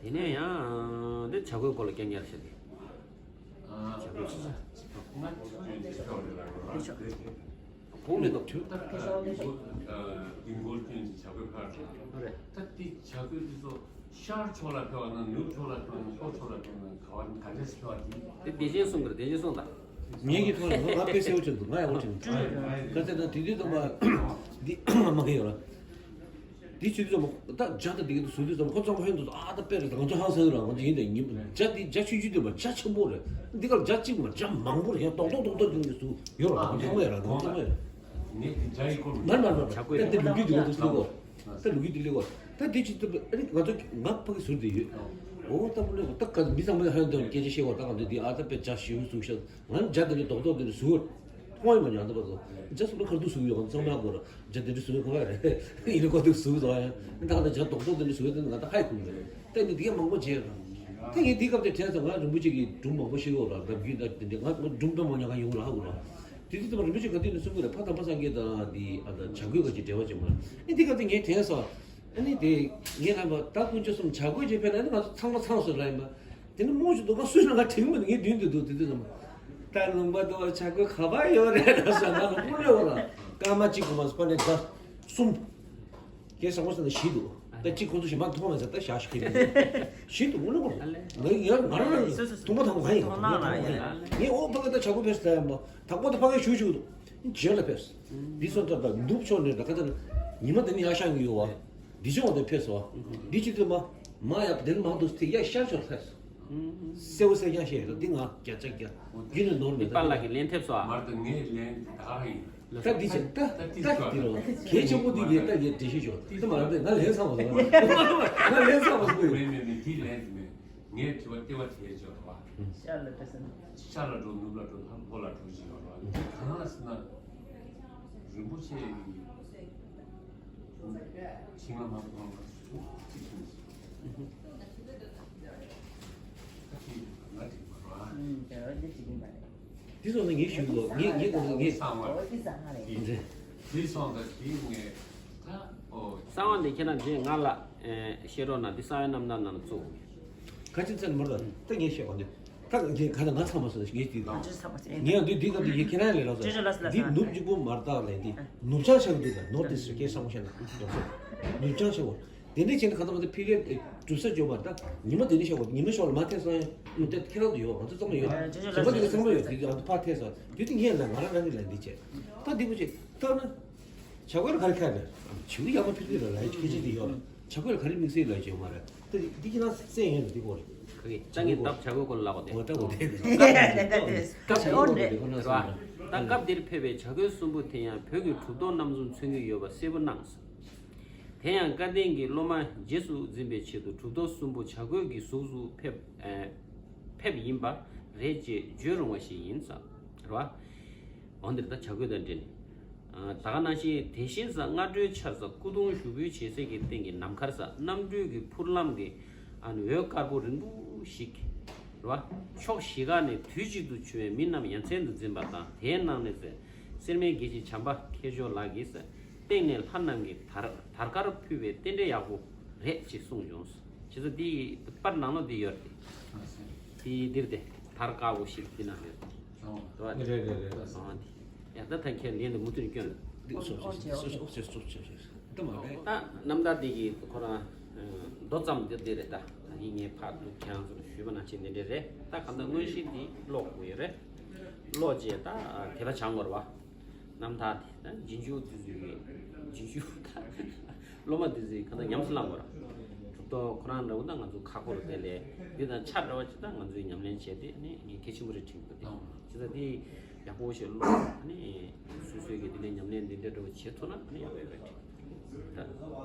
དེ་ནས་ཡང་འདི་བྱ་རྒོད་སྐོར་ལ་སྐད་ཉར་བྱས་ཏེ། བྱ་རྒོད་ཅི་ས། ཁོང་མེད་དོ། ད་ཁ་སང་ལས་འགོ་ལ་ཡིན་གྱི་བྱ་རྒོད་ཕར་ཐོན། རེད། ད་དེ་བྱ་རྒོད་དེ་ཚོ་ཤར་ཕྱོགས་ལ་ཕེབས་པ་ན་ནུབ་ཕྱོགས་ལ་ཕེབས་པ་ན་ལྷོ་ཕྱོགས་ལ་ཕེབས་པ་ན་ག་བ་ག་འདྲས་སེ་ཕེབས་པ་དེ། དེ་བདེ་ཆེན་གསུང་གི་རེད། བདེ་ཆེན་གསུང་དང་། ངེད་ཀྱི་ཐོག་ནས་ང་དཔེ་གསལ་པོ་བྱུང་འདུག། ང་ཡག་པོ་བྱུང་། ག་ཚད་ན་དེ་དུས་ཙམ་པ་འདི་མ་གི་ཡོད་ལ། འདི་ཆུ་དུས་ཙམ་པ་ད་འཇའ་དང་འདི་གི་དུས་སུ་དུས་ཙམ་པ་ཁོ་ཚང་མ་ཧོན་དུ་ཨ་ད་དཔེ་རེད། ང་ཚོ་ཧང་སང་ར་ང་ཚོ་ཡིན་དེ་ཉིན་འཇའ་འདི་འཇའ་ཆུང་ཆུང་དུས་པ་འཇའ་ཆེན་པོ་རེད། འདི་གར་འཇའ་གཅིག་མ་འཇའ་མང་པོ་རེད། ཡང་ཏོག་ཏོག་ཏོག་ཏོག་འདི་གི་སུ་ཡོད་ར། ང་ཚོ་ཚང་མ་ཡོད་ར། ང་ཚོ་ཚང་མ་ཡོད། ངས་འདི་འཇའ་ཡི་སྐོར་མ་མ་མ་བྱ་རྒོད་དཔེ་འདི་ལུག་རྒྱུ་འདི་ང་ཚོ་ཚུགས་གོ། ད་ལོ་རྒྱུས་དེ་ལེགས་བ། ད་དེ་ཅི་ལྟ་བུ་ཨ་ནི་ང་ཚོ་ང་ཕ་གི་ཟུར་དེ་ཡོད། འོ་ད་པུ་ལེགས་བ། ད་ག་མི་ཚང་མ་ཧན་དང་སྐད་ཆ་བཤད་བ། ད་ག་འདི་འདི་ཨ་ད་པེ་ཇ་ཞིག་ཟུག་ཤག་ང་ཇ་དེ་ནི་རྡོག་རྡོག་དེ་ནི་ཟུག་མཐོང་ཡ་མ་ཉག་ད་པ་ཚོ་ཇ་སུ་ལ་ཁར་དུ་ཟུག་ཡོད། ང་ཚང་མ་གོ་ར་ཇ་དེ་འདྲ་ཟུག་ཡོད་གོ་ཡ་རེད། ཡིན་ནི་གོ་དུ་ཟུག་ཟོ་ཡ། ད་ག་ད་ཇ་རྡོག་རྡོག་དེ་ནི་ཟུག་ཡོད་དེ་ང་ད་ཧའི་ཁུང་རེད། ད་ནི་དེ་ག་མང་པོ་བྱས་ར། ད་ངས་དེ་སྐབས་དེ་དྲན་སོང་། ང་རིན་པོ་ཆེ་གི་སྒྲུང་མང་པོ་ཤེས་ཡོད་ར། རབ་རྒྱུན་ད་དེ་འདྲ་ང་ང་སྒྲུང་དཔེ་མང་ཉག་ག་ཡོང་ར་ཧ་གོ་ར། དེ་དུས་ཙམ་པ་རིན་པོ་ཆེ་ག་དུས་ནས་གསུང་གི་རེད། ཕ་དམ་པ་སངས་རྒྱས་དང་དེ་ཨ་ད་བྱ་རྒོད་ག་ཅིག་འབྲེལ་བ་བྱེད་མ་རེད། ཨེ་དེ་སྐབས་དེ་ངས་དྲན་སོང་། ཨ་ནི་དེ་ངས་ལབ་པ་ད་དཀོན་མཆོག་གསུམ་བྱ་རྒོད་ཅིག་ཕེབས་ན་ཨ་ནི་ང་ཚོ་ཚང་མ་ཚང་སོང་ལབ་ཡིན་པ། དེ་ནི་རྨོ་ཞིག་འདུག་ག་སུས་ན་ང་དྲན་མི་འདུག་ངའི་མདུན་དུ་འདུག་དེ་དུས་ཙམ་པ། ད་ལུང་པ་འདུག་བྱ་རྒོད་ག་པར་ཡོད་རེད་ལབ་སོང་། ང་ལ་དངུལ་ལས་འོ་ལ་སྐར་མ་གཅིག་གོ་མ་སོང་པ་ནས་ད་གསུམ། ཁྱེད་ས་ངོ་ས་ནས་བཞི་འདུག་ད་གཅིག་ཁོ་ཚོ་ཞིག་མ་མཐོང་ན་ཟེར། ད་བཞག་ཞིག་ཁྱེར་བཞི་འདུག་དངུལ་ལས་འོ་ལ་ང་ཡང་ང་རང་རང་མཐོང་པ་དང་གང་ཡིན་མཐོང་པ་དང་གང་ཡིན། ངས་འོ་ཕ་གི་ད་བྱ་རྒོད་ཕེབས་ས་ཡང་མ། དང་པོ་དེ་ཕ་གིར་བཞུགས་བཞུགས་འདུག་རྗེས་ལ་ཕེབས། འདི་སོང་ཙང་ད་ནུབ་ཕྱོགས་ནས་ད་ཁ་ད་ཉི་མ་དེ་ནི་ཡར་ཤར་གྱི་ཡོད་བ། འདི་ཕྱོགས་དེ་ཕེབས་སོང་བ། འདི་ཕྱི་དུས་མ་མ་ཡག་དེ་ནི་མང་དུ་དེ་ཡར་ཤར་ཕྱོགས་ཕེབས་སོང་། སེའུ་སེ་ཡང་ཤེས་ར། འདི་ང་བརྒྱ་ཆ་བརྒྱ་རྒྱུན་ནས་ནོར་མེད། པཱ་ལགས་ཀྱིས་ལན་ཐེབས་སོང་ཨ། མར་དུ་ངས་ལན་ད་ག་ཡིན། ད་འདི་བྱས་ད་ད་འདི་རོ། གལ་ཆེན་པོ་འདི་ངས་ད་ངས་འགྲེལ་བཤད་ཞུ། འདི་མ་རེད། ང་ལན་ཚང་བ་ཟེར། ང་ལན་ཚང་བ་ཟེར་གི་ཡོད། མེད་མེད་མེད། འདི་ལན་དེ་མེད། ངས་དྲི་བ་ལྟེ་བ་དེ་བརྗོད་པ། ཤར་ལ་ཕེབས་ས་ན། ཤར་ལ་འགྲོ། ནུབ་ལ་འགྲོ། ལྷོ་ལ་འགྲོ་བཞིན་ཡོད་པ། གང་ལ་ཟེར་ན། རིན་པོ་ཆེ་གི་ཁྱིམ་ལ་མ་གཏོང་བ་སུ་གཅིག་གསུངས་སོང་། ད་ཁྱེད་ང་དྲིས་པ་རེད། ཨུམ། དེ་རེད། འདི་ཅི་ཡིན་པ་རེད། དེ་སོང་ན་ངས་ཞུ་གོ། ངས་ངས་གོ་ངས། གསང་བ། འོ་དེ་གསང་བ་རེད། འདི། དེ་སོང་ད་དེ་ངས་ད་ཨོ། གསང་བ་འདི་ཁྱེད་རང་རྗེས་ང་ལ་ཨེ་བཤད་རོགས་གནང་། འདི་གསང་བའི་རྣམ་ཐར་ནང་ལ་བཙུགས། ག་ཅི་ཚན་མར་ད་ད་ངས་བཤད་པ་འདི་ད་ངས་ག་ད་ང་ཚང་མ་སོང་ངས་དེ་ད། ང་ཚོ་ཚང་མ་ཚང་ངས་འདི་འདི་ག་འདི་ཡི་ཁྱེད་རང་ལས་རོགས་ཇོ་ཇོ་ལགས་སོ་ལགས་འདི་སོ། ནུབ་གཅིག་པུ་མར་ད་ལས་འདི་ནུབ་བྱང་ཆགས་འདུག་ད་ནོར་ཏིས་ཁྱེད་གསང་བཤད་ན་ཡོང་སོང་། ནུབ་བྱང་ཆགས་འོ། དེ་འདྲའི་བྱས་ན་ག་ཚོད་མ་ཚད་ཕི་ལེ་གྲུབ་ས་འཇོག་པ་ད་ཉི་མ་དེ་ནས་ཤོག་ཉི་མ་ཤོག་ལ་མ་ཐེབས་སོང་ཡང་ལོ་དེ་ཁྱེད་རང་ཚོ་ཡོད། ང་ཚོ་ཚང་མ་ཡོད། ཨ་ཇོ་ཇོ་ལགས་སོ་ལགས་སོ། ཚང་མ་ཡོད། དེ་ཚང་མ་ཡོད། དེ་ཨ་ཕ་ཐེབས་སོང་དེ་དུས་ངས་ལ་ང་རང་རང་གི་ལ་འདི་བྱས་ད་འདི་པོ་བྱས་ད་ན། བྱ་རྒོད་ལ་ག་རེ་ཁ་རེད། བྱིའུ་ཡག་པོ་ཕིར་ཕིར་ལ་ལ་ཡི་ཁྱེད་ཅི་འདི་ཡོད་ལ། བྱ་རྒོད་ལ་ག་རེ་དམིགས་བསལ་ལ་བྱེད་མ་རེད། ད་འདི་ཁྱེད་རང་སེམས་ཡོད་ལ་འདི་གོ་རེད། ཁ་གི་ད་ངས་སྟབས་བྱ་རྒོད་ཀོ་ལ་ལག་གོ་དེ། འོ་ད་གོ་དེ། སྐབས་འདིར་ཕེབས་པའི་བྱ་རྒོད་གསུམ་པོ་དེ་ཡང་བོད་ཀྱི་གྲུབ་ཐོབ་རྣམ་གསུམ་མཚོན་གྱི་ཡོད་པ་གསལ་པོ་སྣང་སོང་། དེ་ཡང་སྐལ་ལྡན་གྱི་སློབ་མ་རྗེས་སུ་འཛིན་པའི་ཆེད་དུ་གྲུབ་ཐོབ་གསུམ་པོ་བྱ་རྒོད་ཀྱི་གཟུགས་སུ་ཕེབས་ཨེ་ཕེབས་ཡིན་པ་རེད་ཅེས་བརྗོད་རུང་བ་ཞིག་ཡིན་ཙང་རེད་བ། འོན་ཏེ་ད་བྱ་རྒོད་དང་འབྲེལ་ནས། ད་ག་ནང་བཞིན་དེ་བཞིན་ས་སྔ་དྲོའི་ཆར་ས་སྐུ་གདུང་ཞུགས་འབུལ་བྱེད་སའི་གི་སྟེང་གི་ནམ་མཁར་ས་གནམ་གྲུའི་གི་འཕུར་ལམ་གི་ཨ་ནི་འོད་དཀར་པོ་རིང་པོ་ཞིག་རེད་བ། ཕྱོགས་བཞི་ཁ་ནས་དུས་གཅིག་ཏུ་བྱོན་པའི་མི་རྣམས་ཡ་མཚན་དུ་འཛིན་པ་དང་། དེའི་ནང་ནས་ཟེར་སེར་སྨད་དགེ་བཤེས་བྱམས་པ་མཁས་མཆོག་ལགས་ཀྱིས་ཟེར་སྟེང་ནས་ལྷ་རྣམས་ཀྱིས་དར་དར་དཀར་ཕུལ་བའི་རྟེན་འབྲེལ་ཡག་པོ་རེད་ཅེས་གསུངས་བྱུང་། བྱས་ཙང་འདི་པར་ནང་ལོགས་འདི་ཡོད་རེད། དེ་འདིར་དེ་དར་དཀར་པོ་ཞིག་འདི་ན་ཡོད་རེད། རེད་རེད་རེད། ཡང་ད་ཐང་ཁྱེད་ལན་དུ་མུ་མཐུད་ནས་སྐྱོན། འདི་སོ་སོ་སོ་སོ་སོ་སོ་སོ་སོ་སོ་ད་མ་རེད། ད་རྣམ་ཐར་འདི་གི་ཁོ་རང་མདོ་ཙམ་འདི་འདི་རེད། ད་ད་ཡིན་ངས་ཕར་འདུག་ཁྱེད་རང་ཚོར་ཞུས་པ་ནང་བཞིན་འདི་འདྲ་རེད། ད་གང་ལྟར་དངོས་གཞི་འདི་ཀློག་དགོས་ཡོད་རེད། ཀློག་རྗེས་ད་དེ་ལ་སྦྱང་དགོས་རེད་བ། རྣམ་ཐར་དེ་ད་རྗེས་འཇུག་དེ་ཚོའི་རྗེས་འཇུག་ད་སློབ་མ་དེ་ཚོས་གང་ལྟར་ཉམས་སུ་བླང་དགོས་རེད། གྲུབ་ཐོབ་ཁོ་རང་འདྲ་བོ་ད་ང་ཚོ་ཁ་ཁོ་རུ་དེ་ལས་འདི་དང་ཆ་འདྲ་བ་ཅིག་ད་ང་ཚོས་ཉམས་ལེན་བྱས་ཏེ་ནི་ངས་གལ་ཆེན་པོ་རེད་དྲན་གྱི་འདུག་སྟེ། བྱས་ཙང་དེ་ཡག་པོ་ཞིག་ཀློག་ནི་སོ་སོའི་གི་དེ་ནས་ཉམས་ལེན་འདི་འདྲ་འདྲ་བོ་བྱེད་ཐུབ་ན་ནི་ཡག་པོ་ཡོད་པ་འདྲ། ད་ད་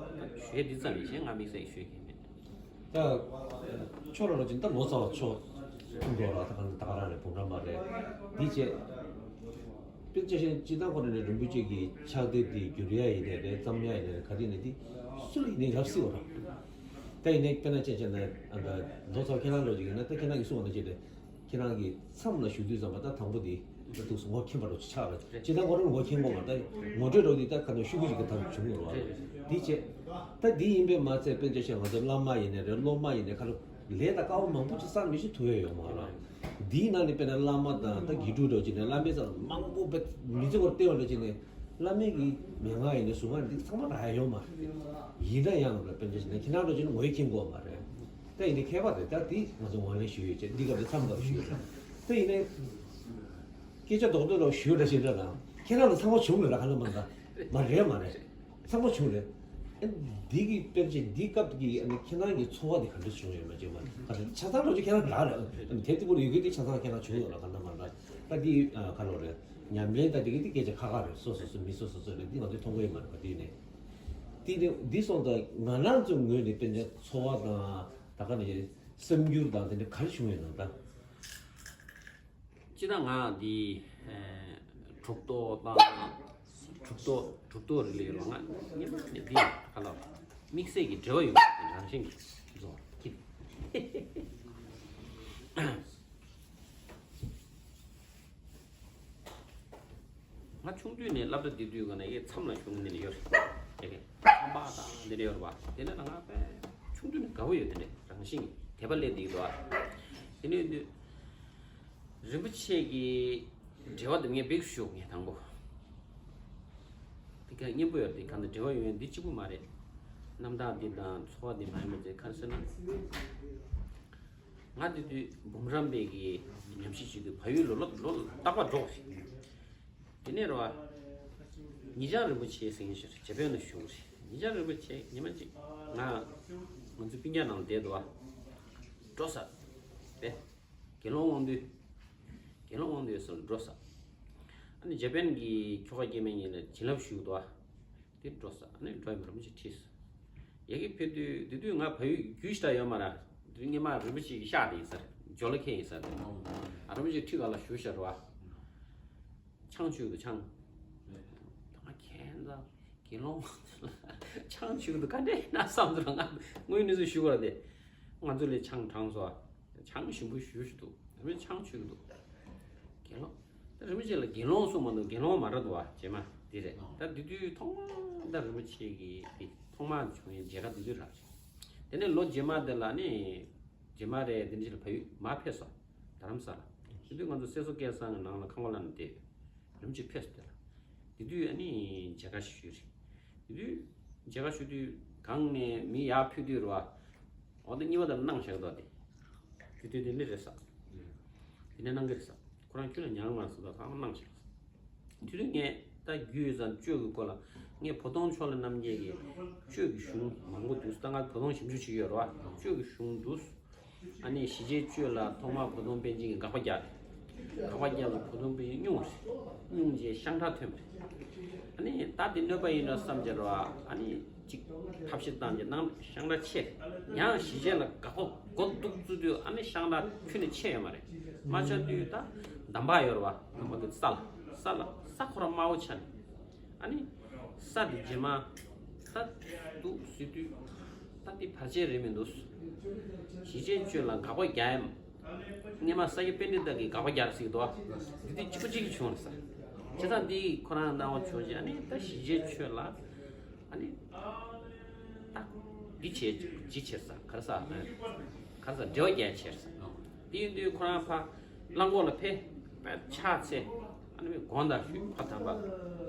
ཞུ་ཡས་འདི་ཙམ་ཡིན། གཞན་ང་དམིགས་བསལ་ཞུ་ཡས་མེད། ད་ཁྱོད་རང་ལ་ཅིག་ད་ལོ་ཙཱ་བ་ཚོ་ཐུག་འགྲོ་ར། ད་ག་ད་ག་རང་རེད། བུམ་ཐང་མ་རེད། འདི་བྱས་དཔེར་ཆ་བཞག་ན་སྤྱིར་བཏང་ཁོ་རང་ནས་རིན་པོ་ཆེ་གི་ཕྱག་དེབ་འདི་བསྒྱུར་ཡ་ཡིན་ནའི་རེད། བརྩམ་ཡ་ཡིན་ནའི་རེད། ག་རེ་ཡིན་ནའི་འདི་སུ་ལ་ཡིན་ནའི་རག་སྲིད་པ་རེད། ད་ཡིན་ནའི་དཔེར་ན་ཅིག་བྱས་ན་ཨ་ད་ལོ་ཙཱ་བ་ཁྱེད་རང་ལོ་ཅིག་ཡིན་ན། ད་ཁྱེད་རང་གིས་གསུངས་པ་ནང་བཞིན་རེད། ཁྱེད་རང་གིས་མཚམས་ལ་བཞུགས་དུས་ཙམ་པ་ད་དང་པོ་དེ་ད་ཐུགས་སུ་ངོ་མཁྱེན་པ་འདྲ་ཅིག་ཆགས་རེད། ཅི་ད་ཁོ་རང་ངོ་མཁྱེན་དགོས་མ་རེད། ད་ངོ་སྤྲོད་འདྲ་དེ་ད་ག་ནས་ཤོག་གུ་ཅིག་གི་ཐོག་ནས་བྱུང་ཡོད་རེད། འདི་བྱས་ད་འདི་ཡིན་པས་མ་ཚད། དཔེར་ཆ་བཞག་ང་ཚོ་བླ་མ་ཡིན་ནའི་རེད། སློབ་མ་ཡིན་ནའི་ག་རེ་ལས་ད་དཀའ་བ་མང་པོ་ཅིག་བསགས་མི་ཤེས་ཐུབ་ཡ་ཡོད་མ་རེད། འདིའི་ནང་ནས་དཔེར་ན་བླ་མ་དང་ད་དགེ་ཕྲུག་འདྲ་ཅིག་ནས་བླ་མའི་རྩ་ལ་མང་པོ་དཔེ་མི་ཚེ་སྐོར་བལྟས་པ་འདྲ་ཅིག་ནས་བླ་མའི་གི་མན་ངག་ཡིན་ནའི་གཟུངས་སྔགས་འདི་ཚང་མ་རག་ཡ་ཡོད་མ་རེད། ཡིན་ན་ཡང་དཔེར་ན་ཅིག་ནས་ཁྱེད་རང་འདྲ་ཅིག་ནས་ངོ་ཡ་མཁྱེན་དགོས་མ་རེད། ད་ཡིན་ནའི་མཁས་པ་རེད། ད་འདི་ང་ཚོ་ངོས་ལེན་ཞུ་ཡོད་ཅེས་འདི་སྐབས་འདི་མཚམས་འདིར་ཞུ་ཡོད་ཅེས། ད་ཡིན་ནའི་སྐད་ཆ་རྡོག་རྡོག་རང་ཞུ་འདྲ་ཞིག་འདྲ་དང་། ཁྱེད་རང་ལ་ཚང་མ་བྱུང་རེད་ལ། ག་ལ་མ་ད་མ་རེད་མ་རེད། ཚང་མ་བྱུང་རེད། ཨ་འདི་གི་དཔེར་ཆ་འདི་སྐབས་ཀྱི་ཨ་ནི་ཁྱེད་རང་གི་ཚོར་བ་འདི་ག་འདྲ་བྱུང་ཡོད་མ་བྱུང་མ་ག་འདྲ་ཆ་ཚང་རོགས་ཀྱི་ཁྱེད་རང་རག་རེད། ཨ་ནི་དེབ་དེ་པོ་ལ་ཡོད་གི་དེ་ཆ་ཚང་ཁྱེད་རང་བྱུང་ཡོད་ལ། ག་འདྲ་མ་འདྲ་ད་འདི་ཨ་ག་ལོ་རེད། ཉམས་ལེན་ད་འདི་གི་འདི་སྐད་ཆ་ཁག་ཁག་རེད། སོ་སོ་སོ་མི་སོ་སོ་སོ་རེད། འདི་ང་ཚོས་མཐོང་གི་ཡོད་མ་རེད་པ། དེ་ནས། དེ་ནི་འདི་སོང་ཙང་ང་རང་ཚོའི་ངོས་ནས་དཔེར་ན་ཚོར་བ་དང་ད་ག་ནས་བསམ་འགྱུར་དང་དེ་འདྲ་ག་རེ་བྱུང་ཡོད་ན་ད། སྤྱིར་ན་ང་འདི་གྲུབ་ཐོབ་དང་གྲུབ་ཐོབ་གྲུབ་ཐོབ་རེད་ལས་རོགས་ང་སྔོན་མ་ནས་འདི་ག་ལ་དམིགས་བསལ་གྱི་འབྲེལ་བ་ཡོད་པ་རང་བཞིན་གྱི་བཟོ་བ་ཁྱེད། ང་ཆུང་དུས་ནས་སློབ་གྲྭ་འདི་དུས་ག་ན་ཡའི་མཚམས་ལ་བཞུགས་ནས་ཡོད་རེད། མཚམས་པ་དང་འདི་འདྲ་ཡོད་རེད་པ། དེ་ནས་ང་དཔེ་ཆུང་དུས་ནས་དགའ་པོ་ཡོད། དེ་འདྲ་རང་བཞིན་གྱི་དད་པ་སླེབས་བསྡད་ཡོད་དོ། དེ་ནས་དུས་རིན་པོ་ཆེ་གི་འབྲེལ་བ་དེ་ངས་འབིགས་ཞུ་ངས་དང་པོ། དེ་ག་སྙན་པོ་ཡོད་དེ་ག་ན་འབྲེལ་བ་ཡོད་ཡོད་འདི་གཅིག་པུ་མ་རེད། རྣམ་ཐར་འདི་དང་ཚོར་བ་འདི་མ་ཡིན་པ་ཚེ་ག་རེ་ཟེར་ན། ང་དེ་དུས་འབུམ་རམས་པའི་གི་ཉམས་ཞིབ་བྱེད་དུས་ཕ་ཡུལ་ལོ་ལོ་ལོ་རྟག་པར་འགྲོ་གི་རེད། དེ་ནས་རེད་བ། ཉེ་ཆར་རིན་པོ་ཆེ་ཟེར་མཁན་ཞིག་རེད། འཇར་པན་ལ་བཞུགས་རེད། ཉེ་ཆར་རིན་པོ་ཆེ་ཉི་མ་གཅིག་ང་ང་ཚོ་སྤུན་ཀྱག་ནང་བསྡད་འདུག་བ། འགྲོ་ས་པས། དགེ་སློང་དབང་འདུས། དགེ་སློང་དབང་འདུས་སུ་འགྲོ་ས། ཨ་ནི་འཇར་པན་གྱི་ཁྱོ་ག་སྐྱེ་དམན་གཉིས་ལ་བྱིན་རླབས་ཞུགས་འདུག་བ། དེ་འགྲོ་ས། ཨ་ནི་འགྲོ་ཡ་མ་རིན་པོ་ཆེ་ཁྲིད་ས། ཡ་གི་ཕེབས་དུས་དེ་དུས་ང་ཕ་ཡུལ་རྒྱུས་ཞིག་ད་ཡོད་མ་ར། དེ་དུས་སྔོན་མ་རིན་པོ་ཆེ་གི་ཤག་དེ་ཡིན་ས་རེད། ཇོ་ལ་ཁེ་ཡིན་ས་རེད། ཨ་རིན་པོ་ཆེ་ཁྲི་ག་ལ་བཞུགས་ཤག་རེད་བ། ཆང་མཆོད་དུ་ཆང་། ད་ང་ཁྱེད་ཚོ་དགེ་སློང་ཆང་མཆོད་དུ་ག་འདྲས་ན་བསམ་དུ་ང་དངོས་གནས་སུ་ཞུ་བར་དེ། ང་ཚོ་ལས་ཆང་དྲངས་སོ། ཆང་ཞིམ་པོ་ཞུ་ཞུ་འདུག་རིན་པོ་ཆེ་ཆང་མཆོད་ཀྱི་འདུག་དགེ་སློང་། ད་རིན་པོ་ཆེ་ལ་དགེ་སློང་གསུངས་མ་འདུག་དགེ་སློང་མ་རེད་འདུག་བ་རྗེས་མ་འདི་རེད། ད་འདི་དུས་ཐོག་མ་ད་རིན་པོ་ཆེ་གི་འདི་ཐོག་མ་བྱུང་ཡའི་མཇལ་ཁ་འདི་དུས་རག་རེད། དེ་ནས་ལོ་རྗེས་མ་དེ་ལ་ནི་རྗེས་མ་རེད། དེ་འདྲ་ཞིག་ལ་ཕ་ཡུལ་མར་ཕེབས་སོ། རྡ་རམ་ས་ལ། དེ་དུས་ང་ཚོ་སེ་སོ་སྐལ་བཟང་གི་ནང་ལ་ཁང་པ་ལ་ནས་བསྡད་ཡོད། རིན་པོ་ཆེ་ཕེབས་སོ་དེ་ལ། དེ་དུས་ཨ་ནི་མཇལ་ཁ་ཞུས་རེད། དེ་དུས་མཇལ་ཁ་ཞུ་དུས་གང་ནས་མི་ཡར་ཕུད་དུས་རེད་བ། འོ་དེ་གཉིས་པ་དང་གནང་བཞག་དོ་དེ། དེ་དུས་དེ་འདྲ་རེད་ས། དེ་ནས་གནང་གི་རེད་ས། ཁོ་རང་ཁྱོད་ལ་ཉར་མ་སོང་ད་ཚང་མ་གནང་བཞག་དེ་དུས་ངས་ད་རྒྱུས་ཙམ་གཅོད་ཀྱི་སྐོར་ལ་ངས་བོ་དོང་ཕྱོགས་ལ་རྣམ་རྒྱལ་གྱི་གཅོད་ཀྱི་གཞུང་མང་པོ་འདུག་ད་ང་བོ་དོང་ཞིབ་འཇུག་བྱེད་ཀྱི་ཡོད་རེད་བ། གཅོད་ཀྱི་གཞུང་འདུག་ཨ་ནི་ཞི་བྱེད་གཅོད་ལ་ཐོག་མར་བོ་དོང་པཎ་ཆེན་གྱིས་དགག་པ་རྒྱག་དགག་པ་རྒྱག་ལ་བོ་དོང་པཎ་ཆེན་སྙུང་རེད། སྙུང་རྗེས་ཤང་ཁྲག་ཐོན་པ་རེད། ཨ་ནི་ད་དེ་གནོད་པ་ཡིན་ན་བསམ་བྱས་རེད་བ། ཨ་ནི་གཅིག་ཐབས་ཤེས་བཏང་རྗེས་ནང་ཤང་ཁྲག་ཆད། ཡང་ཞི་བྱེད་ལ་དགག་པ་མགོ་གཏུག་བཙུགས་དུས་ཨ་ནི་ཤང་ཁྲག་ཁྱོན་ནས་ཆད་ཡོད་མ་རེད། མ་ཆད་དུས་ད་འདམ་བག་ཡོད་རེད་བ། འདམ་བག་གི་ས་ལ་ས་ལ་ས་ཁོ་རང་དམར་པོ་ཆགས་ནས། ཨ་ནི་ས་དེ་རྗེས་མ་ད་འདུག་ཟེར་དུས་ད་འདི་བར་ཆད་རེད་མི་འདུག་ཞི་བྱེད་གཅོད་ལ་དགག་པ་རྒྱག་ཡ་སྔོན་མ་ས་སྐྱ་པཎྜི་ཏ་གིས་དགག་པ་རྒྱག་ཟེར་གྱི་འདུག་འདི་དུས་གཅིག་པ་གཅིག་གི་བྱུང་རེད་ས། བྱས་ཙང་འདི་ཁོ་རང་སྣང་བ་བྱུང་རྗེས་ཨ་ནི་ད་ཞི་བྱེད་གཅོད་ལ་ཨ་ནི་ད་འདི་བྱས་ཅི་བྱེད་ས་ག་རེ་ས་ག་རེ་ས་འབྲེལ་བ་རྒྱག་བྱས་ས། དེ་ཡིན་དུས་ཁོ་རང་ཕ་གླང་གོག་ལ་ཕེབས། ཕྱག་འཚལ། ཨ་ནི་དགོངས་དག་ཞུས། ཕ་དམ་པ།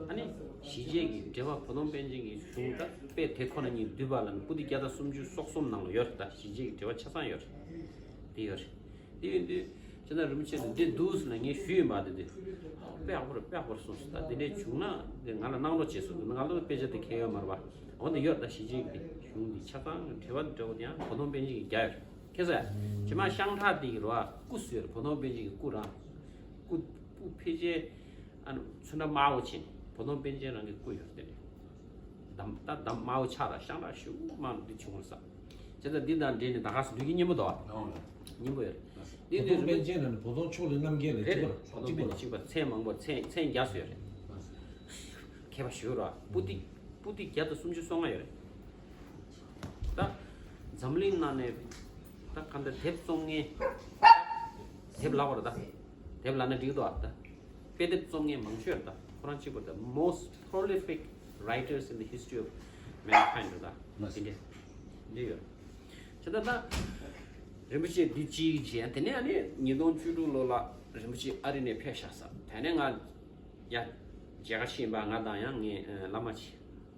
ཨ་ནི་ཞི་བྱེད་ཀྱི་འགྲེལ་པ་བོ་དོང་པཎ་ཆེན་གྱི་གཞུང་ད་དཔེ་དེ་ཁོ་ན་ཉིད་འདུས་པ་ལ་ནི་པོ་ཏི་བརྒྱ་དང་སུམ་ཅུ་སོ་གསུམ་ནང་ལ་ཡོད་རེད། ད་ཞི་བྱེད་ཀྱི་འགྲེལ་པ་ཆ་ཚང་ཡོད་རེད། དེ་ཡོད་རེད། དེ་ཡིན་དུས་ཁྱེད་རང་རིན་པོ་ཆེ་ལ་འདི་འདུག་ཟེར་ན་ངས་ཞུས་ཡིན་པ་དེ་དུས། དཔེ་ཡག་པོ་རེད། དཔེ་ཡག་པོ་རེད་གསུངས་སོང་། ད་འདི་འདྲའི་བྱུང་ན་འདི་ང་ལ་གནང་རོགས་བྱེད་ཟེར་དུས་ང་ལ་དཔེ་ཆ་དེ་ཁྱེར་ཡོད་མ་རེད་པ། འོ་འདི་ཡོད་རེད། ད་ཞི་བྱེད་ཀྱི་གཞུང་འདི་ཆ་ཚང་འགྲེལ་པ་འདྲ་བོ་དེ་ཡང་བོ་དོང་པཎ་ཆེན་གྱིས་རྒྱག་ཡོད་རེད། ཁྱེད་ཚོ་ཡ། ཇི་མ་ཤང་ཁྲག་དེ་གི་རོ་ཨ་སྐུ་བཟོས་རེད། བོ་དོང་པཎ་ཆེན་གྱི་སྐུ་རང་། སྐུ་སྐུ་ཕལ་ཆེར་ཨ་ནི་ཚོན་ཁྲ་དམར་པོ་ཕྱེ་ནས་བོ་དོང་པཎ་ཆེན་རང་གི་སྐུ་ཡོད་རེད་དེ། འདམ་ད་འདམ་དམར་པོ་ཆགས་ལ་ཤང་ཁྲག་ཞུ་མང་འདི་བྱུང་རེད་ས། བྱས་ཙང་འདི་དང་འབྲེལ་ནས་ད་ག་སེ་ལུས་ཀྱི་སྙིང་པོ་དོ། སྙིང་པོ་ཡོད་རེད། འདི་བོ་དོང་པཎ་ཆེན་ལ་ནི་བོ་དོང་ཕྱོགས་ལས་རྣམ་རྒྱལ་ལ་རེད་གཅིག་པ་རེད། རེད། བོ་དོང་པཎ་ཆེན་གཅིག་པ་མཚན་མང་པོ་མཚན་མཚན་བརྒྱ་སུ་ཡོད་རེད། མཁས་པ་ཞུ་རོགས། པོ་ཏི་པོ་ཏི་བརྒྱ་དང་སུམ་ཅུ་སོ་ལྔ་ཡོད་རེད། ད་འཛམ་གླིང་ནང་ནས་ད་ག་འདྲ་དེབ་རྩོམ་མཁན། དེབ་ལབ་པ་རེད་ད། དེབ་ལབ་ན་འགྲིག་འདུག་ཨ། ད་དཔེ་དེབ་རྩོམ་མཁན་མང་ཤོས་རེད་ད། ཁོ་རང་གཅིག་པུ་རེད་ད། Most prolific writers in the history of mankind རེད་ད། འདི་འདྲ་འདི་ཡོད་རེད། བྱས་ཙང་ད་རིན་པོ་ཆེ་འདི་གཅིག་བྱས། དེ་ནས་ཨ་ནི་ཉིས་སྟོང་བཅུ་དྲུག་ལོ་ལ་རིན་པོ་ཆེ་ཨ་རི་ནས་ཕེབས་ཤག་ས། དེ་ནས་ང་ཡ་མཇལ་ཁ་ཕྱིན་པ། ང་དང་ཡང་ངའི་བླ་མ་ཆེ་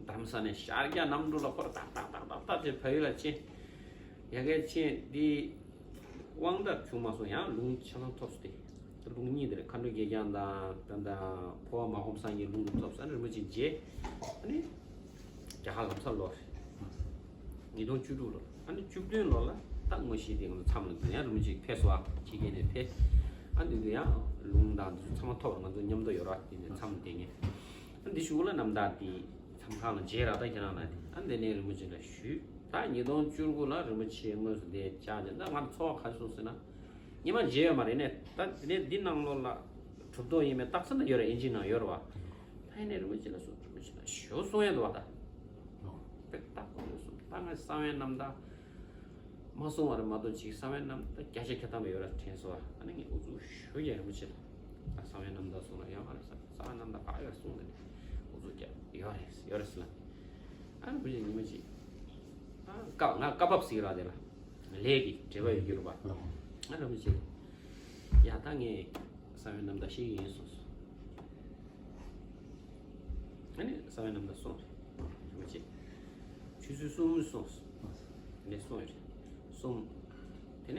རྡ་རམ་ས་ནས་ཤར་རྒྱག་གནམ་གྲུ་ལ་ཁོ་ར་ཏག་ཏག་ཏག་ཏག་ཏག་ཅེས་ཕ་ཡུལ་ལ་ཕྱིན། ཡ་གིར་ཕྱིན་འདི་དབང་རྟགས་བྱུང་མ་སོང་། ཡང་ལུང་ཆ་ཚང་ཐོབ་སོང་སྟེ། ད་ལུང་གཉིས་དེ་རེད། མཁའ་འགྲོ་གད་རྒྱངས་དང་ད་ལྟ་འཕོ་བ་མ་ཧོམ་སངས་རྒྱས་ལུང་དུ་ཐོབ་སོང་། ཨ་ནི་རིན་པོ་ཆེ་མཇལ། ཨ་ནི་རྒྱ་གར་ལམ་སང་ལོག་རེད། ཉིས་སྟོང་བཅུ་དྲུག་ལོ། ཨ་ནི་བཅུ་བདུན་ལོ་ལ་ད་དངོས་གཞི་དེ་ང་ཚོ་མཚམས་ལ་འདུག་ཡང་རིན་པོ་ཆེ་ཕེབས་སོང་། ཨ་ཕྱི་རྒྱལ་ནས་ཕེབས། ཨ་འདི་འདུག་ཡང་ལུང་དང་འདི་ཚོ་ཚང་མ་ཐོབ་རེད། ང་ཚོ་མཉམ་དུ་ཡོད་ར། དེ་ནས་མཚམས་དེ་ངས་ཨ་འདི་གཞུག་ལ་རྣམ་ཐར་དེ་མཚམས། ཁང་ལ་མཇལ་ར། ད་ཁྱེད་རང་ལ་དེ་ཨ་འདི་ནས་རིན་པོ་ཆེ་ལ་ཞུས། ད་ཉིས་སྟོང་བཅུ་དགུ་ལ་རིན་པོ་ཆེ་དངོས་སུ་འདིར་བཅར་ཏེ། ད་ང་ཚོར་བ་ག་རེ་བྱུང་ཟེར་ན། ཉི་མ་མཇལ་ཡོད་མ་རེད་ནས། ད་དེ་ནས་འདི་ནང་ལོགས་ལ་གྲུབ་ཐོབ་ཡིན་མིན་རྟགས་མཚན་ད་ཡོད་རེད། ཨིན་ཇིའི་ནང་ཡོད་རེད་བ། ད་ཡིན་ནས་རིན་པོ་ཆེ་ལ་སོང་། རིན་པོ་ཆེ་ལ་ཞུ་གསུང་ཡས་འདུག་བ། ད་དཔེ་ཏག་ཏག་རེད་གསུངས། ད་ངས་གསང་བའི་རྣམ་ཐར་མ་གསུང་བ་རེད་མ་གཏོགས། ཅིག་གསང་བའི་རྣམ་ཐར་བརྒྱ་ཆ་བརྒྱ་ཐམ་པ་ཡོད་རེད་དྲན་སོང་བ། ཨ་ནི་ངས་ཨུ་ཚུགས་ཞུ་ཡས། རིན་པོ་ཆེ་ལ་ད་གསང་བའི་རྣམ་ཐར་གསུང་ན་ཡོད་མ་རེད་ཟེར། གསང་བའི་རྣམ་ཐར་ག་ཡོད་གསུངས་ནས། ཨུ་ཚུགས་རྒྱབ། ཡོད་རེད་ཡོད་རེད་ཟེར་ལ། ཨ་རིན་པོ་ཆེ་ཉི་མ་གཅིག་ཨ་ཀ་ང་སྐབས་བབ་ཟེར་ར། དེ་ལ་ལས་ཀྱི་འབྲེལ་བ་ཡོད་རྒྱུ་རེད་པ། ཨ་རིན་པོ་ཆེ་ཡ་ད་ངས་གསང་བའི་རྣམ་ཐར་ཤེས་ཀྱི་ཡིན་གསུངས་སོང་། ཨ་ནི་གསང་བའི་རྣམ་ཐར་གསུངས་རེད། རིན་པོ་ཆེ་ཆུ་ཚོད་གསུམ་གསུངས་སོང་། ཨ་ནི་གསུངས་ཡོད་རེད། གསུངས། དེ་ནས་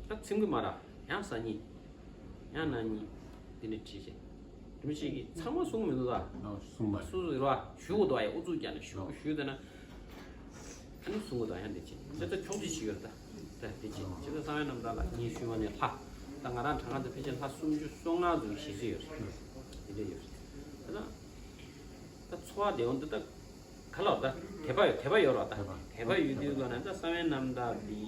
ད་ཚིམ་གི་མ་ར། ཡང་གཟའ་ཉི་ཡང་གནངས་ཉི་དེ་ནས་བྲིས་བྱས། རིན་པོ་ཆེ་གིས་ཚང་མ་གསུང་མི་འདུག་ད། ཨ་གསུང་མ་རེད། སུ་རེད་བ། ཞུ་དགོས་འདུག་ཨ། ཡ་ཨུ་ཚུགས་རྒྱབ་ནས་ཞུ་ཨ་ཞུ། དེ་ན་ཨ་ནི་གསུང་གི་འདུག་ཨ། ཡང་འདི་བྱས། ཁྱེད་ཚོ་ཕྱོགས་སྒྲིག་བྱེད་ཡོད་ད། ད་འདི་བྱས། ཁྱེད་ཚོ་གསང་བའི་རྣམ་ཐར་ལ་ཉིན་ཤུལ་མ་ནས་ལྷ། ད་ང་རང་གྲངས་ཀ་ཚོ་ཕལ་ཆེར་ལྷ་སུམ་ཅུ་སོ་ལྔ་ཙམ་ཞེ་ས་ཡོད་རེད། དེ་འདྲ་ཡོད་རེད། ད་ད་ཚོར་བ་བདེ་བོ་འདུག་ད། ག་ལ་ད་དད་པ་ཡོད། དད་པ་ཡོད་རོགས་ད། དད་པ། དད་པ་ཡོད་དུས་ལ་ན་ད་གསང་བའི་རྣམ་ཐར་འདི་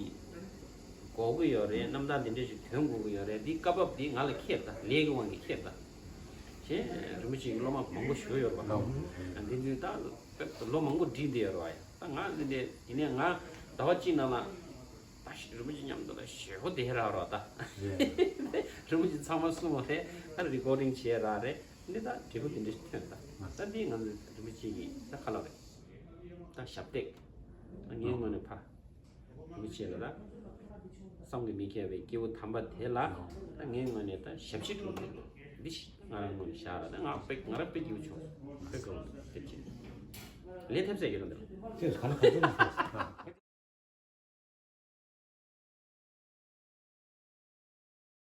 དགོས་ཀྱི་ཡོད་རེད། རྣམ་ཐར་འདི་འདྲ་ཞིག་ཐོན་དགོས་ཀྱི་ཡོད་རེད། འདི་སྐབས་བབ་འདི་ང་ལ་ཁེལ་ད། ལས་ཀྱི་དབང་གིས་ཁེལ་ད། ཞེས་རིན་པོ་ཆེ་གི་སློབ་མ་མང་པོ་ཞིག་ཡོད་རེད་པ། ཨ་འདི་འདི་ད་ལོ་མང་པོ་བསྒྲིགས་བསྡད་ཡོད་རེད་པ། ཡ་ད་ང་འདི་འདྲ་ཡིན་ནའི་ང་ཟླ་བ་གཅིག་ནང་ལ་ད་རིན་པོ་ཆེ་མཉམ་དུ་ལ་ཞེ་པོ་བསྡད་ར་རོགས་ད། རིན་པོ་ཆེ་ཚང་མ་གསུངས་པ་རེད། ད་རི་ཀོར་ཌིང་བྱས་ར་རེད། འདི་ད་འབྲས་བུ་འདི་འདྲ་ཞིག་ཐོན་ད། ད་འདི་ང་ཚོ་རིན་པོ་ཆེ་གི་ད་ཁ་ལག་རེད། ད་ཞབས་སྟེགས། ད་ངའི་ངོས་ནས་ཕ་རིན་པོ་ཆེ་ལ་ད་བསམ་གྱིས་མི་ཁྱབ་པའི་སྐྱེས་བུ་དམ་པ་དེ་ལ་ད་ངའི་ངོས་ནས་ད་ཞབས་ཕྱི་སྒྲུབ་འདོད་འདུག། འདི་ཞིག་ང་རང་ངོས་ནས་བཞག་ར། ད་ང་དཔེ་ང་རང་དཔེ་སྐྱིད་པོ་བྱུང་། དཔེ་དགའ་བོ་འདུག། དེ་བྱས་ལས་ཐེབས་ཟེར་གྱི་རེད་འདུག། ཁྱོད་ག་ལ་ག་ཚོད་ནས་